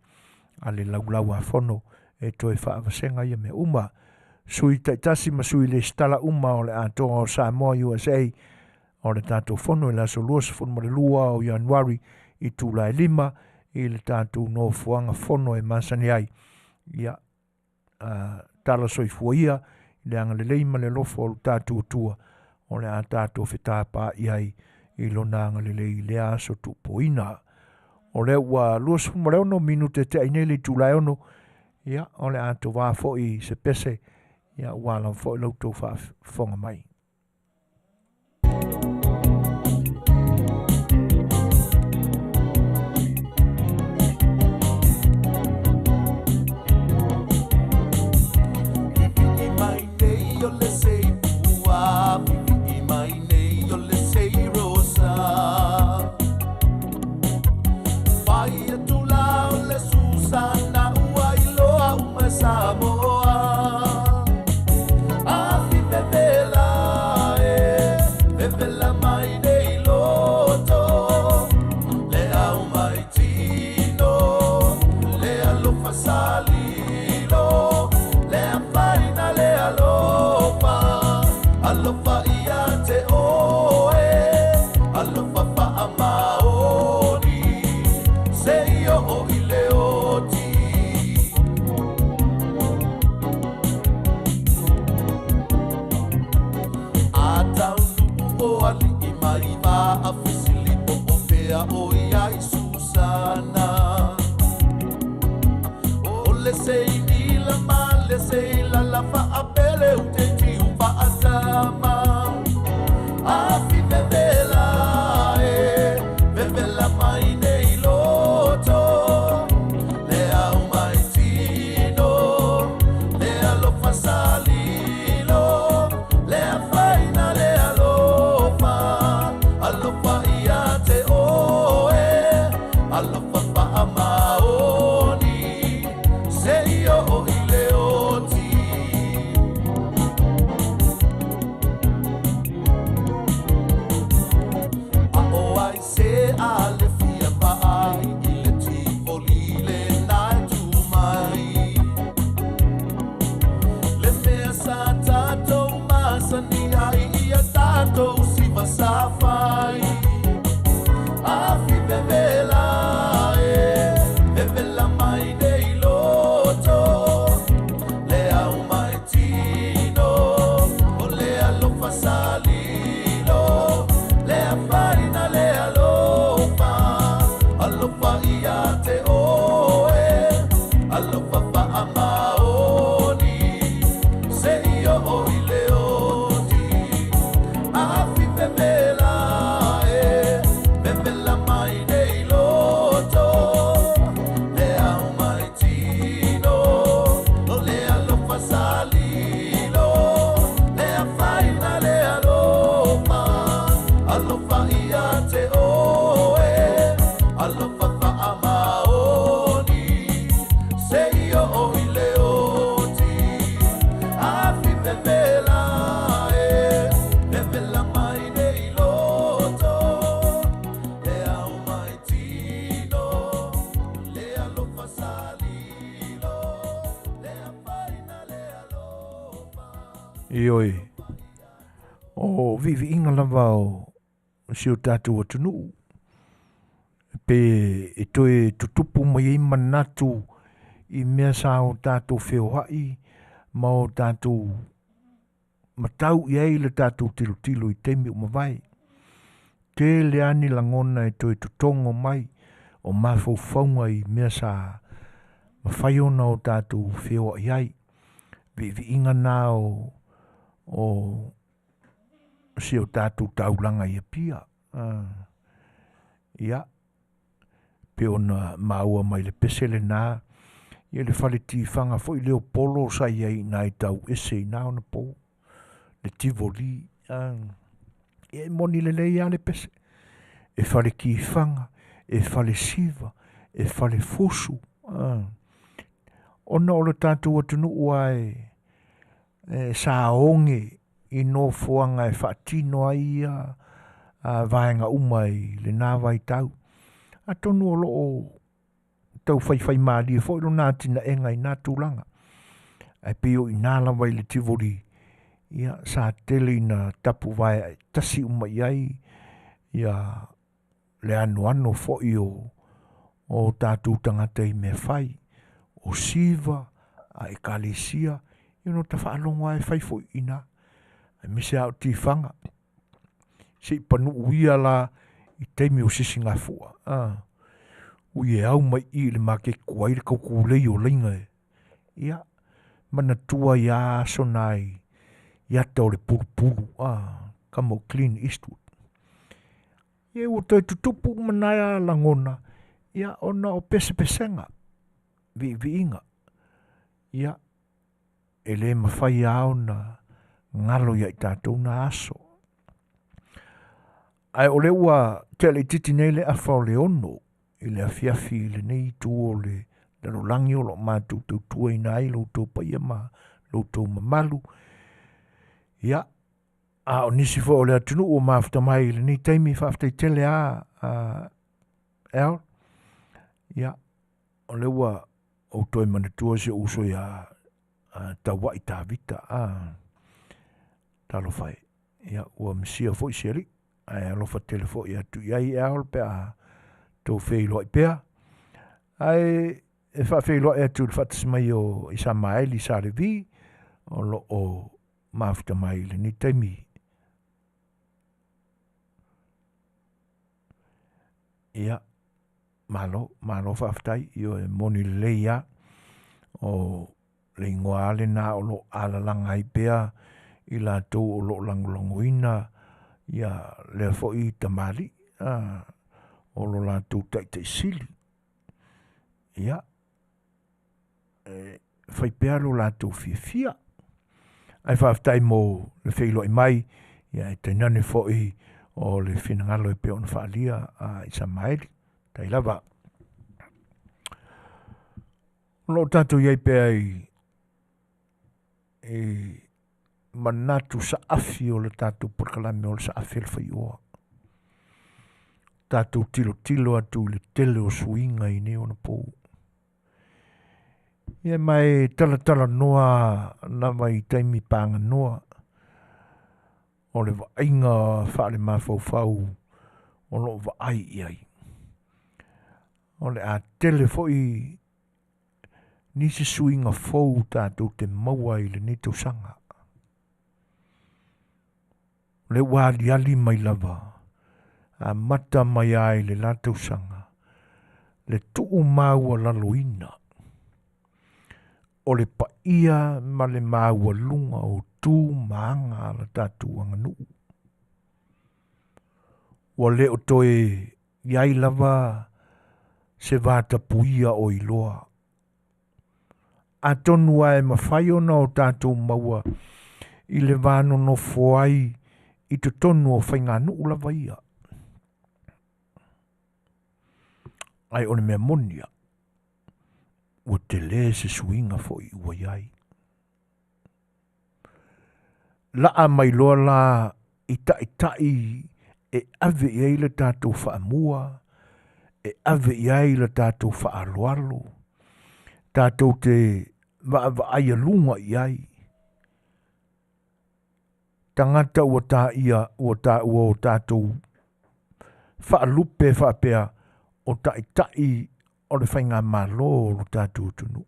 a le laulau-a-fono e toe faavasega ia mea uma. Sui taitasi ma sui lesitala uma o le atoa o Samoa USA o le tatou fono i le aso 22 o Ianuari itula e 5 i le tatou nofoaga fono e masani ai. Ia, tala soifua ia i le agalelei ma le alofa o lo tatou Atua o le a tatou fetapaai ai i lona agalelei i lea aso tuupoina. O lea ua 26 minute tea i nei le itula e 6, ia, o le a tovā foi se pese, ia, ua lava foi la outou faafofoga mai. Vivii mai nei o le sei pua, vivii mai nei o le sei rosa. Fai atu la o le Susana ua iloa uma e Samoa. Afi vevela e, vevela mai nei loto. Le au mai tino, le alofa salilo, le afaina le alofa, alofa ia te oe, alofa faamaoni, se i oo i le oti. A taunuu o alii mai va a fesili po o fea o iai Susana. O le sei nila ma le sei lala faapele u te tiu faatama. Afi vevela e, vevela mai nei loto. Le au mai tino, le alofa salilo, le afaina le alofa, alofa ia te oe, alofa faamaoni, se i oo i le oti. A o ai se a le fia vaai i le tivoli le na e tu mai. Le mea sa tatou masani ai ia tatou siva sa fai. Afi vevela e, vevela mai nei loto. Le au mai tino, o le alofa salilo, le afaina le alofa, alofa ia te oe, alofa faamaoni, se i oo i le oti. Afi vevela e, vevela mai nei loto. oo i le oti Afi vevela e Vevela mai nei loto Le ao mai tino Le alofa salilo Le afaina le alofa Ioe, o viiviiga lava o si o tatou atunuu, pe e toe tutupu mai ai manatu i mea sa o tatou feoai ma o tatou matau i ai le tatou tilotilo i taimi ua mavae. Tele lava ni lagona e toe totogo mai o mafaufauga i mea sa mafai ona o tatou feoai ai. Viiviiga na o si o tatou taulaga i Apia. Ia, pei ona maua mai le pese lena, ia le fale tifaga foi lea o Polo sa i ai i ina i Tauese i na ona po, le Tivoli. Ia e moni lelei lava le pese, e fale tifaga, e fale siva, e fale fusu, ona o le tatou atunuu lava e sa oge i nofoaga e faatino ai ia vaega uma i lena vaitau. Atonu o lo o tau faifaimalie foi lona atinaega i na tulaga, ae pei o i ina lava i le Tivoli, ia sa tele ina tapuvae tasi uma i ai ia le anoano foi o tatou tagata i mea fai, o siva a ekalesia, ia ona ota faalogo lava e fai foi i ina, aemaise lava o tifaga, se i panuuia la i taimi o sisigafua. Ui e au mai i i le maketi tuai le tau tulei o laina e. Ia, manatua ai lava aso na i ata o le pulupulu, tama o Clint Eastwood. Ia ua toe tutupu uma na lagona, ia ona o pesepesega, viiviiga. Ia, e le mafai lava ona galo ia i tatou na aso. Ae o lea ua tea laitiiti nei le afa o le 6 i le afiafi i lenei itu o le lalolagi o lo o matou tautuaina ai lo outou paia ma lo outou mamalu. Ia, a o nisi foi o le atunuu ua mafuta mai i lenei taimi, faafetai tele lava El. Ia, o lea ua ou toe manatua si ou uso ia Tauai Tavita, talofa e. Ia, ua misia foi si alii, ae alofa tele foi atu i ai El pe a tou feiloai pea. Ae e faafeiloai atu i le faatasi mai o Isamaeli Sa Levi o lo o mafuta mai i lenei taimi. Ia, malo, malo faafetai, ioe, moni lelei lava. O le igoa lava lena o lo o alalaga ai pea i latou o lo o lagolagoina ia lea foi tamalii, o lo latou taitaisili. Ia, e fai pea lo latou fiafia. Ae faafetai mo le feiloai mai, ia e tainane foi o le finagalo e pei ona faaalia a Isamaeli. Tai lava. O lo o tatou i ai pea i manatu saafi o le tatou polokalame o le saafi o le faioa. Tatou tilotilo atu i le tele o suiga i nei ona pou. Ia ma e talatalanoa lava i taimi paganoa o le vaaiga faalemafaufau o lo o vaai i ai. O le a tele foi nisi suiga fou tatou te maua i lenei tausaga. O lea ua aliali mai lava, amata mai lava i le la tausaga, le tuumaualaloina o le paia ma le maualuga o tu ma aga a le tatou aganuu. Ua le o toe i ai lava se vatapuia o iloa. Atonu lava e mafai ona o tatou maua i le va nonofo ai i totonu o faiganuu lava ia. Ae o le mea moni lava. Ua tele se suiga foi ua i ai. Laa mai loa la i taitai e ave i ai le tatou faamua, e ave i ai le tatou faaaloalo, tatou te vaavaai aluga i ai. Tagata ua taia ua taua o tatou faalupe faapea o taitai o le faigamalo o lo tatou atunuu.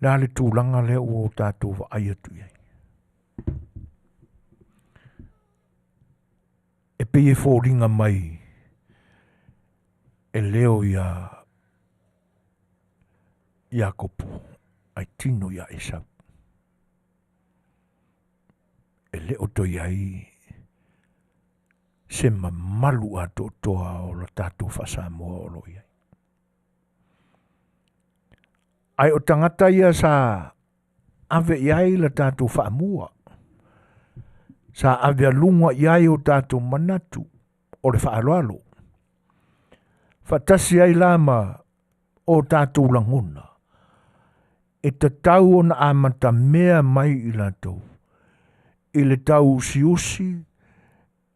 Le a le tulaga lea ua o tatou vaai atu i ai? E pei e foliga mai e leo ia Iakopo ae tino ia Esau. E le o toe i ai se mamalu atoatoa o la tatou faa-Samoa o lo o i ai. Ae o tagata ia sa ave i ai la tatou faamua, sa ave aluga i ai o tatou manatu o le faaaloalo, faatasi ai la ma o tatou lagona, e tatau ona amata mea mai i latou i le tauusiusi,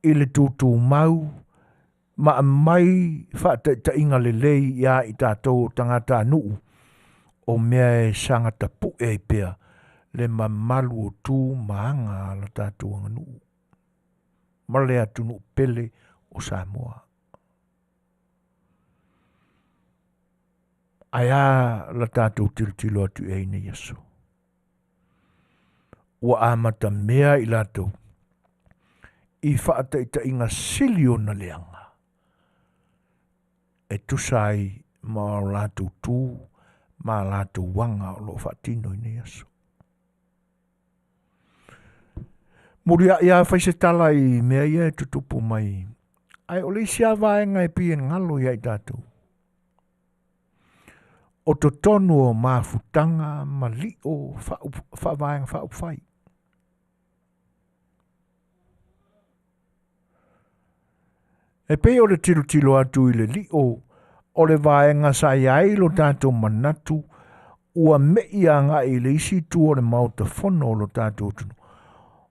i le tutumau, ma aumai faataitaiga lelei ia i tatou o tagatanuu o mea e saga tapue ai pea le mamalu o tu ma aga a la tatou aganuu ma le atunuu pele o Samoa. Ae a la tatou tilotilo atu i ai i nei aso? Ua amata mea i latou i faataitaiga sili ona leaga e tusa ai ma o latou tu ma a latou aga o lo o faatino i nei aso. Muliai a fai se tala i mea ia e tutupu mai, ae o le isi a vaega e pei e galo ia i tatou, o totonu o mafutaga ma lio faavaega faaupufai. E pei o le tilotilo atu i le lio o le vaega sa i ai lo tatou manatu ua me'i agai i le isi itu o le Maota Fono o lo tatou atunuu,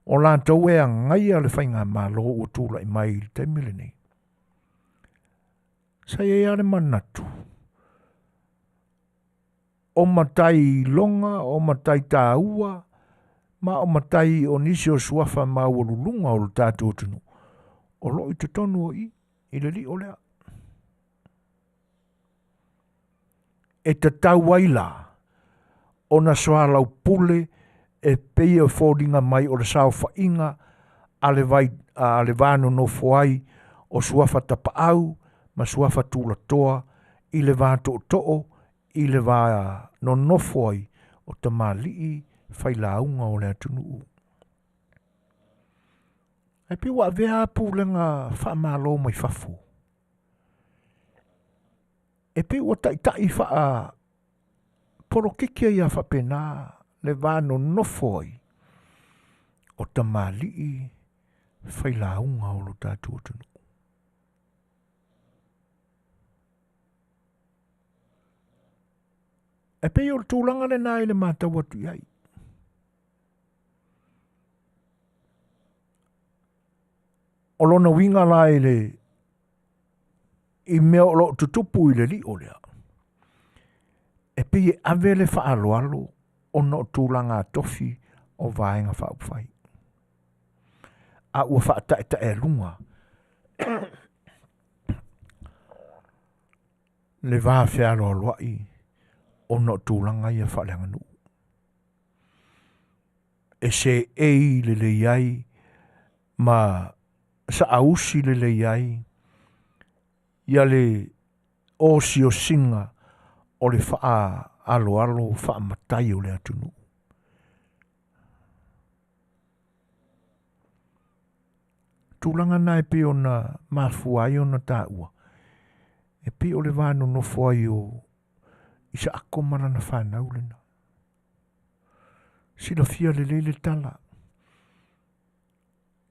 o latou e agaia le faigamalo ua tulai mai i le taimi lenei. Sa i ai lava le manatu, o matai iloga, o matai taua, ma o matai o nisi o suafa maualuluga o lo tatou atunuu, o lo o i totonu o i, i le lio lea. E tatau ai la ona soalaupule e pei e foliga mai o le saofaiga a le, vai, a le va nonofo ai o suafa tapaau ma suafa tulatoa i le va tootoo i le va nonofo ai o tamalii failauga o le atunuu. Ae pei ua avea pulega faamalo mai fafo e pei ua taitai faa polokiki ai a faapena le va nonofo ai o tamalii failauga o lo tatou atunuu. E pei o le tulaga lena i le matau atu i ai. O lona uiga la i le i mea o lo o tutupu i le lio lea, e pei e ave le faaaloalo ona o tulaga tofi o Vaega Faaupufai. A ua faataetaealuga le va fealoaloai ona o tulaga ia faaleaganuu. E seei lelei ai ma saausi lelei ai ia le osiosiga o le faaaloalo faamatai o le atunuu. Tulaga na e pei ona mafua ai ona taua, e pei o le va nonofo ai o Isaako ma lana fanau lena. Silafia lelei le tala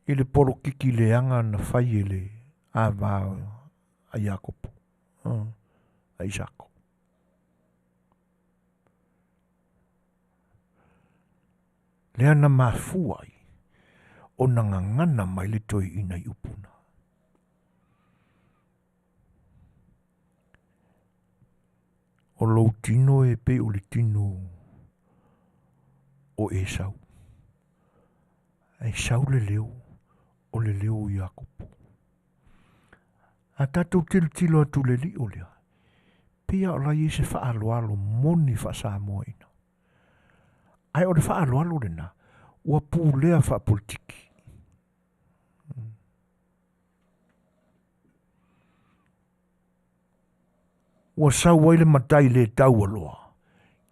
i le polokiki leaga na fai e le ava a Iakopo, a Isaako. Lea na mafua ai ona gagana mai le toeaina i upu na. O lou tino e pei o le tino o Esau. Ae sau le leo, o le leo o Iakopo. A tatou tilotilo atu i le lio lea, pei lava o la e i ai se faaaloalo moni faa-Samoa i ina. Ae o le faaaloalo lena, ua pulea faapolitiki. Ua sau ai le matai le taualoa,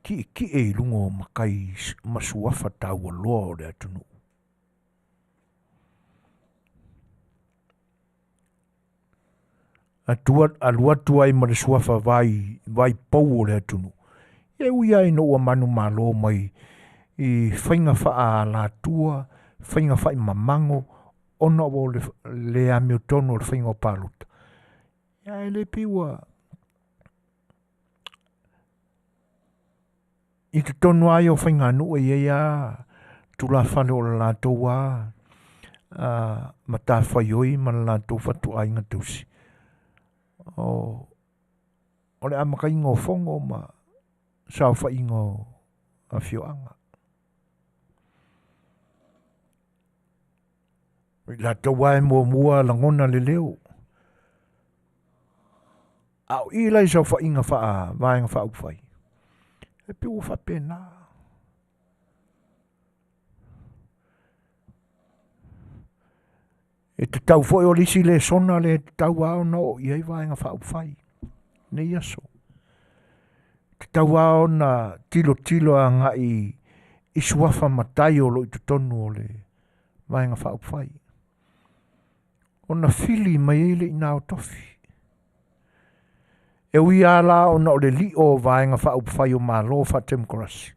ki'eki'e i luga o matai ma suafa taualoa o le atunuu. Atua, alu atu ai ma le suafa vai, vai pou o le atunuu. E ui lava ina ua manumalo mai i faiga faaalatua, faiga faimamago, ona o le le amiotonu o le faiga o palota, ae le pei ua i totonu lava ia o faiganuu e i ai lava tulafale o le latou lava matafaioi ma le latou fatuaiga tausi o le amataina o fono ma saofaiga o afioaga. O i latou lava e muamua lagona le leo. A o i la i saofaiga faa-Vaega Faaupufai, e pei ua faapena. E tatau foi o le isi lesona lea e tatau lava ona oo i ai Vaega Faaupufai i lenei aso. E tatau lava ona tilotilo agai i suafa matai o lo o i totonu o le Vaega Faaupufai, ona fili mai ai lea i ina o tofi. E ui lava la ona o le lio o Vaega Faaupufai o Malo Faatemokarasi,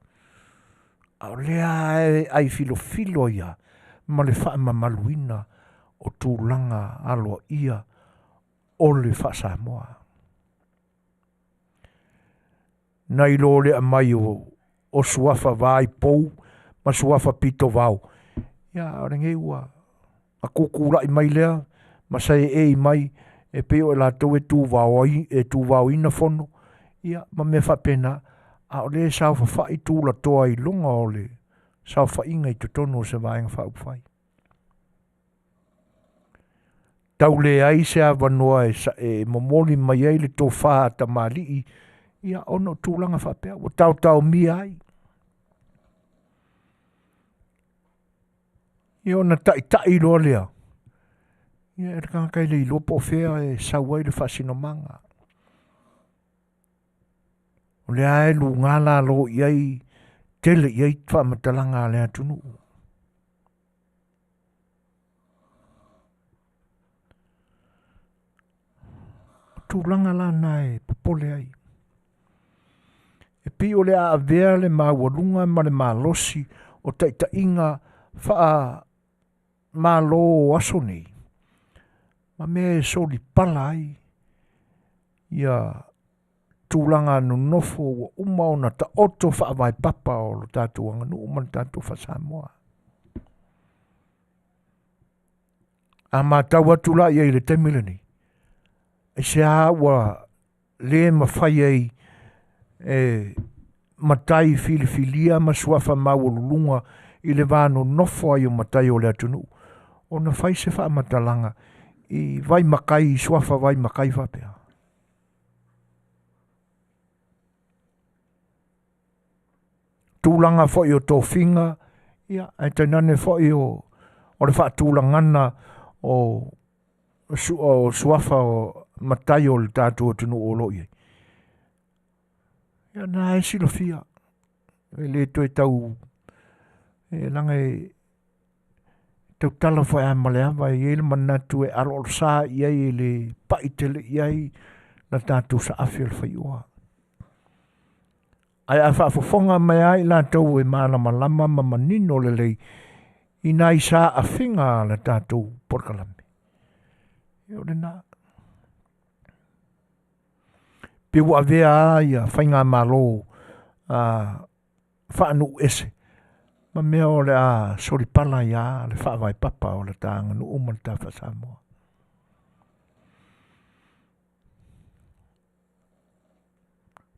a o lea lava e aifilofilo ai lava ma le faamamaluina o tulaga aloaia o le faa-Samoa. Nai lo le aumai o suafa vaipou ma suafa pitovao, ia a o lenei ua tutulai mai lea ma saeei mai e pei o i latou e tuvaoina fono, ia ma mea faapena, a o lea e saofafai tulatoa i luga o le saofaiga i totonu o se Vaega Faaupufai. Tau leai se avanoa e momoli mai ai le tofa a tamalii, ia ona o tulaga faapea ua taotaomia ai. Ia ona taitai loa lea, ia e le tagata e le iloa po o fea e sau ai le faasinomaga. O lea e luga lalo i ai, tele i ai faamatalaga a le atunuu. O tulaga la na e popole ai. E pei o le a avea le maualuga ma le malosi o taitaiga faa-Malo o aso nei, ma mea e solipala ai ia tulaga nonofo ua uma ona taoto faavaepapa o le tatou aganuu ma le tatou faa-Samoa. A matau atu la i ai i le taimi lenei, aisea ua le mafai ai e matai filifilia ma suafa maualuluga i le va nonofo ai o matai o le atunuu ona fai se faamatalaga i vaimatai, i suafa vaimatai faapea. Tulaga foi o tofiga, ia, ae tainane foi o le faatulagana o suafa o matai o le tatou atunuu o lo o i ai. Ia na e silafia, e le toe tau, e leaga e tautala foi lava ma le ava, e i ai le manatu e aloalosa i ai e le pai tele i ai la tatou saafi o le faioa. Ae a faafofoga mai lava i latou e malamalama ma manino lelei i nai saafiga a le tatou polokalame, ia o lena. Pe ua avea lava ia faigamalo faanuu ese. Ma mea o le a solipala ai lava le faavae papa o le ta aganuu ma le ta faa-Samoa.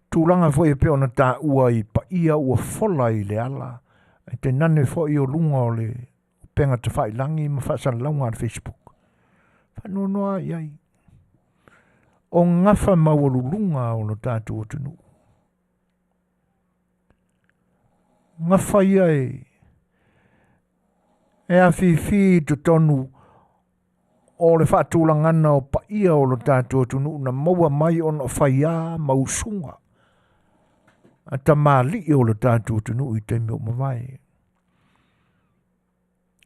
Tulaga foi e pei ona taua i paia ua fola i le ala, ae tainane foi o luga o le upega tafailagi ma faasalalauga a le Facebook. Faanoanoa lava i ai. O gafa maualuluga o lo tatou atunuu. Gafa ia e e afifi i totonu o le faatulagana o paia o lo tatou atunuu na maua mai ona o faiā ma usuga a tamalii o lo tatou atunuu i taimi ua mavae.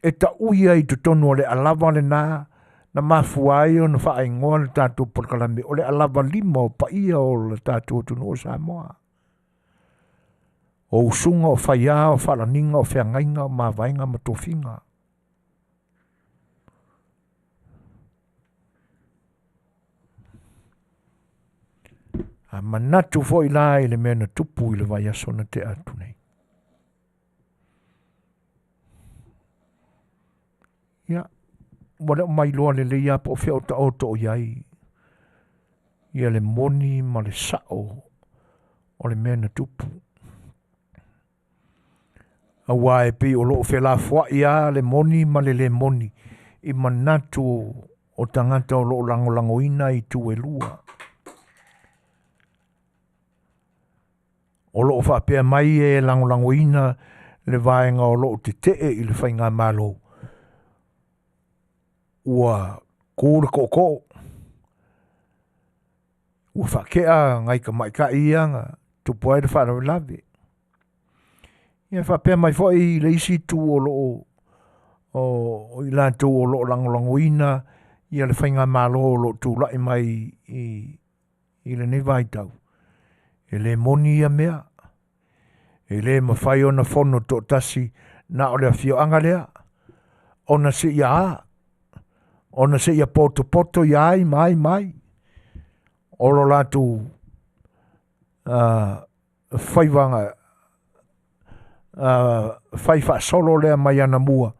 E taui ai i totonu o le alava lena na mafua ai ona faaigoa le tatou polokalame o le alava lima o paia o le tatou atunuu o Samoa. O usuga o faiā o faalaniga o feagaiga o mavaega ma tofiga. A manatu foi la i le mea na tupu i le vaiaso na tea atu nei. Ia, ua le o mailoa lelei lava po o fea o taoto i ai ia le moni ma le sa'o o le mea na tupu. Auā e pei o lo o felafoai lava le moni ma le lē moni i manatu o tagata o lo o lagolagoina itu e lua. O lo o faapea mai e lagolagoina le vaega o lo o tetee i le faigamalo, ua ku le tootoo, ua faatea nai tamaitai ia na tupu ai le faalavelave. Ia faapea mai foi le isi itu o lo o o i latou o lo o lagolagoina ia le faigamalo o lo o tulai mai i i lenei vaitau, e le moni ia mea. E le mafai ona fono toatasi na o le afioaga lea, ona seia a, ona seia potopoto ia ai ma ai ma ai o lo latou faiva fai faasolo lea mai anamua,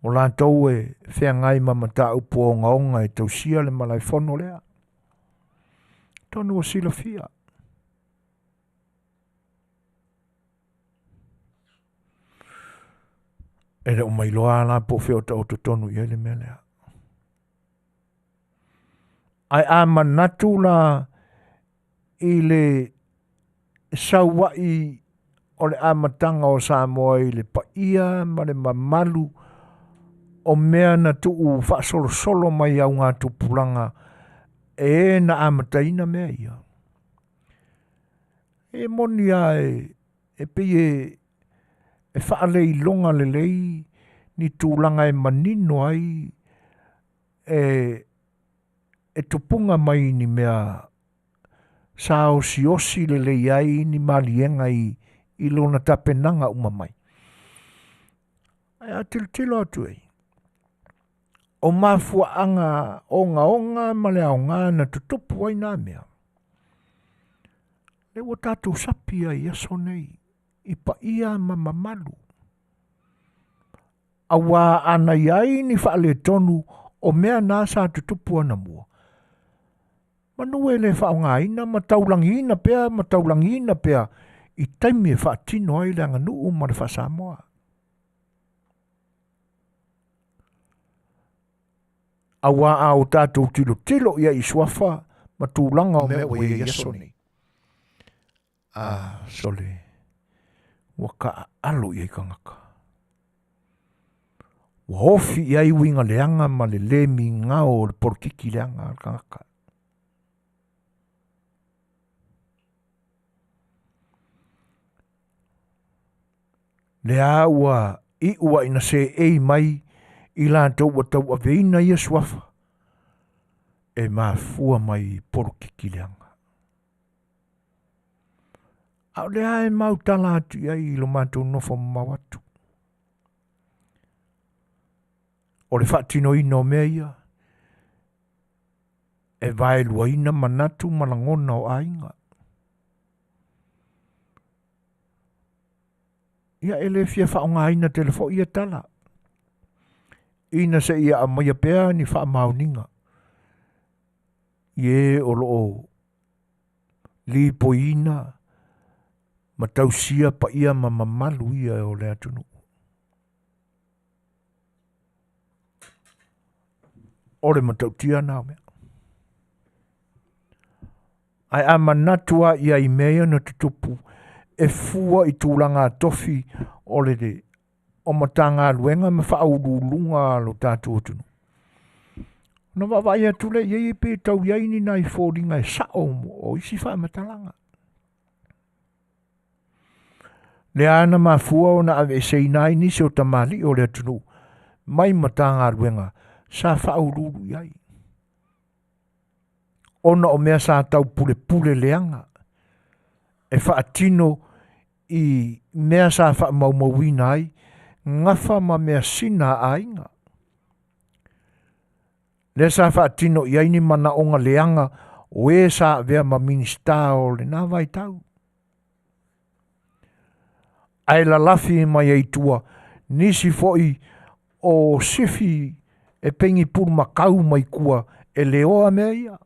o latou e feagai ma mataupu ogaoga e tausia le malaefono lea. Atonu ua silafia. E le o mailoa la po o fea o taoto tonu i ai le mea lea. Ae a manatu la i le saua'i o le amataga o Samoa i le paia ma le mamalu o mea na tuu faasolosolo mai augatupulaga e e na amataina mea ia. E moni lava e, e pei e, e faaleiloga lelei ni tulaga e manino ai e, e tupuga mai ni mea sa osiosi lelei ai ni maliega i, i lona tapenaga uma mai. Ae a tilotilo atu ai, o mafuaaga ogaoga ma le aoga na tutupu ai na mea, lea ua tatou sapi ai i aso nei i paia ma mamalu. Auā ana i ai ni faaletonu o mea na sa tutupu anamua, manu e le faaaogaina ma taulagiina pea ma taulagiina pea i taimi e faatino ai le aganuu ma le faasamoa. Auā a o tatou tilotilo i ai i suafa ma tulaga o mea ua i ai i aso nei, a sole, ua taaalo i ai tagata. Ua ofi i ai uiga leaga ma le lē migao o le polokiki leaga a le tagata. Lea ua iu a ina seei mai i latou ua tauaveina ia suafa e mafua mai i polokiki leaga. A o lea e mautala atu i ai i lo matou nofo mamao atu. O le faatinoina o mea ia, e vaeluaina manatu ma lagona o aiga. Ia e le fia faaaogaina tele foi ia tala, ina se i aumaia pea ni faamaoniga i e o lo o lipoiina ma tausia paia ma mamalu ia o le atunuu. O le matautia na o mea. Ae a manatu a ia i mea ia na tutupu, e fua i tulaga tofi o le o Matagaluega ma faauluuluga a lo tatou atunuu. Ona vaavaai atu lea i ai pe tau i ai ni nai foliga e sao o isi faamatalaga. Lea na mafua ona aveeseina ai nisi o tamalii o le atunuu mai Matagaluega sa faauluulu i ai, ona o mea sa tau pulepule leaga e faatino i mea sa faamaumauina ai gafa ma measina a aiga. Lea sa faatino i ai ni manaoga leaga o e sa avea ma Minisita o lena vaitau. Ae lalafi mai ai tua nisi foi o sifi e pengi pulumakau mai tua e leoa mea ia.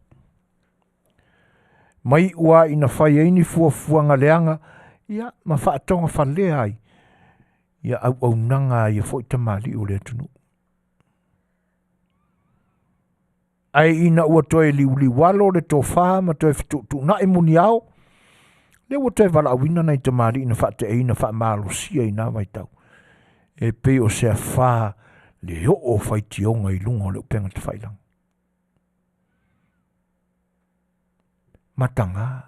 Mai ua ina fai ai ni fuafuaga leaga ia ma faatogafalea ai ia auaunaga a ia foi tamalii o le atunuu. Ae ina ua toe liuliualo le tofa ma toe fetuutuunai muniao, lea ua toe valaauina nai tamalii na faateaina faamalosia i na vaitau, e pei o se afā le oo o faitioga i luga o le upega tafailagi. Mataga.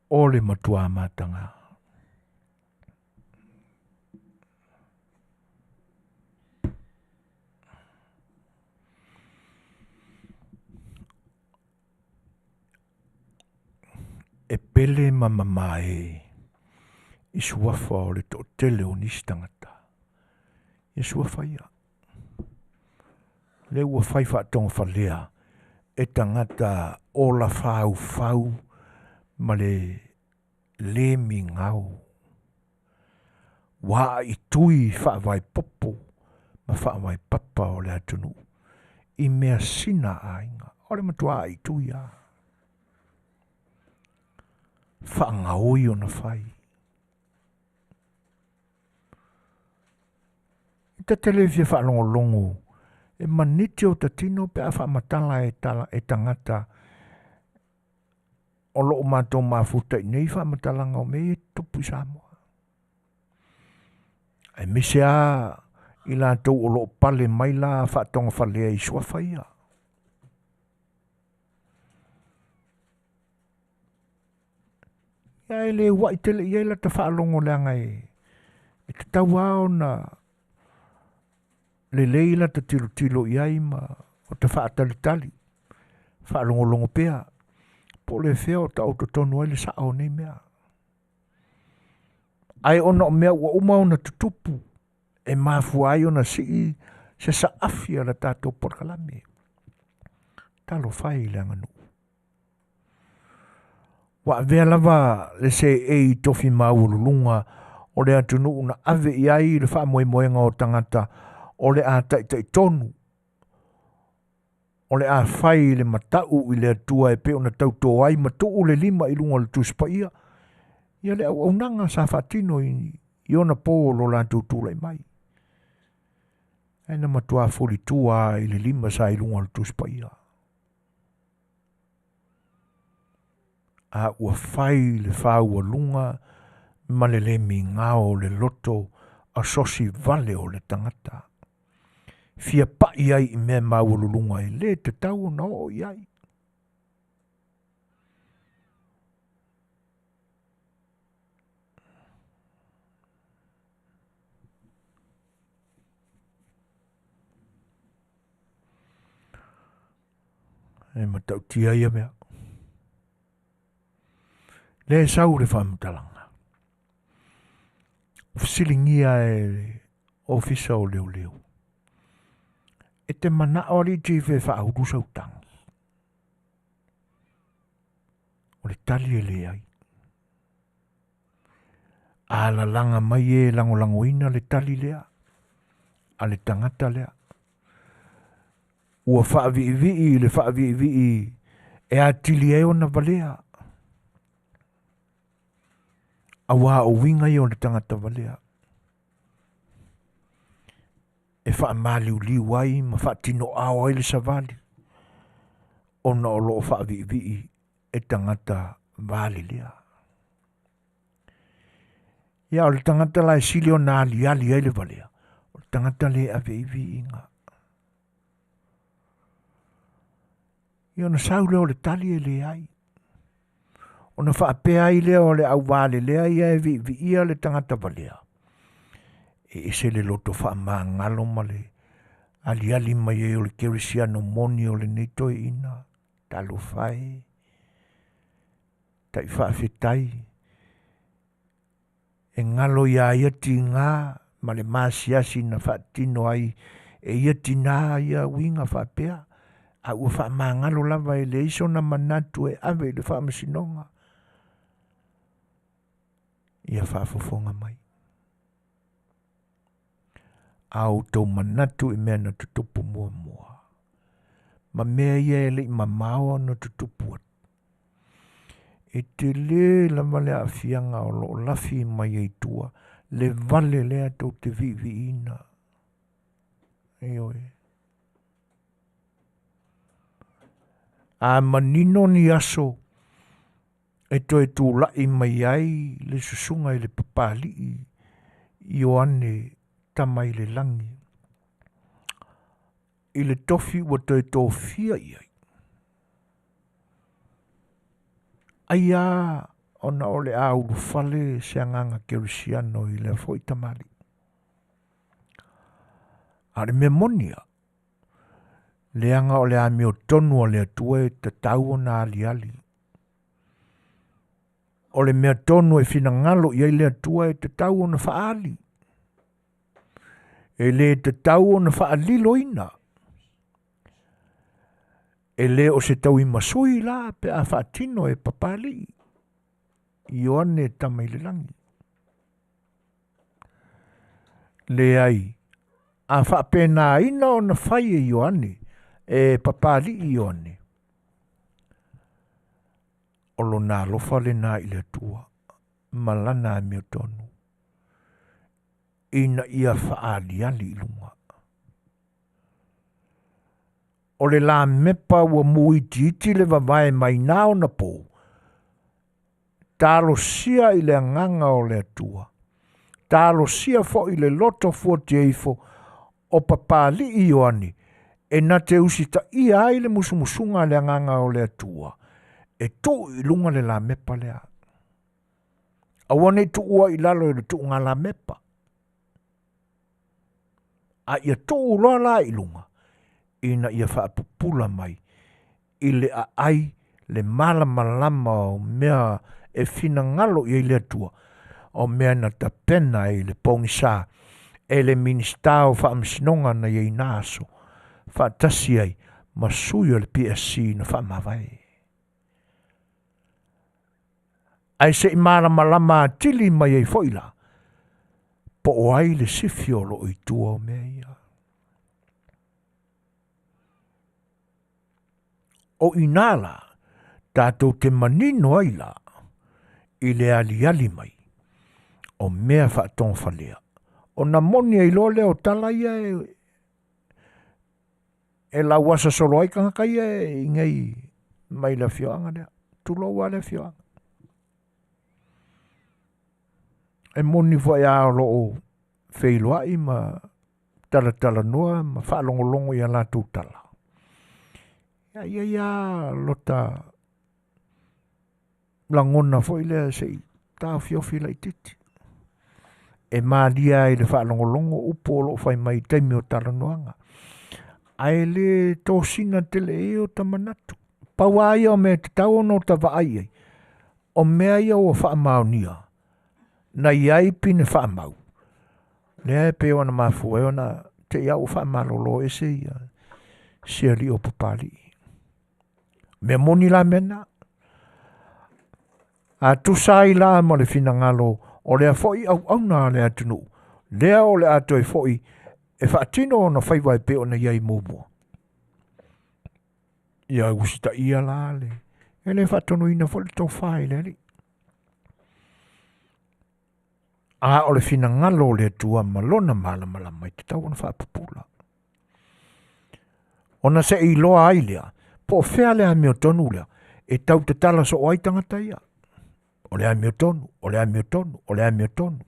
O le matua mataga. E pele ma mamae i suafa o le toatele o nisi tagata. Ia suafa ia. Lea ua fai faatogafalea e tagata ola faufau ma le le migao. Ua aaitui faavae popo ma faavae papa o le atunuu i measina a aiga. O le matua aaitui lava. Faagaoi ona fai. E ta te le fia faalogologo e maniti o ta tino pe a faamatala e, tala, e tagata o loo matou mafuta i nei faamatalaga o mea ia e tutupu i Samoa. Aemaise lava i latou o loo pale mai la faatogafalea i suafa ia. Ia e le ua'i tele i ai lata faalogo leaga e tatau lava ona lelei lata tilotilo i ai ma o ta faatalitali, faalogologo pea, po o le fea o taoto tonu ai le sao o nei mea. Ae ona o mea ua uma ona tutupu e mafua ai ona sii se saafi a le tatou polokalame. Talofa e i le aganuu. Ua avea lava le seei i tofi maualuluga o le atunuu na ave i ai le faamoemoega o tagata o le a taitaitonu, o le a fai le matau i le Atua e pei ona tauto ai ma tuu le lima i luga o le Tusi Paia, ia le auaunaga sa faatino i ona po o lo latou tulai mai. Ae na matua fulitua i le lima sa i luga o le Tusi Paia. A ua fai le faaualuga ma le le migao o le loto asosi vale o le tagata. Fia pai ai i mea maualuluga e le tatau ona oo i ai. E matautia ia mea. Lea e sau le faamatalaga. Fesiligia e le Ofisa o Leoleo. E te manao alii chief e faaulu sau tagi. O le tali e leai. A lalaga mai e lagolagoina le tali lea a le tagata lea. Ua faaviivii i le faaviivii e atili ai ona valea. Auā o uiga ia o le tagata valea. E faamaliuliu ai ma faatinoao ai le savali ona o lo o faaviivii e tagata valelea. Ia o le tagata la e sili ona aliali ai le valea, o le tagata lea e ave i ai viiga. Ia ona sau lea o le tali e leai. Ona faapea ai lea o le auvalelea ia e viiviia le tagata valea, e ese le loto faamagalo ma le aliali mai ai o le kerisiano moni o lenei toeaina. Talofa e, tai faafetai, e galo ia ia tiga ma le masiasi na faatino ai e ia tinā ia uiga faapea, a ua faamagalo lava e leai sona manatu e ave i le faamasinoga. Ia faafofoga mai. A outou manatu i mea na tutupu muamua, ma mea ia e le i mamao ona tutupu atu, e tele lava le aafiaga o lo o lafi mai ai tua le vale lea tou te viiviiina. Ioe. A manino ni aso e toe tulai mai ai le susuga i le Papalii Ioane Tamailelagi i le tofi ua toe tofia i ai. Ai lava ona o le a ulufale se agaga kerisiano i lea foi tamalii. A o le mea moni lava, leaga o le amiotonu a le Atua e tatau ona aliali. O le mea tonu e finagalo i ai le Atua e tatau ona faaali. E le tatau ona faaliloina. E le o se tauimasui la pe a faatino e Papalii, Ioane Tamailelagi. Leai, a faapenaina ona fai e Ioane, e Papalii Ioane, o lona alofa lena i le Atua ma lana amiotonu ina ia faaaliali i luga. O le lamepa ua muitiiti le vavae mai na ona pou, talosia i le agaga o le Atua, talosia foi i le loto fuatieifo o Papalii Ioane, e na te usitaia ai le musumusuga a le agaga o le Atua, e tuu i luga le lamepa lea. Aua ne i tuua i lalo i le tuuga lamepa, a ia tuu loa la i luga, ina ia faapupula mai i le aai le malamalama o mea e finagalo i ai le Atua, o mea na tapena ai le pogisa e le Minisita o Faamasinoga na i ai na aso, faatasi ai ma sui o le PSC na faamavae. Ae se i malamalama atili mai ai foi la, po o ai le sifi o lo o i tua o mea ia. O i inā la, tatou te manino ai la i le aliali mai o mea faatogafalea. Ona moni ai loa lea o tala ia e, e lauasa solo ai tagata ia i nei mai le afioaga lea. Tulou lava le afioaga. E moni foi lava o lo o feiloai ma talatalanoa ma faalogologo i a latou tala. Ia, ia ia lota lagona foi lea se i taofiofi laitiiti. E malie ai le faalogologo upu o lo o fai mai i taimi o talanoaga. Ae le tosina tele i ai o ta manatu. Pau lava ia o mea e tatau ona ota vaai i ai, o mea ia ua faamaonia, na i ai pine faamau, lea e pei ona mafua ai ona te i lava ua faamalolo ese ia si alii o Papalii. Mea moni la mea na. A tusa ai la ma le finagalo o lea foi auauna a le atunuu, lea o le a toe foi e faatino ona faiva e pei ona i ai muamua. Ia usitaia la le, e le faatonuina foi le tofa i le Alii. A o le finagalo o le Atua ma lona malamalama e tatau ona faapupula. Ona se i iloa ai lea, po o fea le amiotonu lea e tau tatala soo ai tagata ia. O le amiotonu, o le amiotonu, o le amiotonu.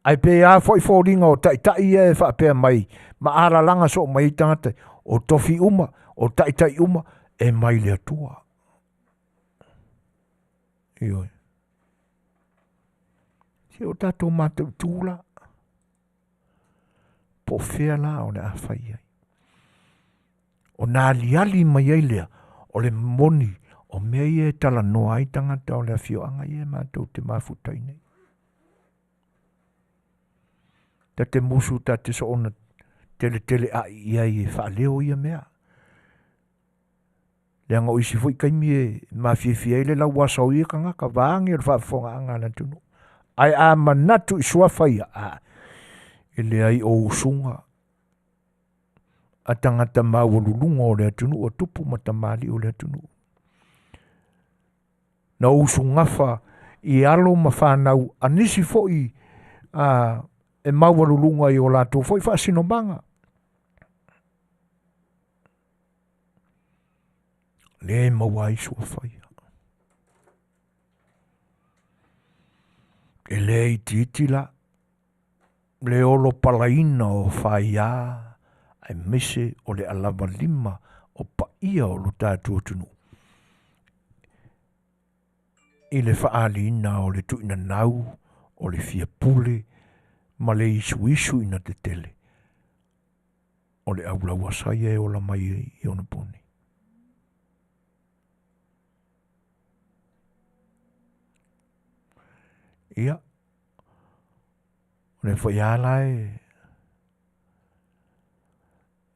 Ae pe a foi foliga o taitai ia e faapea mai ma alalaga soo mai ai tagata, o tofi uma, o taitai uma, e mai le Atua. Ioe. Se o tatou matautu la. Po o fea la o le a fai ai. Ona aliali mai ai lea o le moni o mea ia e talanoa ai tagata o le afioaga ia e matou te mafuta i nei. Ta te musu ta te soona teletele ai i ai e faaleo ia mea. Leaga o isi foi taimi e mafiafia ai le lauasa o ia tagata, vaeane le faafofogaaga a le atunuu. Ae a manatu i suafa ia, a, e leai o usuga a tagata maualuluga o le atunuu, a tupu ma tamalii o le atunuu. Na usugafa i alo ma fanau a nisi foi a, e maualuluga i o latou foi faasinomaga. Lea e maua ai suafa ia. E le itiiti la le olo palaina o faia aemaise o le alavalima o paia o lo tatou atunuu i le faaaliina o le tuuinanau o le fia pule ma le isuisu ina tetele o le aulauasa ia e ola mai ai i ona po nei. Ia, o lea foi lava la e,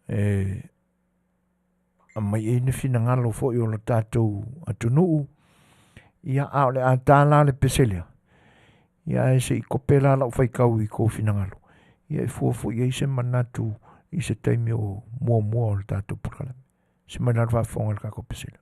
e aumai ai ni finagalo foi o lo tatou atunuu, ia a o le a ta la le pese lea, ia ae se i kope la lau faitau i kou finagalo, ia e fua foi i ai se manatu i se taimi o muamua o le tatou polokalame. Se mai la le faafofoga i le tatou pese lea.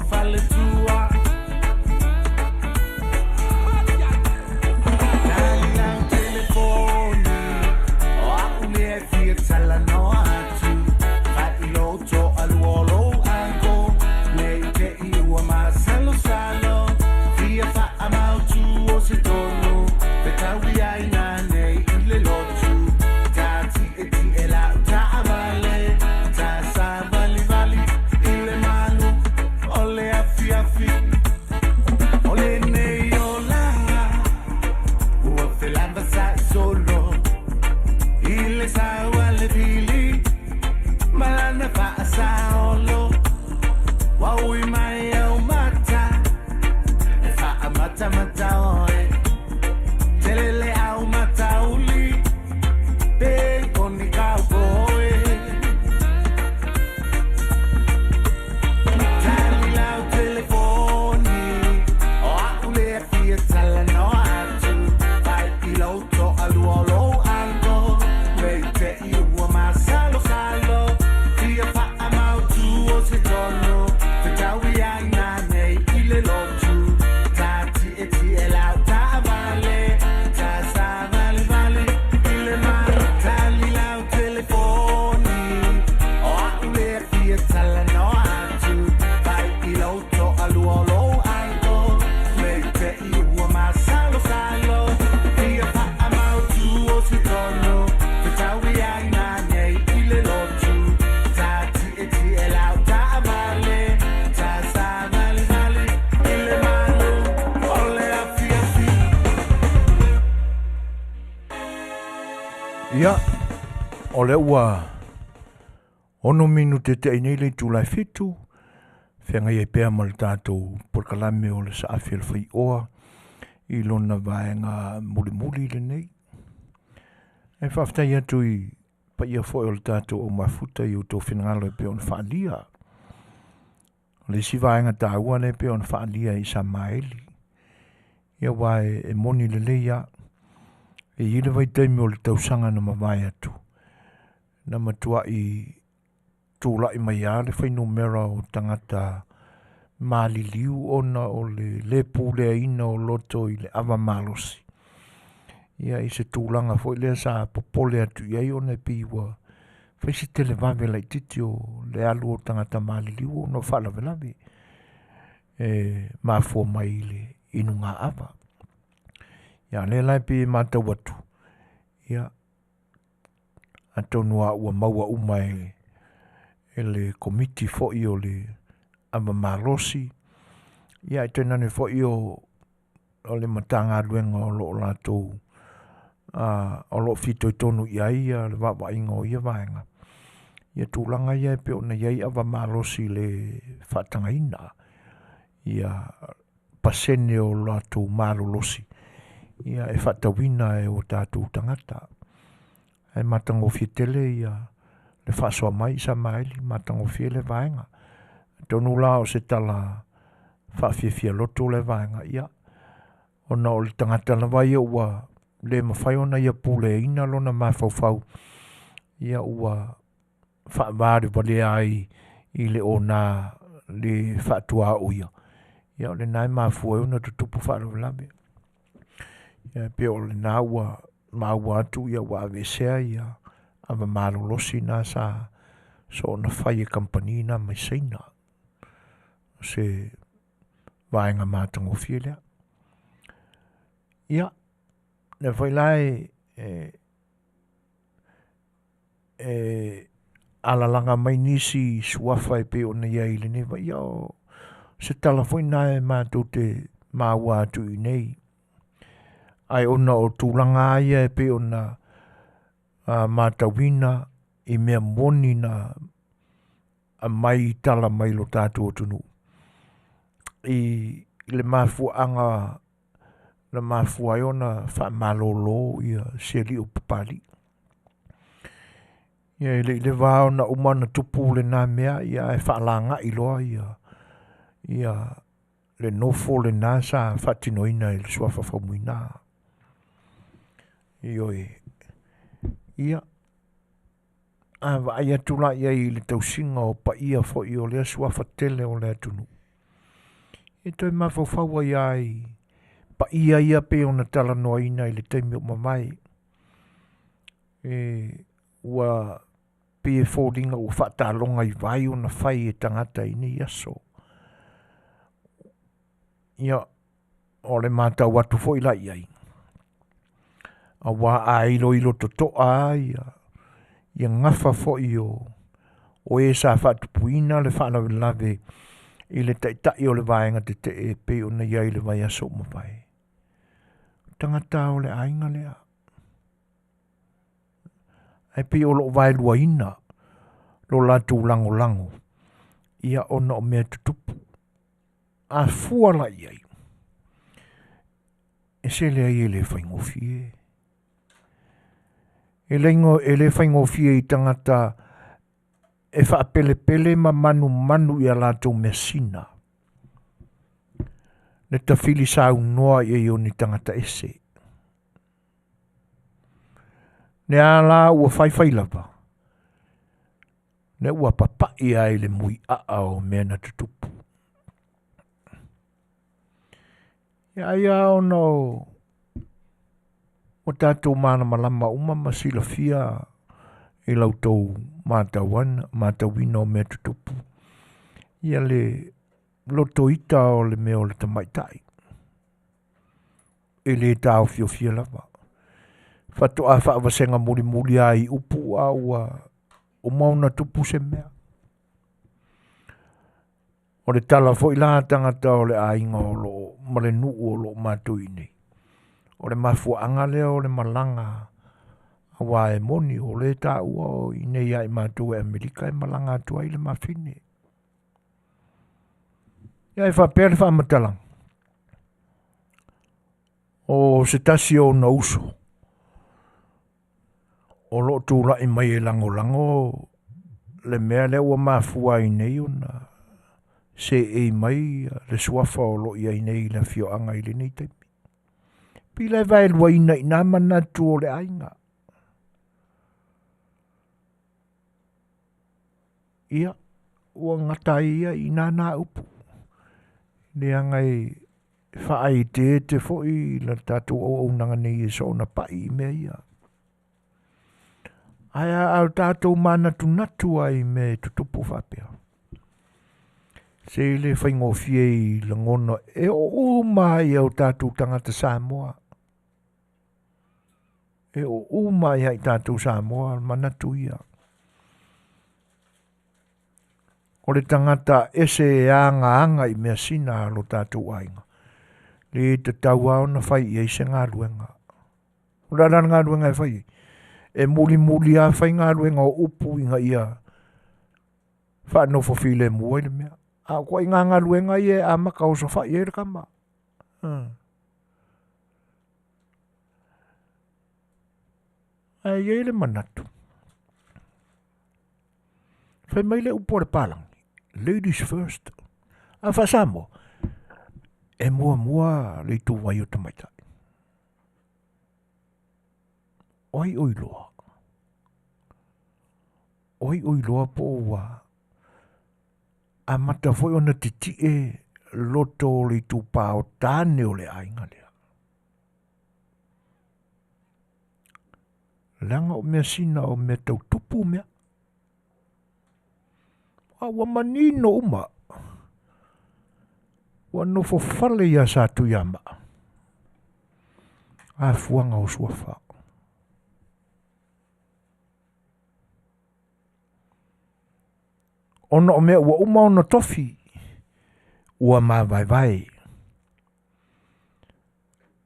faletua. Tali lau telefoni, o a'u lea e fia talanoa atu. Fai lou toalua o lou uncle, ne i te i ua masalosalo. Fia faamautu o se tonu, fetaui ai nanei i le lotu. Ta tietie lau taavale, ta savalivali i le malu o le afiafi. O lenei olaga ua felavasai solo i le sau a le vili ma lana faasaolo. Ua ui mai au mata e faamatamata oe, tele le au matauli pe o ni cowboy. Tali lau telefoni, o a'u lea e fia talanoa atu. Fai i lou toalua o lou uncle, ne i te i ua masalosalo. Fia faamautu o se tonu, fetaui ai nanei i le lotu. Ta tietie lau taavale, ta savalivali i le malu. Tali lau telefoni, o a'u lea e fia talanoa atu. Fai i lou toalua o lou uncle, ne i te i ua masalosalo. Fia faamautu o se tonu, fetaui ai nanei i le lotu. Ta tietie lau taavale, ta savalivali i le malu o le afiafi. Ia, o lea ua 6 minute te'i nei le itula e 7, feagai ai pea ma le tatou polokalame o le Saafi o le Faioa i lona vaega mulimuli lenei. E faafetai atu i paia foi o le tatou au mafuta i outou finagalo e pei ona faaalia. O le isi vaega taua lea e pei ona faaalia i Samaeli. Ia aua e moni lelei lava. E i ai le vaitaimi o le tausaga na mavae atu, na matuai tulai mai lava le fuainumera o tagata maliliu ona o le le puleaina o loto i le ava malosi. Ia i se tulaga foi lea sa popole atu i ai ona e pei ua fai se televave laitiiti o le alu o tagata maliliu ona o faalavelave e mafua mai i le inuga ava. Ia a o lea la e pei e matau atu, ia atonu lava ua maua uma e le Komiti foi o le Ava Malosi, ia ae tainane foi o le Matagaluega o lo o latou o lo o fitoitonu i ai le vaavaaiga o ia vaega, ia tulaga ia e pei ona i ai ava malosi le faatagaina ia pasene o latou malolosi ia e faatauina e o tatou tagata. Ae matagofie tele ia le faasoa mai i Samaeli, matagofie le vaega. Atonu la o se tala faafiafia loto lea vaega, ia, ona o le tagata lava ia ua le mafai ona ia puleaina lona mafaufau, ia ua faavalevalea ai i le ona le faatuaoia, ia o lena e mafua ai ona tutupu faalavelave. Ia pei o lena ua maua atu ia ua aveesea ia ava malolosi na sa soona fai e kamupani na mai Saina. O se vaega matagofie lea. Ia, lea foi la e alalaga mai nisi suafa e pei ona i ai i lenei vai. Ia o se tala foi na e matou te maua atu i nei. Ai ona o tulaga ia e pei ona matauina i mea moni na aumai i tala mai lo tatou atunuu. I le mafuaaga na mafua ai ona faamalolo ia si alii o Papalii. Ia e le i leva ona uma ona tupu lena mea, ia ae faalagai loa ia le nofo lena sa faatinoina e le suafa Faumuina. Ioe. Ia, a vaai atu la i ai i le tausiga o paia foi o lea suafa tele o le atunuu. E toe mafaufau ai lava i paia ia pei ona talanoaina i le taimi ua mavae. E ua pei e foliga ua faataloga i vai ona fai e tagata i nei aso. Ia, o le matau atu foi la i ai, aua a iloilo totoa lava ia, ia gafa foi o, o e sa faatupuina le faalavelave i le taitai o le vaega tetee e pei ona i ai i le vaiaso ua mavae. O tagata o le aiga lea. Ae pei o lo o vaeluaina lo latou lagolago ia ona o mea tutupu. A fua la i ai, e se leai e le faigofie. E le, e le faigofie i tagata e faapelepele ma manumanu i a latou measina. Le tafili saunoa i ai o ni tagata ese. Le a la ua faifai lava, lea ua papai lava i le muiaa o mea na tutupu. Ia ai lava ona o ua tatou malamalama uma ma silafia i la outou matauana, matauina o mea tutupu, ia le lotoita o le mea o le tamaitai. E le taofiofia lava. Faatoa faavasega mulimuli lava i upu a ua uma ona tupu se mea. O le tala foi la a tagata o le aiga o lo o ma le nuu o lo o matou i inei, o le mafuaaga lea o le malaga aua e moni o lea e taua o i inei ia i matou e Amerika e malaga atu ai le mafine. Ia e faapea le faamatalaga, o se tasi o ona uso o lo o tulai mai e lagolago le mea lea ua mafua ai nei ona seei mai le suafa o lo o i ai nei i le afioaga i lenei taimi. Pila e vaeluaina i nā manatu o le aiga. Ia, ua gata ai ia i nā nā upu. Leaga e faaeteete foi la tatou auaunaga nei e soona pai i mea ia. Ae a o tatou manatunatu ai i mea e tutupu faapea, se le faigofie i lagona e oo uma ai o tatou tagata Samoa. E oo uma ai i tatou Samoa manatu ia. O le tagata ese e agaaga i measina a lo tatou aiga, le tatau lava ona fai i ai se galuega. O le a la le galuega e fai ai? E mulimuli lava fai galuega o upu ina ia faanofo filemu ai le mea. A o ituaiga galuega ia e amata osofai ai le tama. Ae i ai le manatu, fai mai le upu a le palagi, ladies first. A faa-Samoa, e muamua le ituvai o tamaitai. O ai o iloa? O ai o iloa po o ua amata foi ona titie loto o le itupa o tane o le aiga lea. Leaga o measina o mea tau tupu mea. A ua manino uma. Ua nofo fale ia Satuiamaa. Afuaga o suafa. Ona o mea ua uma ona tofi, ua mavaevae.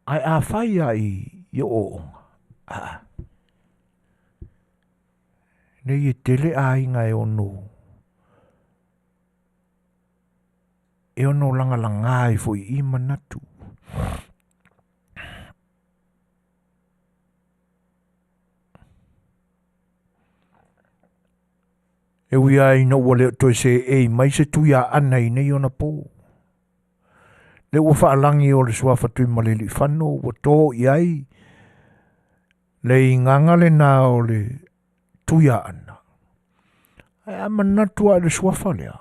Ae a fai lava i ooooga, aa, nei e tele aiga e ono e ono lagalaga ai foi i manatu. E ui lava ina ua le o toe seei mai se Tuiaana i nei ona po. Lea ua faalagi o le suafa Tuimalealiifano ua to i ai le igaga lena o le Tuiaana. Ae a manatu lava i le suafa lea,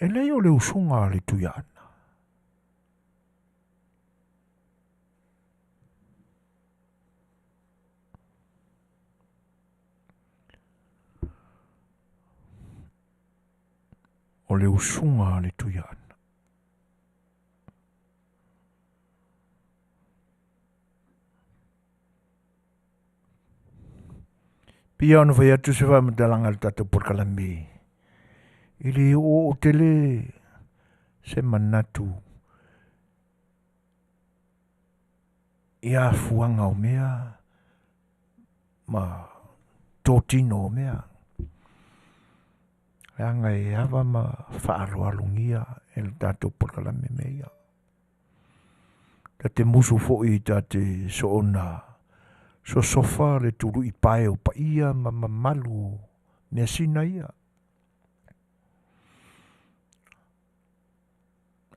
E leai o le usuga a le Tuiaana. O le usuga a le Tuiaana. Pei ona fai atu se faamatalaga i le tatou polokalame, e le oooo tele se manatu i afuaga o mea ma totino o mea. Leaga e ava ma faaaloalogia e le tatou polokalame mea ia. Ta te musu foi ta te soona sosofa le tului pae o paia ma mamalu o measina ia.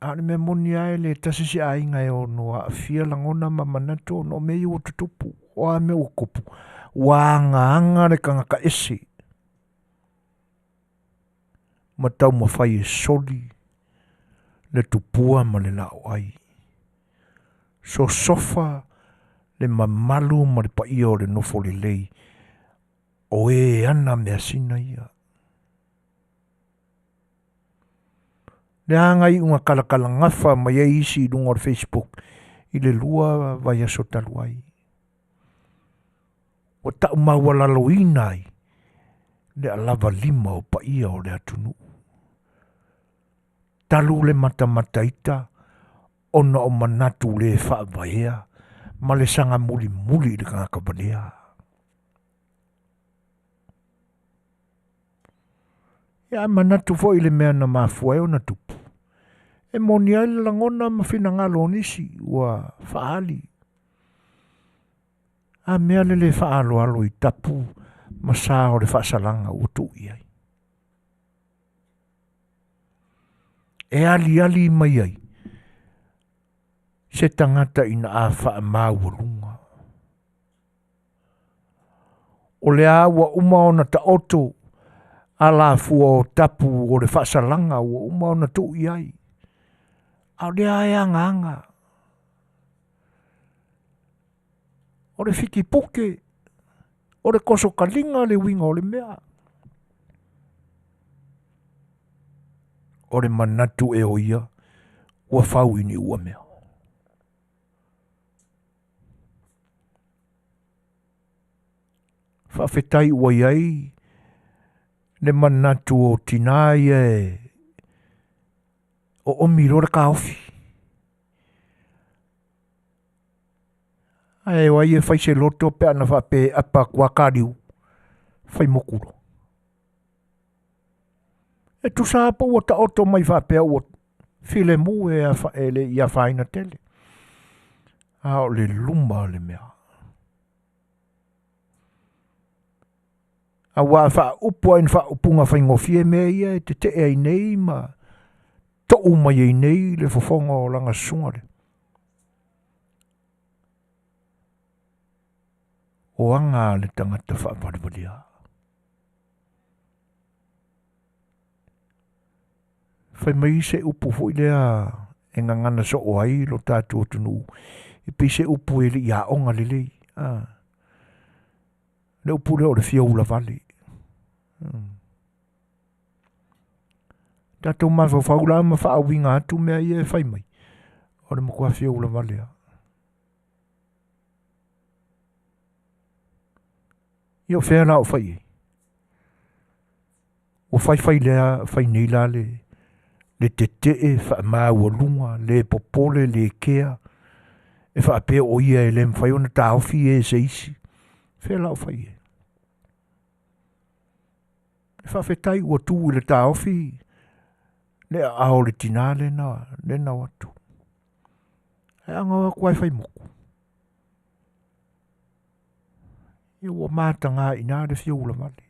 A o le mea moni lava e le tasi se aiga e ono aafia lagona ma manatu ona o mea ia ua tutupu. O a mea ua tutupu? Ua agaaga le tagata ese ma taumafai e soli le tupua ma le laoai. Sosofa le mamalu ma le paia o le nofo lelei o e ana measina ia. Le aga iuga talatalagafa mai ai isi i luga o le Facebook i le 2 vaiaso talu ai. Ua tau maualaloina ai le alavalima o paia o le atunuu. Talu le matamata ita ona o manatu le faavaea ma le saga mulimuli i le tagata valea. Ia a manatu foi i le mea na mafua ai ona tupu, e moni ai le lagona ma finagalo o nisi ua faaali. A mea le le faaaloalo i tapu ma sa o le faasalaga ua tuu i ai. E aliali mai ai se tagata ina a faamaualuga. O lea ua uma ona taoto alafua o tapu o le faasalaga ua uma ona tuu i ai. A o lea e agaaga. O le fitipuke, o le tosokaliga le uiga o le mea. O le manatu e o ia, ua fau i Niuamea. Faafetai ua i ai le manatu o tinā ia e oomi loa le taofi. Ae o ai e fai se loto pe ana faapea e apa atu lava taliu, fai motu loa. E tusa lava po ua taoto mai faapea ua filemu e, e le i afaina tele. A o le luma le mea. Aua a faaupu lava i ni faaupuga faigofie mea ia e tetee ai nei ma tou mai ai nei le fofoga o lana susuga lea. O aga a le tagata faavalevalea. Fai mai se upu foi lea e gagana soo ai lo tatou atunuu, e pei se upu e le i aoga lelei. A. Le upu lea o le fia ulavale. Tatou mafaufau la ma faauiga atu mea ia e fai mai, o le matua fia ulavale lava. Ia o fea la o fai i ai? Ua faifai lea, fai nei la le, le tetee faamaualuga, le popole, le kea, e faapea o ia e le mafai ona taofi e se isi. Fea la o fai i ai? E faafetai ua tu i le taofi le aao o le tinā lena, lena o atu. Ae a na o atu lava e fai motu, ia ua mataga i ina le fia ulavale.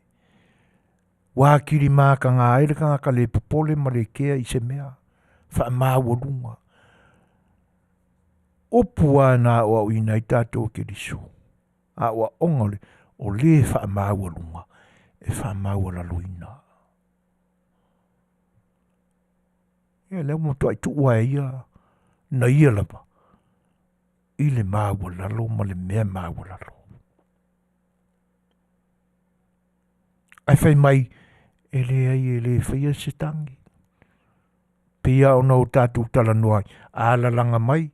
Ua atili mataga ai le tagata le popole ma le kea i se mea faamaualuga. Upu lava na aoaoina ai tatou e Keriso, aoaoga o le, o le faamaualuga e faamaualaloina. Ia lea ua matuai tuua e ia na ia lava i le maualalo ma le mea maualalo. Ae fai mai, e leai e le faia se tagi. Pei lava ona o tatou talanoa ai, a lalaga mai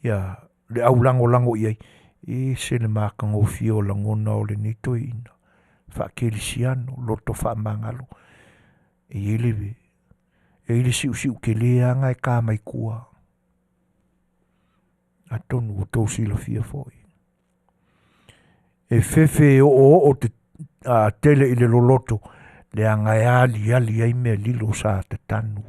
ia le au lagolago i ai, e ese le matagofie o lagona o lenei toeaina faakerisiano, loto faamagalo. E i ai le, e i ai le siusiu tele lava na e ta mai tua. Atonu ua tou silafia foi. E fefe e oooo te, a, tele i le loloto, leaga e aliali ai mea lilo sa tatanu.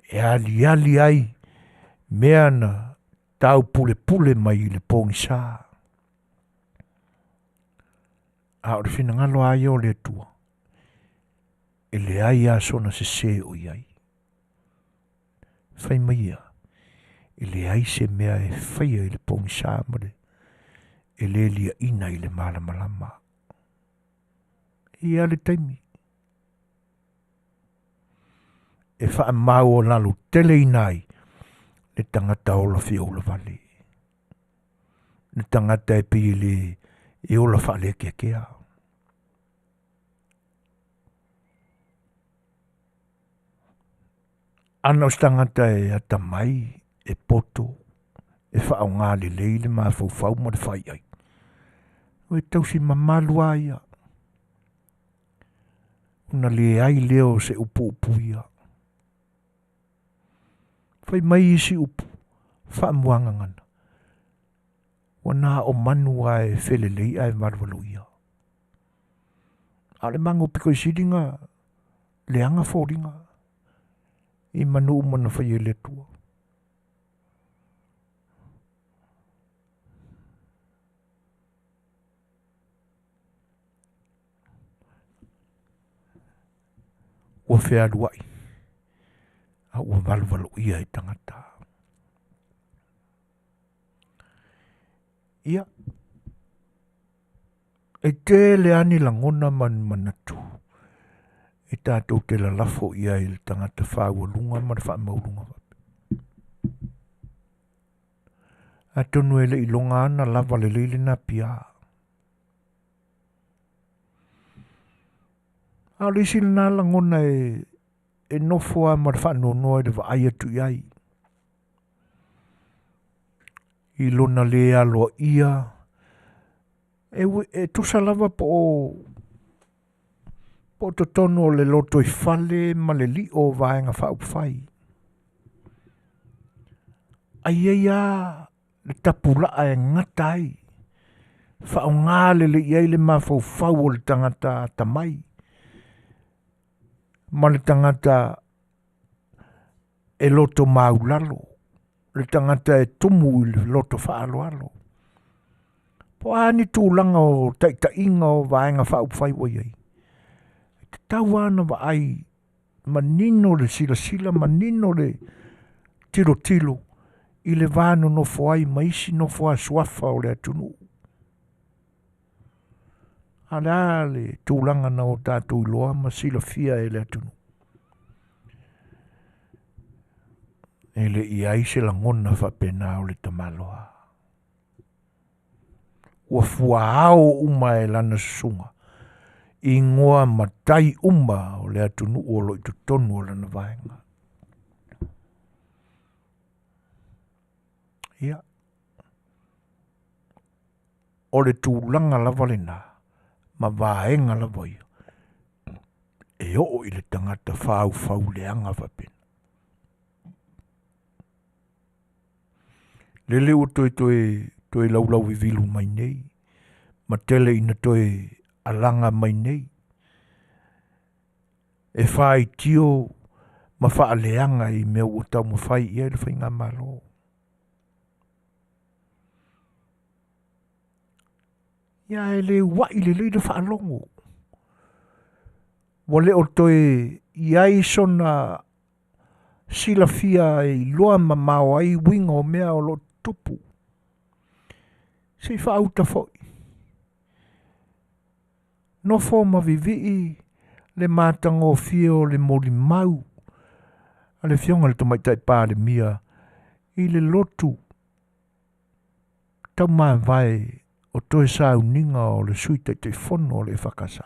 E aliali ai mea na taupulepule mai i le pogisa. A o le finagalo lava ia o le Atua, e leai lava sona sese o i ai. Fai mai ia, e leai se mea e faia i le pogisa ma le e le liaina i le malamalama. E i ai le taimi e faamaualalo teleina ai le tagata ola fioula vale, le tagata e pei e le e ola faalekeakea. Ana o se tagata e atamai, e poto, e faaaoga lelei le mafaufau ma le faiai, e tausi mamalu lava ia, ona leai lea o se upuupuia. Fai mai isi upu, faamuagagana, ua na o manu lava e felelei ae valuvaluia. A o le mago pito i sili na leaga foliga i manu uma na faia e le Atua. Ua fealuai a ua valuvaluia e tagata. Ia, e tele lava ni lagona ma ni manatu e tatou te lalafo i ai i le tagata fāualuga ma le faamaualuga faapea. Atonu e le i iloga lava ona lava lelei lena pia. A o le isi lena lagona e, e nofo lava ma le faanoanoa i le vaai atu i ai. I lona le aloaia, e, e tusa lava po o po o totonu o le lotoifale ma le lio o Vaega Faaupufai. Ai ai lava le tapulaa e gata ai, faaaoga lelei ai le mafaufau o le tagata atamai ma le tagata e loto maulalo, le tagata e tumu i le loto faaaloalo. Po o a ni tulaga o taitaiga o Vaega Faaupufai ua i ai, e tatau lava ona vaai manino le silasila, manino le tilotilo i le va nonofo ai ma isi nofo a suafa o le atunuu. A o le a le tulaga na o tatou iloa ma silafia e le atunuu? E le i ai se lagona faapena o le tamaloa. Ua fuaao uma e lana susuga igoa matai uma o le atunuu o lo o i totonu o lana vaega. Ia, o le tulaga lava lena ma vaega lava ia e oo i le tagata faufau leaga faapena. Lele ua toe toe toe laulau vivilu mai nei ma tele ina toe alaga mai nei e faitio ma faaleaga i mea ua taumafai i ai le faigamalo. Ia e le ua'i lelei le faalogo. Ua le o toe i ai sona silafia e iloa mamao ai uiga o mea o lo o tutupu. Se i faauta foi. Nofo ma vivii. Le matagofie o le molimau a le Afioga i le Tamaitai Palemia i le lotu taumavae o toe sauniga o le Sui Taitaifono o le EFKS.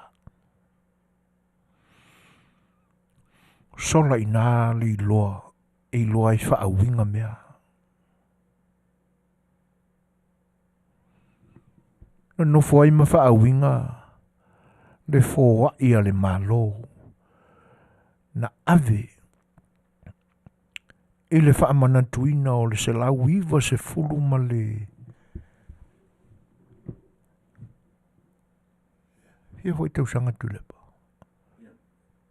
Sola i ina le iloa e iloa ai faauiga mea. Nonofo ai ma faauiga le foai a le Malo na ave i le faamanatuina o le 190 ma le fia foi tausaga Tuilaepa?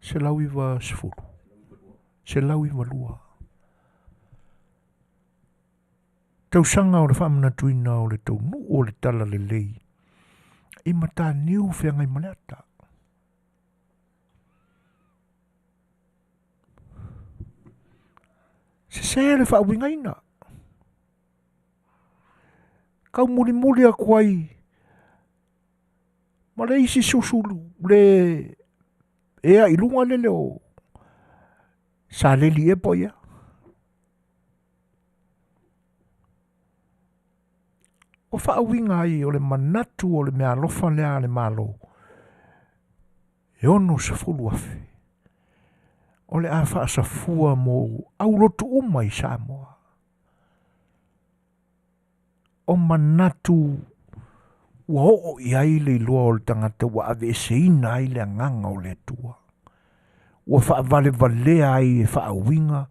190, 192 tausaga o le faamanatuina o le taunuu o le Talalelei i Mataniu Feagaimaleata. Sese le faauigaina. Taumulimuli atu ai ma le isi susu le ea i luga lele o Saleli ea po o ai ea. Ua faauiga ai o le manatu o le meaalofa lea a le Malo e 60,000 o le a faasafua mo aulotu uma i Samoa. O manatu ua oo i ai le iloa o le tagata ua aveeseina ai le agaga o le Atua. Ua faavalevalea ai e faauiga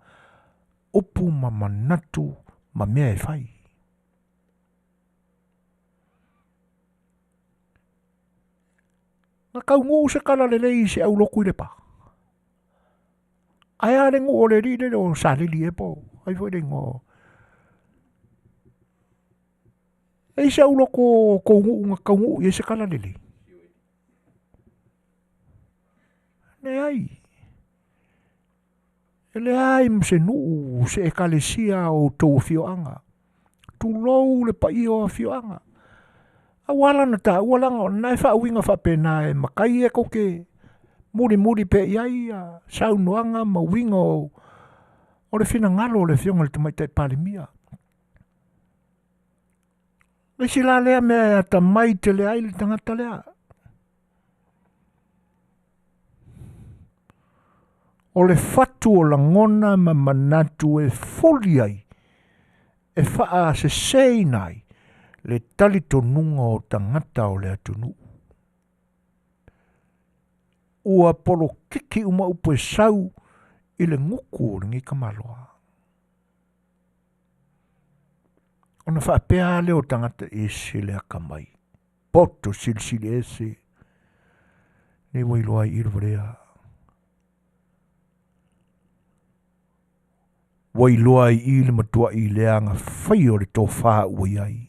upu ma manatu ma mea e fai. Na taunuu se talalelei i se aulotu i Lepa. Ae a le nuu o le alii lele o Saleli ea po o ai foi le igoa o... E i ai se aulotu o tou nuu na taunuu i ai se talalelei? Leai. E leai ma se nuu, se ekalesia o outou afioaga. Tulou le paia o afioaga. A ua ala ona taua leaga o lena e faauiga faapena e matai ia tou te mulimuli pea i ai ia saunoaga ma uiga o le finagalo o le Afioga i le Tamaitai Palemia. O le isi la lea mea e atamai tele ai le tagata lea. O le fatu o lagona ma manatu e fuli ai, e faaseseina ai le talitonuga o tagata o le atunuu. Ua polokiki uma upu e sau i le gutu o lenei tamaloa. Ona faapea lava lea o tagata, e ese le atamai, poto silisili ese, nei ua iloa ai i i le valea. Ua iloa ai i i le matuai leaga faia o le tofa ua i ai.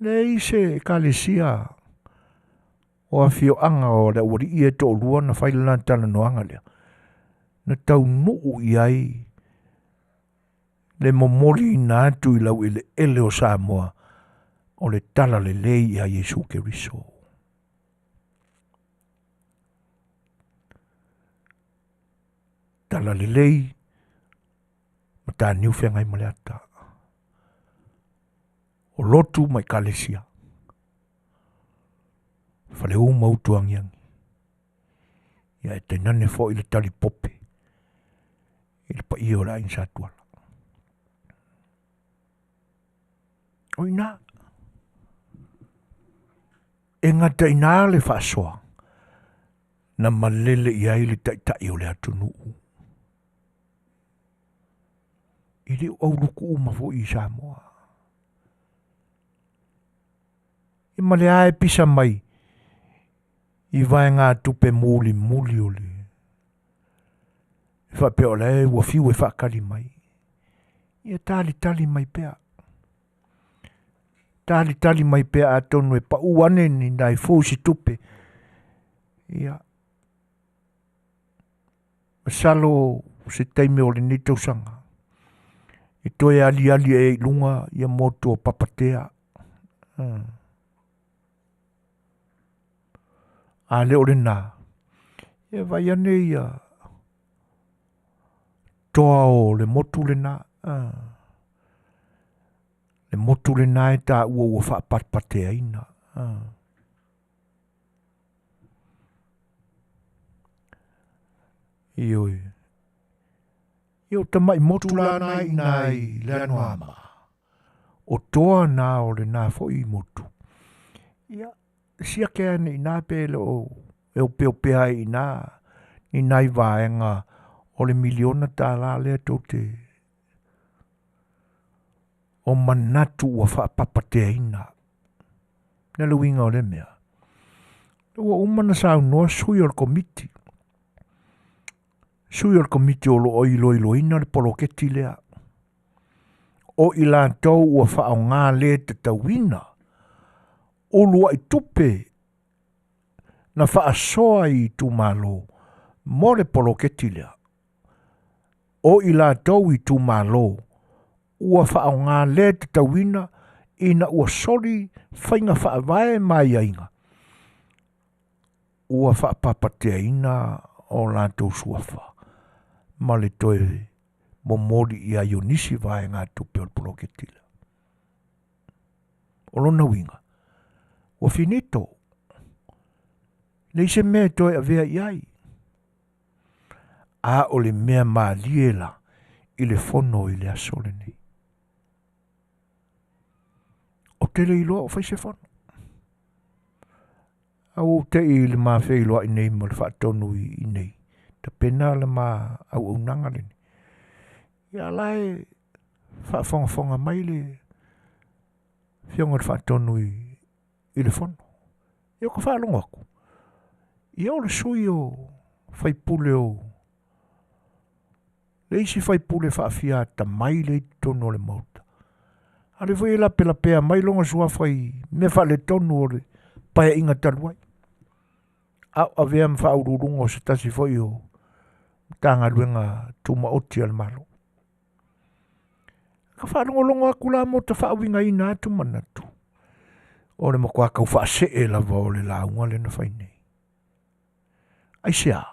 Leai se ekalesia o afioaga o le aualii e toalua na fai le la talanoaga lea, na taunuu i ai le momoliina atu i laueleele o Samoa o le talalelei ia Iesu Keriso. Talalelei, Mataniu Feagaimaleata. O lotu ma ekalesia. Faleu ma utuagiagi. Ia e tainane foi le talipope i le paia o le aiga Satuala. O ina, e gata i ina le faasoa na malele i ai le taitai o le atunuu. E le o auluku uma foi i Samoa. E ma le a e pisa mai i vaegatupe mulimuli o le e faapea o la e ua fiu e faatali mai. Ia talitali mai pea. Talitali mai pea atonu e pau ane ni nai fusi tupe. Ia, masalo se taimi o lenei tausaga. E toe aliali e i luga ia motu o Papatea. A le o lena, ia vai ane ia toa o le motu lena. Le motu lena e taua ua faapatepateaina. Ioe. Ia o tamai motu la na i ina i le Anoamaa. O toa na o lena foi motu. Ia, siake ane ina pe le o e opeopea ai ina ni nai vaega o le miliona tala lea tou te o manatu ua faapapateaina. Le le uiga o lea mea. Ua uma na saunoa sui o le komiti. Sui o le komiti o lo o iloiloina le poloketi lea. O i latou ua faaaoga le tatauina uluai tupe na faasoa i itumalo mo le poloketi lea. O i latou itumalo ua faaaoga le tatauina ina ua soli faiga faavae ma aiaiga ua faapapateaina o latou suafa ma le toe momoli i ai o nisi vaegatupe o le poloketi lea. O lona uiga, ua finito, leai se mea e toe avea i ai. A o le mea malie la i le fono i le aso lenei. Ou te le iloa o fai se fono. A ua ou te i le ma feiloai nei ma le faatonu i nei, tapena le ma auaunaga lenei. Ia la e faafogafoga mai le afioga i le faatonu i le fono. Ia ka faalogo atu. Ia o le sui o faipule o le isi faipule faafia atamai lea i totonu o le Maota. A lea foi e lapelapea mai lona suafa i mea faaletonu o le paeaiga talu ai. A o avea ma faauluuluga o se tasi foi o Matagaluega Tumaoti a le Malo. Ka faalogologo atu la mo ta faauigaina atu manatu, o le matua tau faasee lava o le lauga lea na fai nei. Aisea?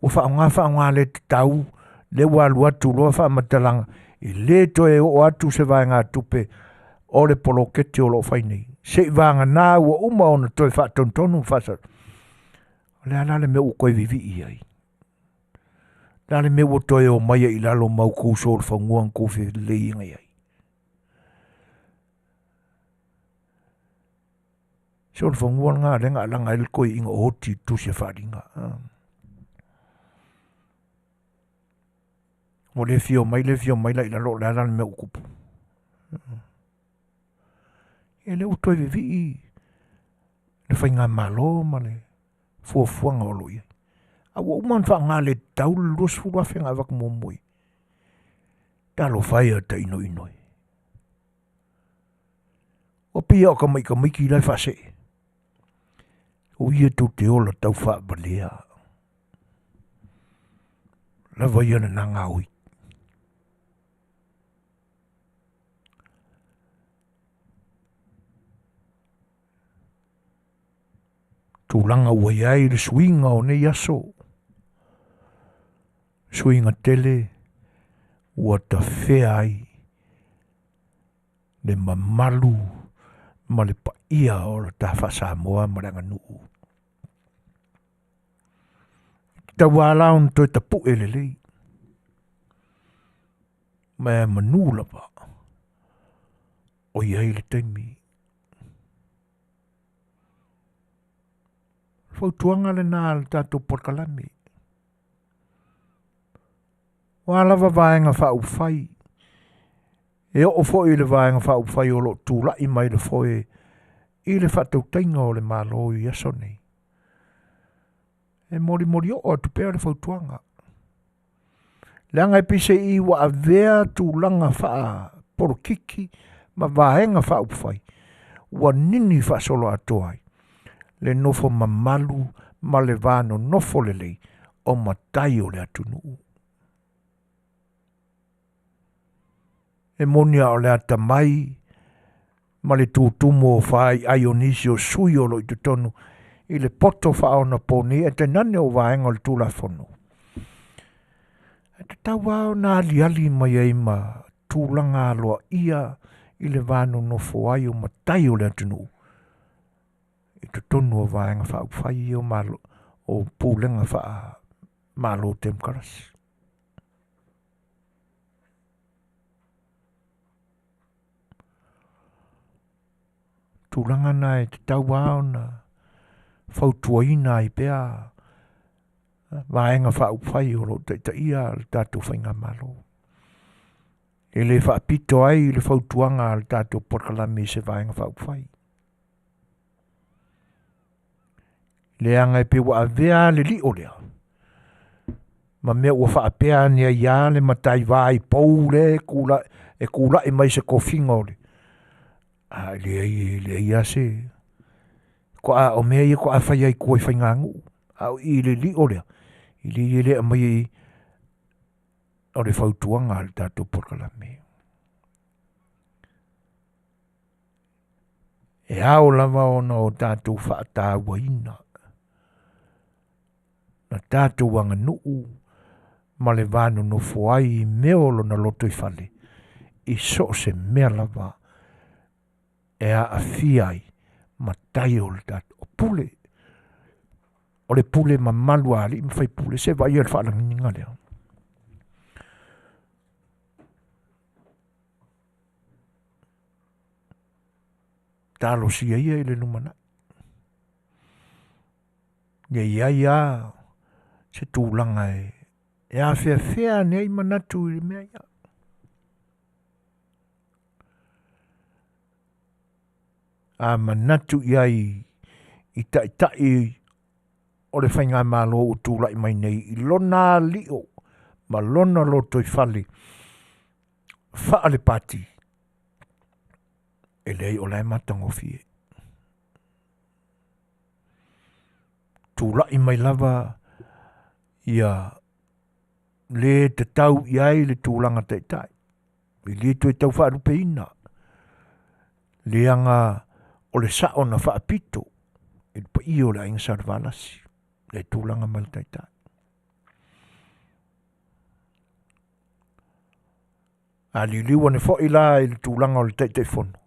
Ua faaaoga faaaoga le tatau, lea ua alu atu loa faamatalaga, e le toe oo atu se vaegatupe o le poloketi o lo o fai nei. Seiavagana ua uma ona toe faatonutonu ma faasala. O le a la le mea ua toe vivii ai? O le a le mea ua toe omai ai i lalo ma outou solofanua na tou feleleiina i ai? Solofanua lena lea na alaga ai le toeaina o oti i le tusi a Faaaliga. Ua le fia omai, le fia omai la i lalo, o le a la le mea ua tupu? E le ua toe vivii le faigamalo ma le fuafuaga o lo o i ai. A ua uma ona faaaoga le tatau le 20,000 na avatu muamua i ai. Talofa e ia tainoino e. Ua pei lava o tamai tamaiti la e faasee. O ia tou te ola tau faavalea. Lava ia lena gaoi. Tulaga ua i ai le suiga o nei aso, suiga tele ua tafea ai le mamalu ma le paia o le ta faa-Samoa ma le aganuu. Tatau lava la ona toe tapue lelei, ma e manu lava o i ai le taimi. Fautuaga lena a le tatou polokalame. O a lava vaega faaupufai, e oo foi i le vaega faaupufai o lo o tulai mai le foe i le faatautaiga o le Malo i aso nei, e molimoli oo atu pea le fautuaga. Leaga e peiseai ua avea tulaga faapolokiki ma vaega faaupufai ua nini faasoloatoa ai le nofo mamalu ma le va nonofo lelei o matai o le atunuu. E moni a o le atamai ma le tutumu o faaiai o nisi o sui o lo o i totonu i le poto faaonaponei ae tainane o vaega o le Tulafono. E tatau lava ona aliali mai ai ma tulaga aloaia i le va nonofo ai o matai o le atunuu i totonu o Vaega Faaupufai ia o Malo, o Pulega Faa-Malo Temokarasi. Tulaga na e tatau lava ona fautuaina ai pea Vaega Faaupufai o lo o taitaia le tatou Faigamalo. E le faapito ai le fautuaga a le tatou polokalame i se Vaega Faaupufai. Leaga e pei ua avea le lio lea ma mea ua faapea ane ai lava le matai vaai pou lea e kula, e kula'i mai se tofiga o le a leai e leai lava se toa o mea ia toa fai ai tua i faiganuu a o i i le lio lea i le ia le aumaia i o le fautuaga a le tatou polokalame. E ao lava ona o tatou faatauaina na tatou aganuu ma le va nonofo ai i mea o lona lotoifale i so o se mea lava e aafia ai matai o le tatou o pule o le pule mamalu a alii ma faipule se vaai le faalagiga lea. Talosia ia i le lumanai. Ia i ai lava se tulaga e afeafea ane ai manatu i mea ia. A manatu i ai i taitai o le faigamalo ua tulai mai nei i lona alio ma lona lotoifale faale-pati, e leai o la e matagofie. Tulai mai lava ia le tatau i ai le tulaga taitai, e le toe tau faalupeina, leaga o le sao na faapito i le paia o le aiga Salevalasi, le tulaga mai le taitai. A liuliu ane foi la i le tulaga o le Taitaifono,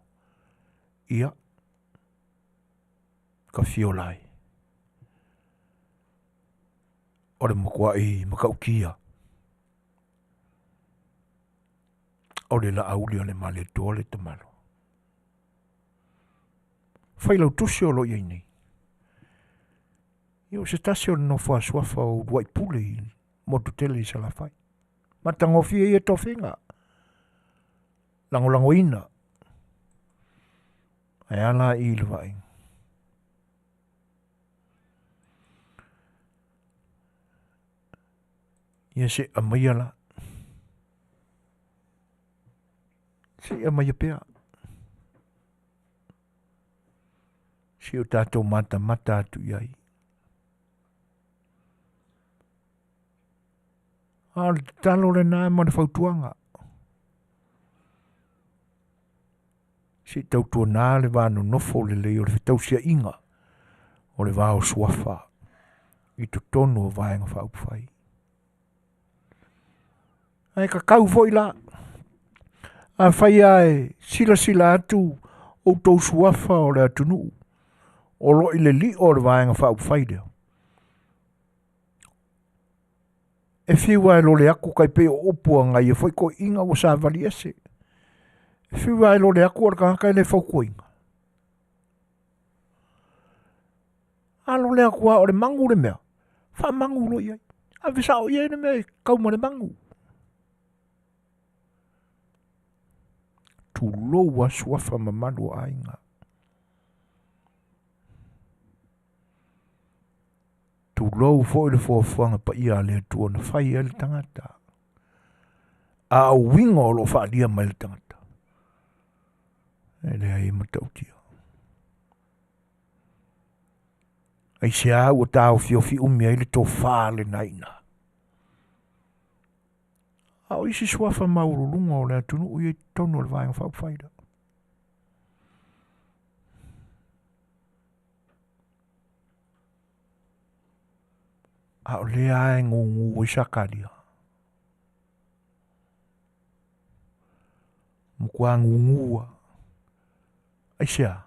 ia, ka fiola ai. O le matuai matautia o le laauli o le Malietoa le tamalo. Failautusi o lo o i ai nei. Ia o se tasi o le nofo a suafa o uluai pule i motu tele i Salafai. Matagofie ia tofiga. Lagolagoina. Ae a la i le vaaiga? Ia se aumaia la. Se i aumaia pea. Se i o tatou matamata atu i ai. A o le tatalo lena ma le fautuaga. Se i tautuana le va nonofo lelei o le fetausiaiga o le va o suafa i totonu o Vaega Faaupufai. Ae tatau foi la, afai lava e silasila atu outou suafa o le atunuu o lo o i le lio o le Vaega Faaupufai lea, e fiu lava e lole atu tai pei o upu a nai ia foi toeaiina ua savali ese. E fiu lava e lole atu o le tagata e le fautuaina. A lole atu lava o le manu le mea, faamanu loa i ai. Ave sao i ai le mea e tau ma le manu. Tulou lava suafa mamalu o aiga. Tulou foi le foafoaga paia a le Atua na fai ai le tagata. A o uiga o lo o faaalia mai le tagata, e leai e matautia. Aisea ua taofiofi umi ai le tofa lena i ina? A o isi suafa maualuluga o le atunuu ia i totonu o le Vaega Faaupufai lea. A o lea lava e gugu ai Sakaria. Matua gugu lava. Aisea?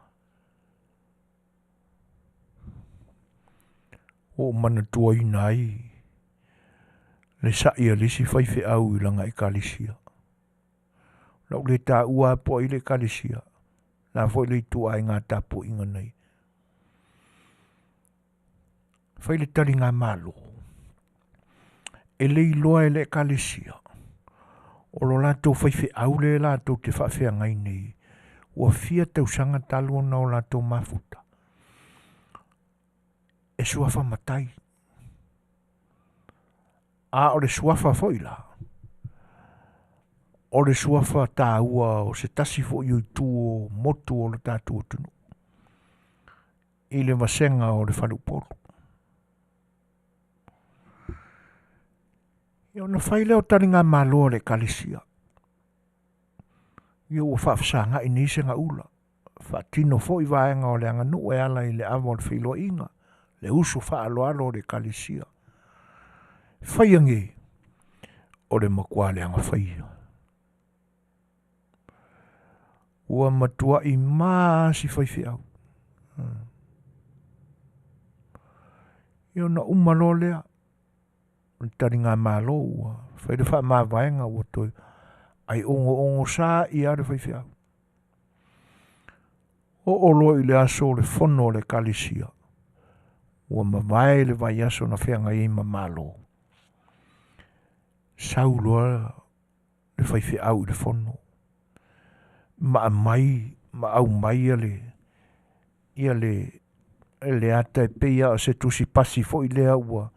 Ua ou manatuaina ai le sa'i a le isi faifeau i lana ekalesia. O le a ou le taua lava po o ai le ekalesia, o le a foi le ituaiga tapuaiga na i ai. Fai le taligamalo, e le iloa e le ekalesia, o lo latou faifeau lea latou te faafeagai nei, ua fia tausaga talu ona o latou mafuta, e suafa matai. A o le suafa foi la, o le suafa taua o se tasi foi o itu o motu o le tatou atunuu i le vasega o le faleupolu. Ia ona fai lea o taligamalo a le Ekalesia. Ia ua faafesagai nei segaula, faatino foi vaega o le aganuu e ala i le ava o le feiloaiga, le uso faaaloalo o le Ekalesia. Faia nei, o le matua leaga faia. Ua matuai ma si faifeau. Ia ona uma loa lea, o le taligamalo ua fai le faamavaega ua toe ai ogoogosā ia le faifeau. Oo loa i le aso o le fono a le Ekalesia, ua mavae le vaiaso na feagai ai ma Malo, sau loa le faifeau i le fono, ma aumai ma aumai ia le le ata e pei lava o se tusipasi foi lea ua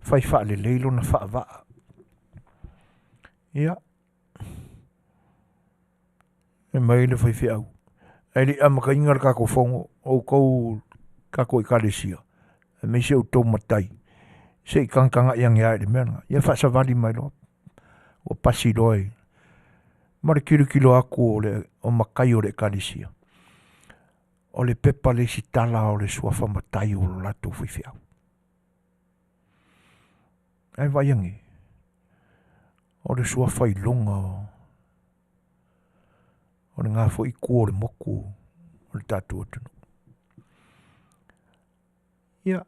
fai faalelei lona faavaa. Ia, fai mai le faifeau, ae le i amataina le tatou fono, outou tatou ekalesia, aemaise outou matai, se i tagatagai ane lava i le mea lena. Ia faasavali mai loa. Ua pasi loa i ma le tilotilo atu o, le, o matai o le ekalesia. O le pepa lesitala o le suafa matai o lo latou faifeau. Ae vaai ane, o le suafa iloga o lena foi itu o le motu o le tatou atunuu. Ia,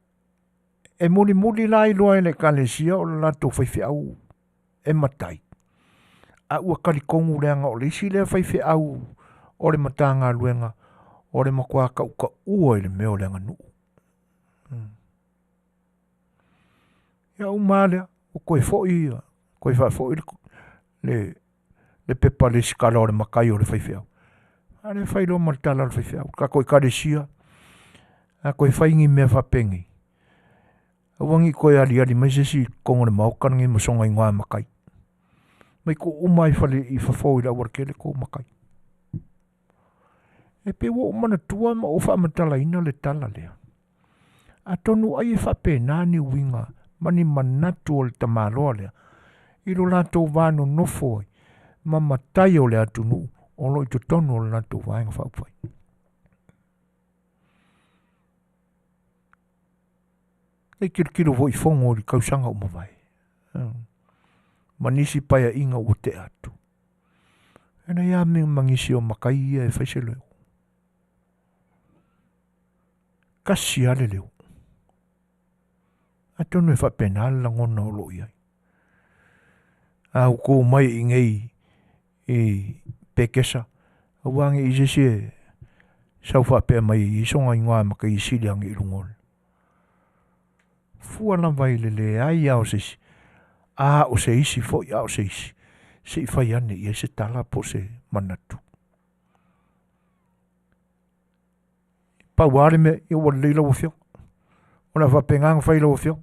e mulimuli la iloa e le ekalesia o le latou faifeau e matai, a ua talitonu leaga o le isi lea faifeau o le Matagaluega o le matua tautaua i le mea o le aganuu. Ia uma lava lea, ua toe foi, toe faafoi le, le, le pepa lesitala o le matai o le faifeau. A lea e fai loa ma le tala a le faifeau, le tatou ekalesia, a toe fai ni mea faapenei, aua ne i toe aliali mai se isi i totonu o le maota lenei ma sona igoa matai. Mai tuu uma i fale i fafo i le aualatele tou matai. E pei ua ou manatua ma ou faamatalaina le tala lea. Atonu ai e faapena ni uiga ma ni manatu o le tamaloa lea i lo latou va nonofo ai ma matai o le atunuu o lo o i totonu o le latou Vaega Faaupufai. E tilotilo foi i fono i le tausaga ua mavae ma nisi paeaiga ua tea atu. E leai lava ma nisi o matai ia e fai se leo. Tasi lava le leo. Atonu e faapena le lagona o lo o i ai. A outou mai i inei i Pekesa, aua ne i se isi e sau faapea mai e i ai sona igoa matai e sili ane i luga o le fua lava i le leai lava o se isi, a o se isi foi, a o se isi, se i fai ane i ai se tala po o se manatu. Pau lava le mea, ia ua lelei lau afioga. O le a faapena ona fai lau afioga.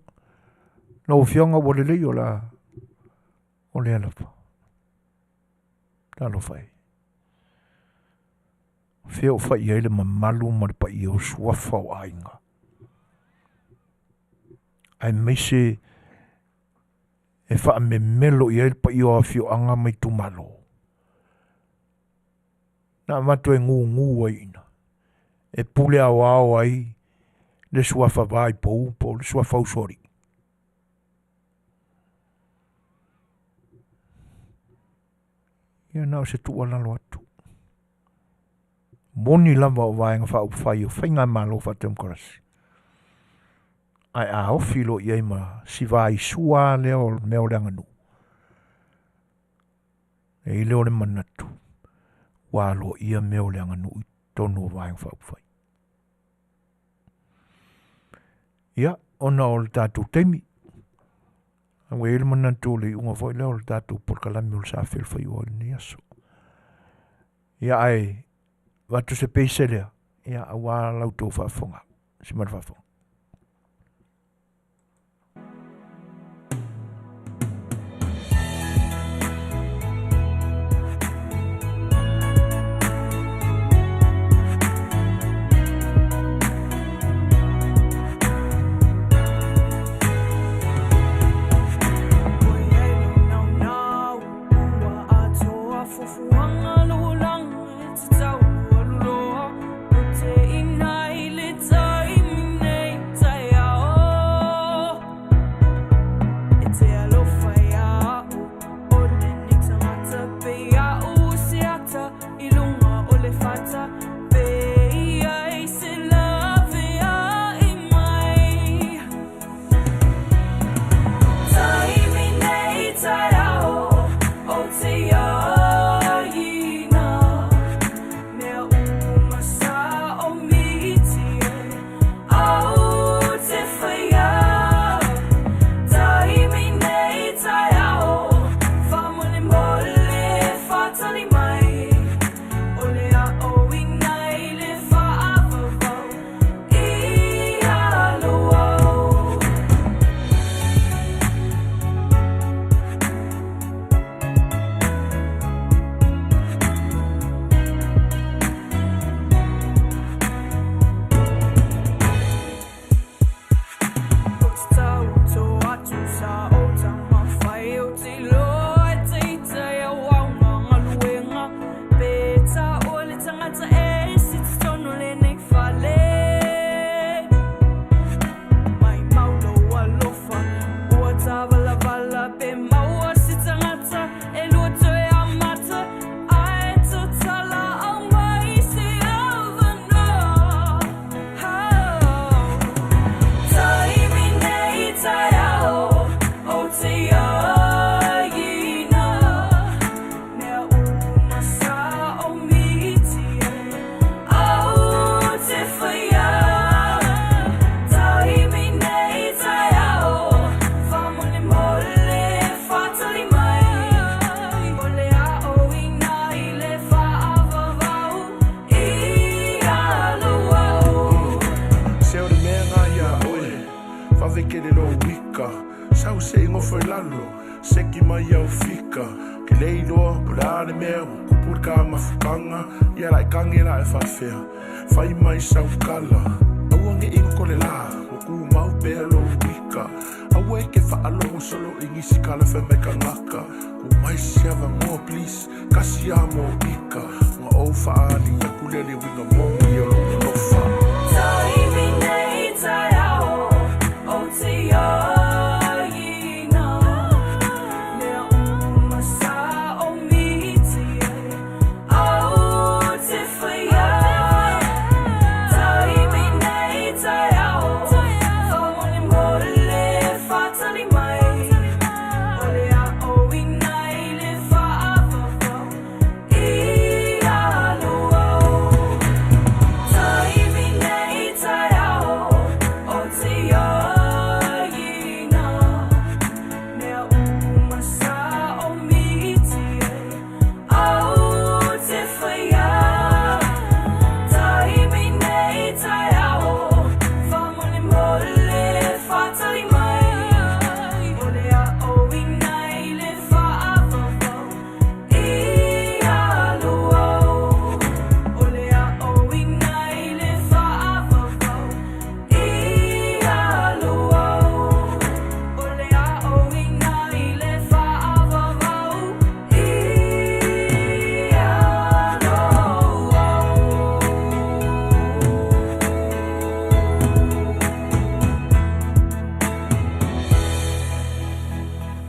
Lau afioga ua lelei o le a o lea lava. Talofa e. Fea o fai i ai le mamalu ma le paia o suafa o aiga. Aemaise e faamemelo i ai le paia o afioaga ma itumalo. Na avatu e gugu ai i ina, e pule aoao ai le suafa vaipou po o le suafa usoalii. Ia na o se tuualalo atu. Moni lava o Vaega Faaupufai o Faigamalo Faatemokarasi, ae a ofi loa i ai ma si vaisua lea o mea o le aganuu, e i ai lea o le manatu ua aloaia mea o le aganuu i totonu o Vaega Faaupufai. Ia, ona o le tatou taimi, ua i ai le manatu o le iuga foi lea o le tatou polokalame o le Sa Fefaifaiua i lenei aso. Ia ae avatu se peise lea, ia aua la outou faafofoga, si ma le faafofoga.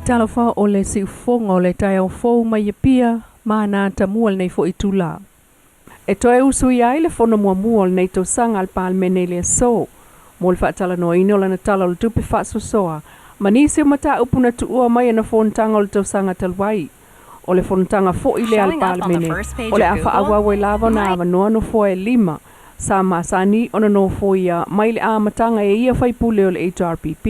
Talofa o le siufofoga o le taeao fou mai Apia ma ana atamua i lenei foi itula. E toe usuia ai le fono muamua o lenei tausaga a le Palemene i le aso mo le faatalanoaina o lana Tala o le Tupe faasoasoa ma nisi o mataupu na tuua mai ana fonotaga o le tausaga talu ai. O le fonotaga foi lea a le Palemene o le a faaauau ai lava ona avanoa nofoa e lima sa masani ona nofoia mai le amataga e ia faipule o le HRPP.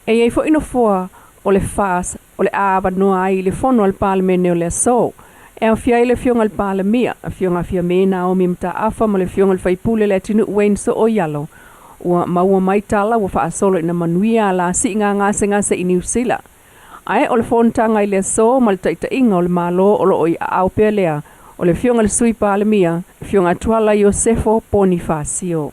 E i ai foi nofoa o le FAS o le a avanoa ai i le fono a le Palemene o le aso. E aofia ai le Afioga i le Palemia, Afioga a Fiame Naomi Mataafa ma le Afioga i le Faipule Leatinuu Wayne Sooialo. Ua maua mai tala ua faasolo ina manuia ala siiga gasegase i Niu Sila. Ae o le fonotaga i le aso ma le taitaiga o le Malo o lo o i aao pea lea o le Afioga i le Sui Palemia, Afioga Tuala Iosefo Ponifasio.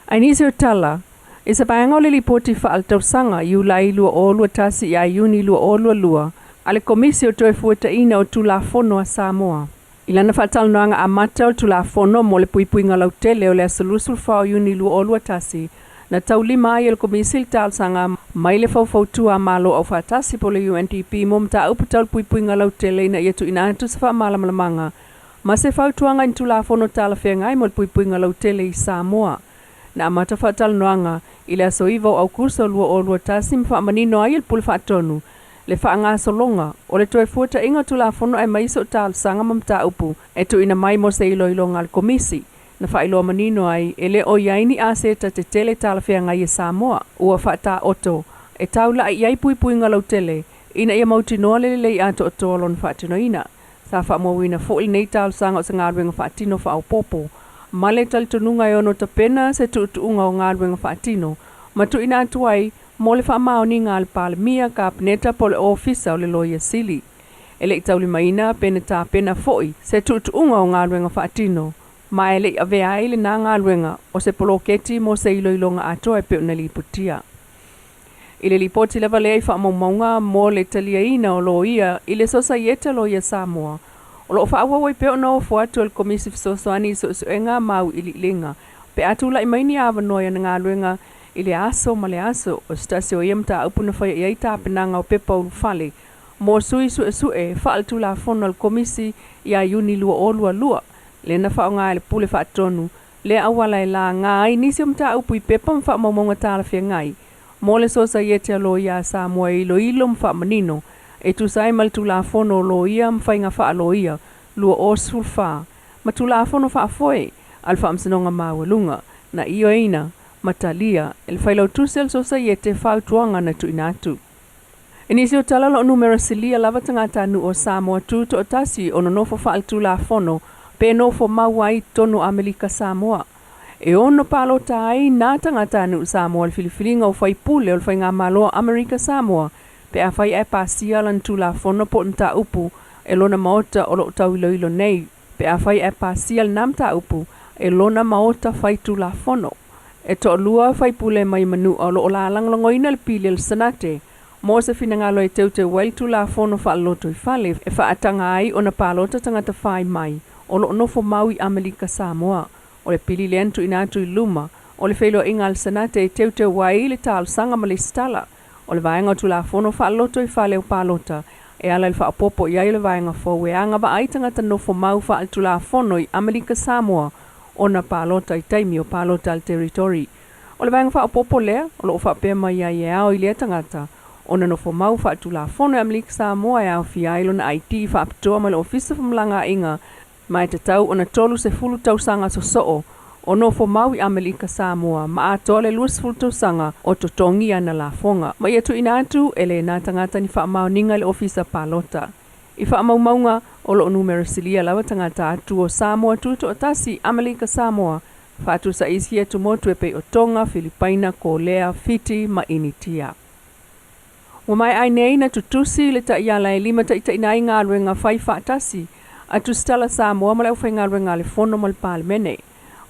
Ae nisi o tala, i se vaega o le Lipoti Faaletausaga Iulai 2021 ia Iuni 2022 a le Komisi o Toefuataiga o Tulafono a Samoa, i lana faatalanoaga amata o le Tulafono mo le Puipuiga Lautele o le aso 24 o Iuni 2021, na taulima ai e le Komisi le talosaga mai le Faufautua a Malo Aufaatasi po o le UNDP mo mataupu tau le puipuiga lautele ina ia tuuina atu se faamalamalamaga ma se fautuaga i ni Tulafono talafeagai mo le puipuiga lautele i Samoa. Na amata faatalanoaga i le aso 9 o Aukuso 2021 ma faamanino ai e le Pule Faatonu le faagasologa o le toe fuataiga o Tulafono aemaise o talosaga ma mataupu e tuuina mai mo se iloiloga a le Komisi. Na faailoa manino ai e le o i ai ni aseta tetele talafeagai e Samoa ua faataoto e taulai i ai puipuiga lautele ina ia mautinoa le lelei atoatoa o lona faatinoina. Sa faamauina foi lenei talosaga o se galuega faatino faaopoopo ma le talitonuga e ono tapena se tuutuuga o galuega faatino ma tuuina atu ai mo le faamaoniga a le Palemia, Kapeneta po o le Ofisa o le Loia Sili. E le i taulimaina pe na tapena foi se tuutuuga o galuega faatino ma e le i avea ai lena galuega o se poloketi mo se iloiloga atoa e pei ona lipotia. I le lipoti lava lea i faamaumauga mo le taliaina o loia i le Sosaiete a Loia Samoa, o lo o faaauau ai pea ona ofo atu e le Komisi Fesoasoani i Suesuega ma Auiliiliga pe a tulai mai ni avanoa i ana galuega i le aso ma le aso. O se tasi o ia mataupu na faia i ai tapenaga o pepa ulufale mo sui suesue faaletulafono a le Komisi ia Iuni 2022, lea na faaaoga e le Pule Faatonu lea auala e laga ai nisi o mataupu i pepa ma faamaumauga talafeagai mo le Sosaiete a Loia a Samoa e iloilo ma faamanino e tusa ai ma le Tulafono o Loia ma Faiga Faaloia 2014 ma Tulafono Faafoe a le Faamasinoga Maualuga na ioeina ma talia e le Failautusi a le Sosaiete fautuaga na tuuina atu. I nisi o tala o lo o numera silia lava tagatanuu o Samoa tutoatasi o nonofo faaletulafono pe nofo mau ai i totonu o Amelika Samoa. E ono palota ai nā tagatanuu Samoa i le filifiliga o faipule o le Faigamalo a Amerika Samoa pe afai ae pasia lana tulafono po o le mataupu e lona maota o lo o tauiloilo nei pe afai ae pasia lena mataupu e lona maota faitulafono. E toalua faipule mai Manua o lo o lagolagoina le pili a le Senate mo se finagalo e teuteu ai le Tulafono Faalotoifale e faataga ai ona palota tagata fai mai o lo o nofo mau i Amelika Samoa. O le pili lea na tuuina atu i luma o le feiloaiga a le Senate e teuteu ai le talosaga ma lesitala o le vaega o Tulafono Faalotoifale o Palota e ala i le faaopoopo i ai o le vaega fou e agavaa ai tagata nofo mau faaletulafono i Amelika Samoa ona palota i taimi o palota a le Territory. O le vaega faaopoopo lea o lo o faapea mai ai e ao i lea tagata ona nofo mau faaletulafono i Amelika Samoa e aofia ai lona ID faapitoa mai le Ofisa o Femalagaaiga ma e tatau ona 30 tausaga sosoo o nofo mau i Amelika Samoa ma atoa le 20 tausaga o totogi ana lafoga ma ia tuuina atu e lena tagata ni faamaoniga i le Ofisa Palota. I faamaumauga, o lo o numera silia lava tagata atu o Samoa Tutoatasi, Amelika Samoa, faatusa i isi atumotu e pei o Tonga, Filipaina, Kolea, Fiti ma Initia. Ua maea ai nei na tutusi le taiala e limataitaiina ai galuega fai faatasi a Tusitala Samoa ma le aufaigaluega a le Fono ma le Palemene.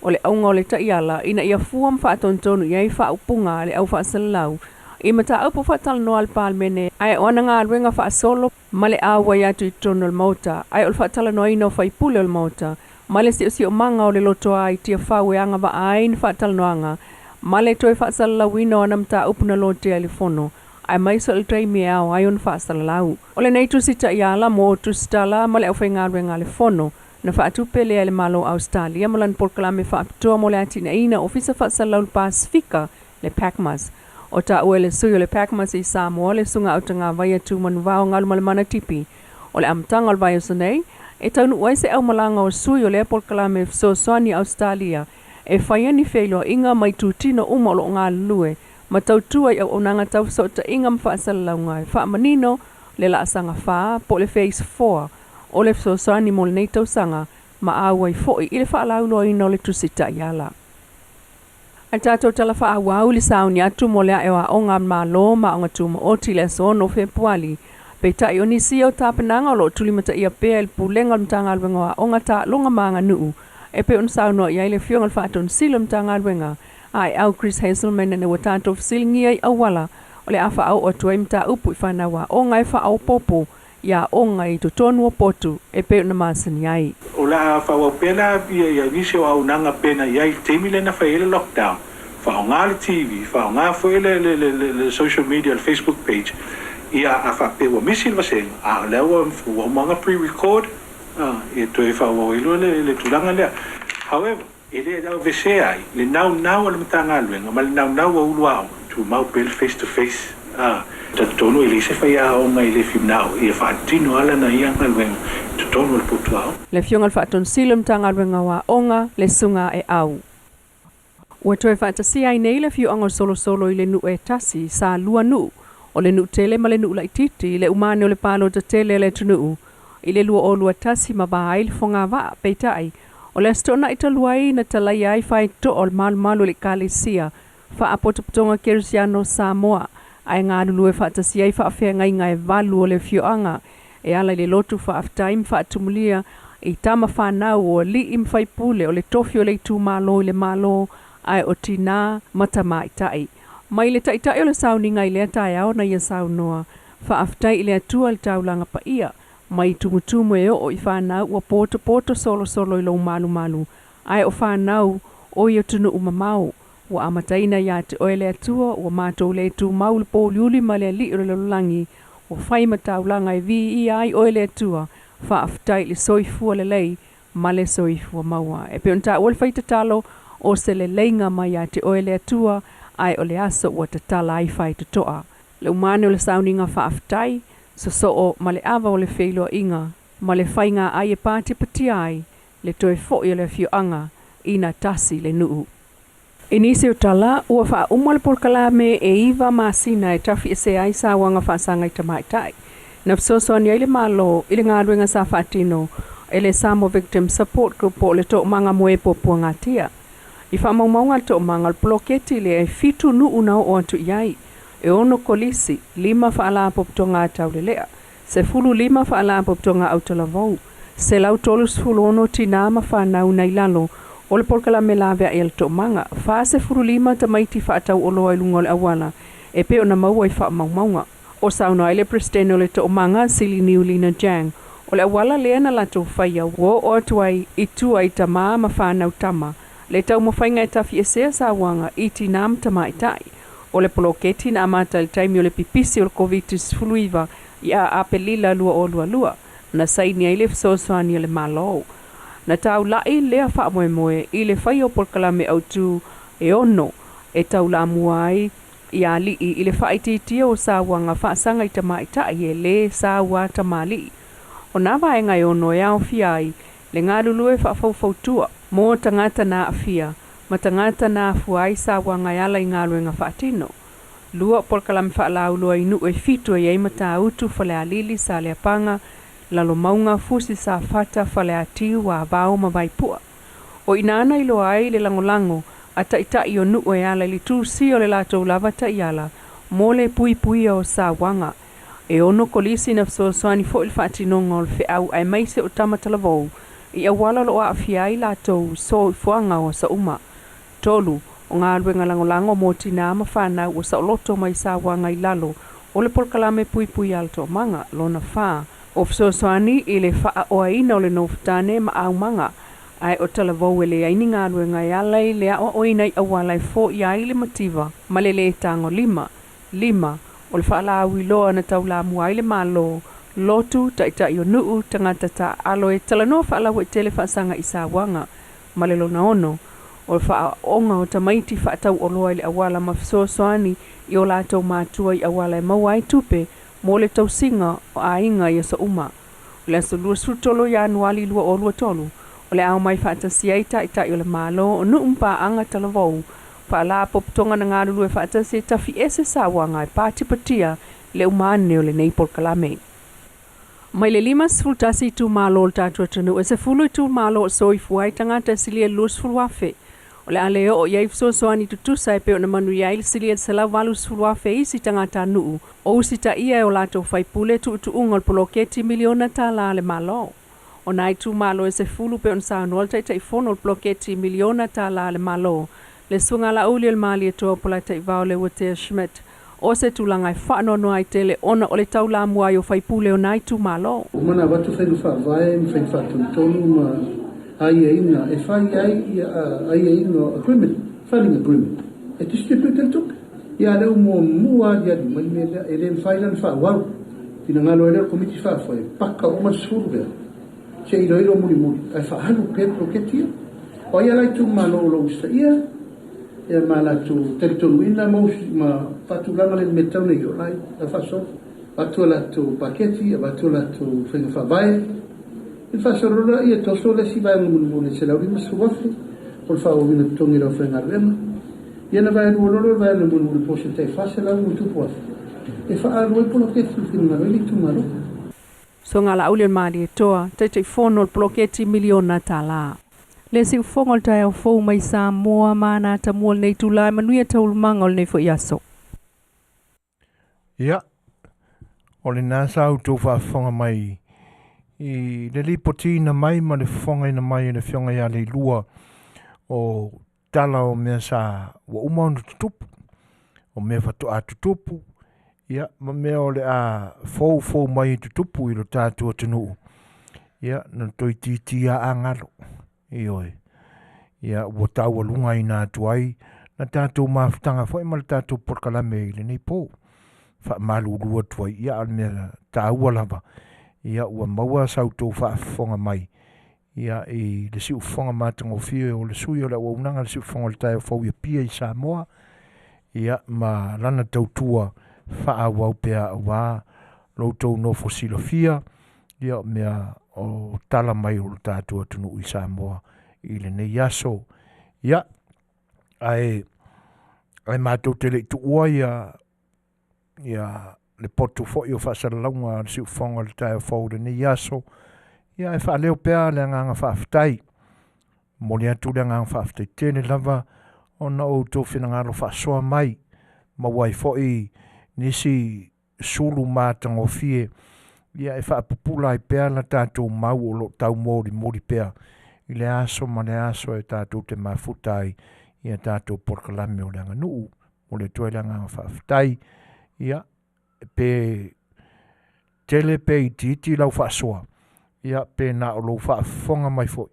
O le auga o le taiala ina ia fua ma faatonutonu i ai faaupuga a le au faasalalau i mataupu faatalanoa a le Palemene ae o ana galuega faasolo ma le auai atu i totonu o le Maota ae o le faatalanoaina o faipule o le Maota ma le siosiomaga o le lotoa i Tiafau e agavaa ai ni faatalanoaga ma le toe faasalalauina o ana mataupu na lotea i le Fono. Aemaise o le taimi e ao ai ona faasalalau. O lenei Tusi Taiala mo Tusitala ma le Aufaigaluega a le Fono, na faatupe lea e le Malo o Ausetalia ma lana polokalame faapitoa mo le atinaeina o Ofisa Faasalalau o le Pasefika, le PACMAS. O taua e le sui o le PACMAS i Samoa, le Susuga Autagavaia Tumanuvao Galumalemana Tipi, o le amataga o le vaiaso nei, e taunuu ai se aumalaga o sui o lea polokalame fesoasoani a Ausetalia e faia ni feiloaiga ma itutino uma o lo o galulue ma tautua i auaunaga tau fesootaiga ma faasalalauga e faamanino le laasaga 4 po o le Phase 4 o le fesoasoani mo lenei tausaga ma auai foi i le faalauiloaina o le Tusi Taiala. Ae tatou tala faaauau i le sauni atu mo le ae o aoga a le Malo ma Aoga Tumaoti i le aso 6 o Fepuali. Peitai o nisi ia o tapenaga o lo o tulimataia pea e le Pulega o le Matagaluega o Aoga, Taaloga ma Aganuu e pei ona saunoa i ai le Afioga i le Faatonu Sili o le Matagaluega Aeau Chris Hazelman ina ua tatou fesiligia i auala o le a faaoo atu ai mataupu i fanau aoga e faaopoopo i aoga i totonu o potu e pei ona masani ai. O le a faaauau pea la ia nisi o auaunaga pei ona i ai i le taimi lea na fai ai le lockdown, faaaoga le TV, faaaoga foi le social media, le Facebook page, ia a faapea ua misi le vasega, a o lea ua uma ona pre-record, ia toe faaauau ai loa le tulaga lea. However, E le aveesea ai le naunau a le Matagaluega ma le naunau a ulu aoga, tumau pea le face to face. A talitonu e leai se faiaoga e le finau ia faatino lava lana ia galuega i totonu o le potu aoga. Le Afioga i le Faatonu Sili o le Matagaluega o Aoga, le Susuga Aeau. Ua toe faatasia ai nei le afioaga o Solosolo i le nuu e tasi, sa lua nuu, o le nuu tele ma le nuu laitiiti, i le umane o le palota tele a le atunuu i le 2021 ma va ai le fogavaa. Peitai, o le Aso Toonai talu ai na talaia ai faitotoa o le malumalu o le Ekalesia Faapotopotoga Kerisiano o Samoa, ae galulue faatasi ai faafeagaiga e valu o le afioaga e ala i le lotu faafetai ma faatumulia i tama fanau o alii ma faipule o le tofi o le itumalo i le Malo ae o tinā ma tamaitai. Mai le taitai o le sauniga i lea taeao na ia saunoa, Faafetai i le Atua i le taulaga paia, mai tumutumu e oo i fanau ua potopoto solosolo i lou malumalu, ae o fanau o i atunuu mamao, ua amataina ia te oe le Atua, ua matou le tumau i le pouliuli ma le alii o le lalolagi, ua fai ma taulaga e viia ai oe le Atua, faafetai i le soifua lelei ma le soifua maua. E pei ona taua le faitatalo, o se leleiga mai ia te oe le Atua, ae o le aso ua tatala ai faitotoa. Le umane o le sauniga faafetai, sosoo ma le ava o le feiloaiga ma le faiga ai e patipatia ai le toe foi o le afioaga ina tasi le nuu. I nisi o tala, ua faauma le polokalame e iva masina e tafiesea ai sauaga faasaga i tamaitai. Na fesoasoani ai le Malo i le galuega sa faatino e le Samoa Victim Support Group po o le Toomaga mo e Puapuagatia. I faamaumauga a le Toomaga, o le poloketi lea e fitu nuu na oo atu i ai, e ono kolisi, lima faalapotopotoga taulelea, 15 faalapotopotoga autalavou, 136 tinā ma fanau na i lalo o le polokalame laveai a le Toomaga, 45 tamaiti faatauoloa i luga o le auala e pei ona maua i faamaumauga. O saunoa ai le Peresetene o le Toomaga, Sili Niulina Jang, o le auala lea na latou faia ua oo atu ai i tua i tamā ma fanau tama, le taumafaiga e tafiesea sauaga i tinā ma tamaitai. O le poloketi na amata i le taimi o le pipisi o le Koviti-19 ia Apelila 2022, na saini ai le fesoasoani a le Malo. Na taula'i lea faamoemoe i le faia o polokalame autu e ono e taulamua ai i alii i le faaitiitia o sauaga faasaga i tamaitai e lē saua tamalii. O nā vaega e ono e aofia ai le galulue faafaufautua mo tagata na aafia ma tagata na afua ai sauaga e ala i galuega faatino. Lua, polokalame faalauiloa i nuu e fitu e i ai Matautu, Falealili, Saleapaga, Lalomauga, Fusi, Safata, Faleatiu, Avao ma Vaipua. O i ina na iloa ai le lagolago a taitai o nuu e ala i le tusia o le latou lava taiala mo le puipuia o sauaga. E ono kolisi na fesoasoani foi i le faatinoga o le feau aemaise o tama talavou i auala o lo o aafia ai latou soifuaga o aso uma. Tolu, o galuega lagolago mo tinā ma fanau ua saoloto mai sauaga i lalo o le polokalame puipui a le Toomaga. Lona fa, o fesoasoani i le faaoaina o le nofotane ma aumaga ae o talavou e leai ni galuega e ala i le aoaoina i auala e foia ai le mativa ma le lē tagolima. Lima, O le faalauiloa na taulamua ai le Malo, lotu, taitai o nuu, tagata taaalo e talanoa faalauaitele faasaga i sauaga. Ma le lona ono, o le faaooga o tamaiti faatauoloa i le auala ma fesoasoani i o latou matua i auala e maua ai tupe mo le tausiga o aiga i aso uma. O le aso 23 o Ianuali 2023, o le a omai faatasi ai Taitai o le Malo, o nuu ma paaga talavou, faalapotopotoga na galulue faatasi e tafiese sauaga e patipatia le uma ane o lenei polokalame. Mai le 51 itumalo o le tatou atunuu, e 10 itumalo o soifua ai tagata e silia i le 20,000. O le a le oo i ai fesoasoani tutusa e pei ona manuia ai le silia i le 180,000 e isi tagatanuu o usitaia e o latou faipule tuutuuga o le poloketi miliona tala a le Malo. O nai itumalo e 10 pei ona saunoa le Taitaifono o le poloketi miliona tala a le Malo, le Susuga Laauli o le Malietoa Polataivao Leuatea Schmidt, o se tulaga e faanoanoa ai tele ona o le taulamua ai o faipule o nai itumalo. Ua uma ona avatu faiga faavae ma faiga faatonutonu ma aiaiga e fai ai aiaiga o agreement, funding agreement, e distribute ai le tupe. Ia a o lea ua muamua aliali mai le mea lea, e le mafai la ona faaauau. Finagalo ai lea o le Komiti Faafoe, paka uma le 10 lea, se i iloilo mulimuli ae faaalu pea le poloketi ia. O ai la itumalo o lo o usitaia ia ma latou talitonuina ma faatulaga le mea e tatau ona i ai o la e faasolo. Avatu a latou paketi, avatu a latou faiga faavae, ona faasolo lea, toso le isi vaega mulimuli e $150,000 o le faaauauina o totogi o le aufaigaluega. Ia ona vaelua loa lea o le vaega mulimuli po o se tai $400+ e faaalu ai poloketi e finagalo ai le itumalo. Susuga Laauli o le Malietoa, Taitaifono o le poloketi miliona tala. Le siufofoga o le taeao fou mai Samoa ma ana atamua lenei itula e manuia taualumaga o lenei foi aso. Ia, o lena sa outou faafofoga mai i le lipotiina mai ma le fofogaina mai e le Afioga ia Leilua o tala o mea sa ua uma ona tutupu, o mea faatoa tutupu, ia ma mea o le a foufou mai e tutupu i lo tatou atunuu, ia na toeitiiti lava a galo. Ioe. Ia ua taualugaina atu ai la tatou mafutaga foi ma le tatou polokalame i lenei po. Faamalulu atu ai, ia a o le mea taua lava, ia ua maua sa outou faafofoga mai ia i le siufofoga matagofie o le sui o le auaunaga le siufofoga o le taeao fou i Apia i Samoa, ia ma lana tautua faaauau pea aua lo outou nofo silafia ia o mea o tala mai o lo tatou atunuu i Samoa i lenei aso. Ia, ae matou te le i tuua ia le potu foi o faasalalauga a le siufofoga o le taeao fou i lenei aso, ia e faaleo pea le agaga faafetai. Momoli atu le agaga faafetai tele lava ona o outou finagalo faasoa mai, maua ai foi nisi sulu matagofie ia e faapupula ai pea la tatou mau o lo o taumolimoli pea i le aso ma le aso e tatou te mafuta ai ia tatou polokalame o le aganuu. Momoli atu ai le agaga faafetai. Ia, pe tele pe itiiti lau faasoa, ia pe na o lou faafofoga mai foi,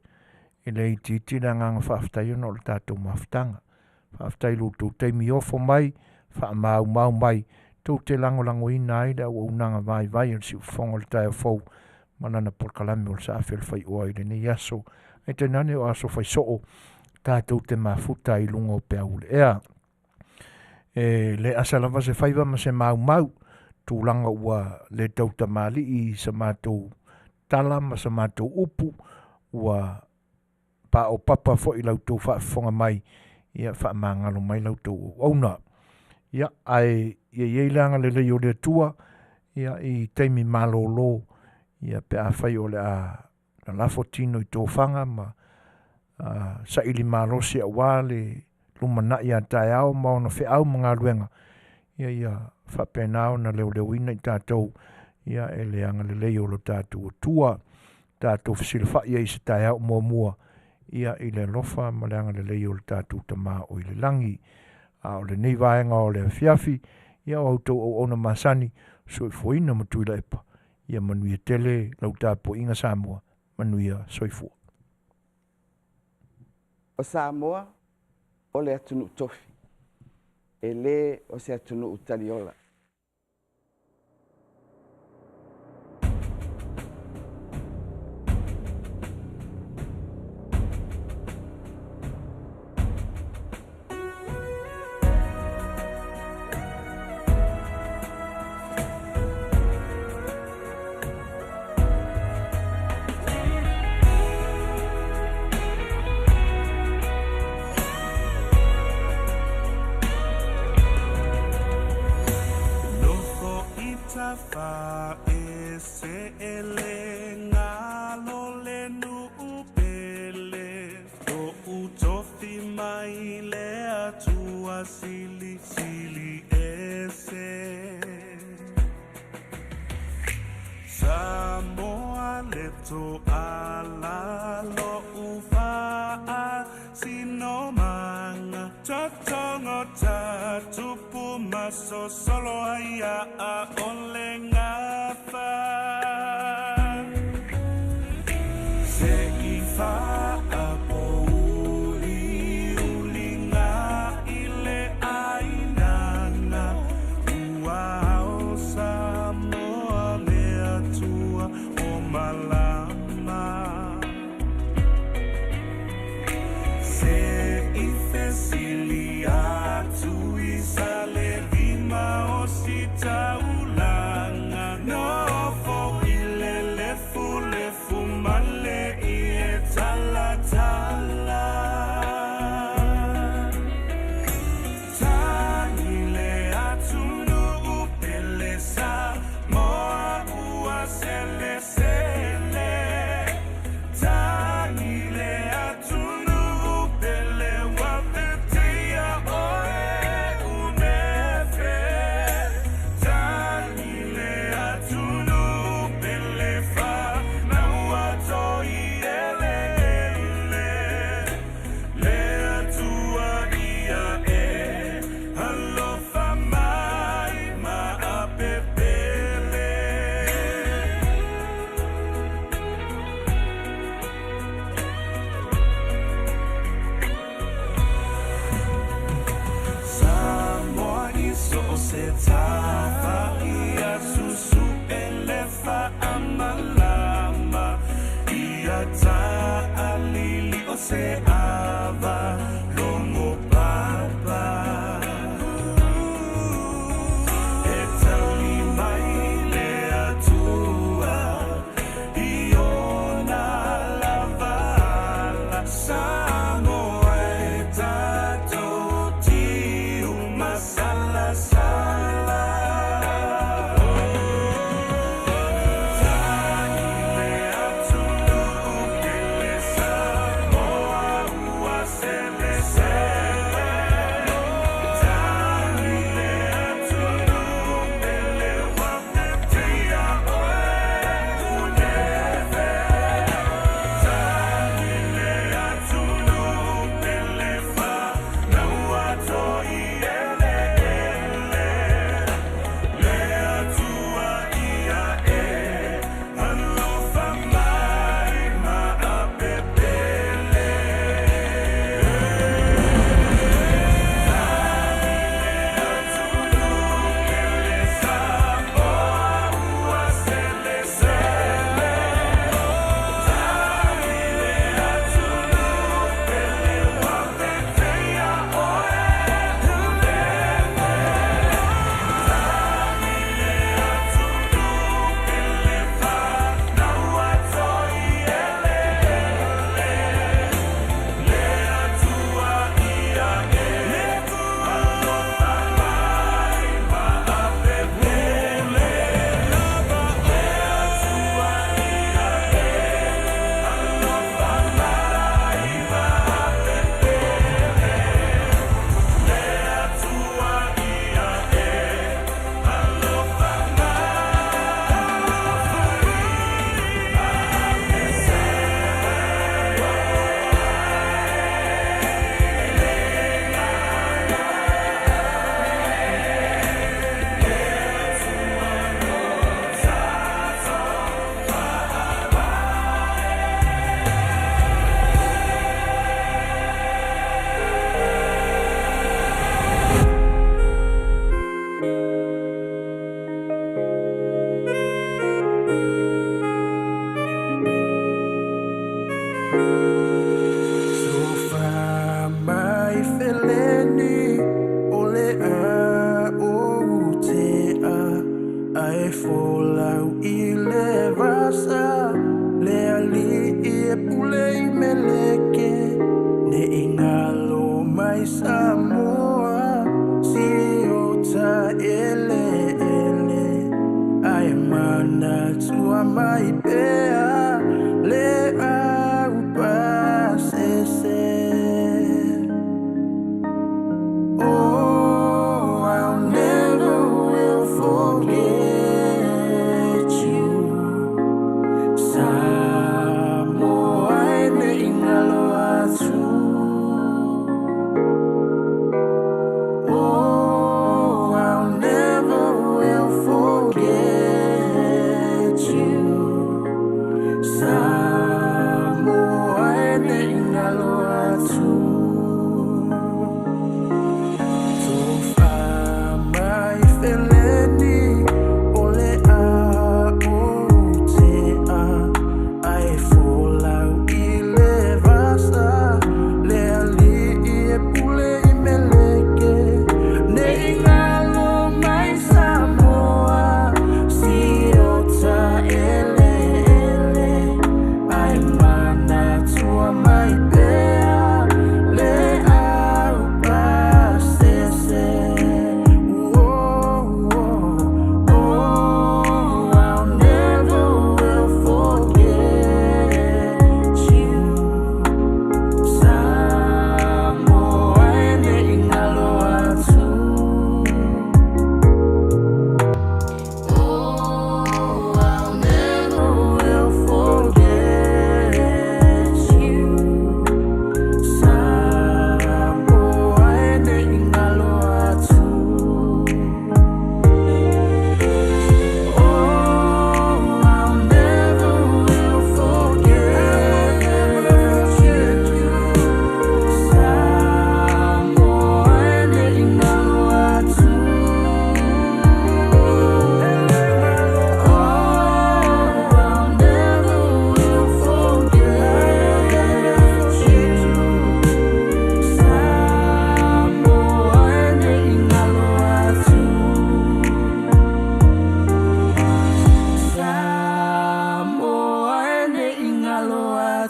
e le itiiti le agaga faafetai ona o le tatou mafutaga. Faafetai i lo outou taimi ofo mai, faamaumau mai, tou te lagolagoina ai le auaunaga vaivai o le siufofoga o le taeao fou ma lana polokalame o le saafi o le faioa i lenei aso. Ae tainane o aso faisoo tatou te mafuta ai i luga o peau o le ea. E le asa lava se faiva ma se maumau, tulaga ua le tautamalii i sa matou tala ma sa matou upu, ua paopapa foi i la outou faafofoga mai, ia faamagalo mai la outou auauna. Ia, ae ia i ai le agalelei o le Atua ia i taimi malolo, ia pe afai o le a lalafo tino i tofaga ma saili malosi aua le lumanai a taeao ma ona feau ma galuega, ia ia faapena ona leoleoina i tatou ia e le agalelei o lo tatou Atua. Tatou fesilafai ai i se taeao muamua ia i le alofa ma le agalelei o le tatou Tama o i le lagi. A o lenei vaega o le afiafi, ia o a outou auauna masani, soifuaina ma Tuilaepa, ia manuia tele lau tapuaiga Samoa, manuia soifua. O Samoa o le atunuu tofi, e le o se atunuu taliola. Fa e se ele ngalo le nuu pele O utofi mai le atua sili sili ese Samoa le to ala lo ufa sino manga Tatongo ta tupu maso solo aia a ole ngafa Se i fa a po uli uli ngā i le ainana Ua ao Samoa le atua o malama Se i fesili atu i sa le rima o si taulanga Nofo i le lefu lefu male i e tala tala Tagi le atunu pele sa moa ua sele sele Tagi le atunu pele wa petea oe unefe Tagi le atunu pele fa na ua toi ele ele Le atua ia e alofa mai ma ape pele. Samoa i so o se tafa ia susu ele fa amalama Ia ta'alili o se ava longo papa E tali mai le atua i ona lava ala Samoa e tatou tiu masalasala Tagi le atunu pele Samoa ua sele sele Tagi le atunu pele wa petea oe unefe Tagi le atunu pele fa na ua toi ele ele Le atua ia e alofa mai ma ape pele Sofa mai feleni o le a o te a Ae folau i le vasa le ali i e pule i meleke Ne ingalo mai Samoa si o ta ele ele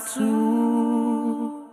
atu.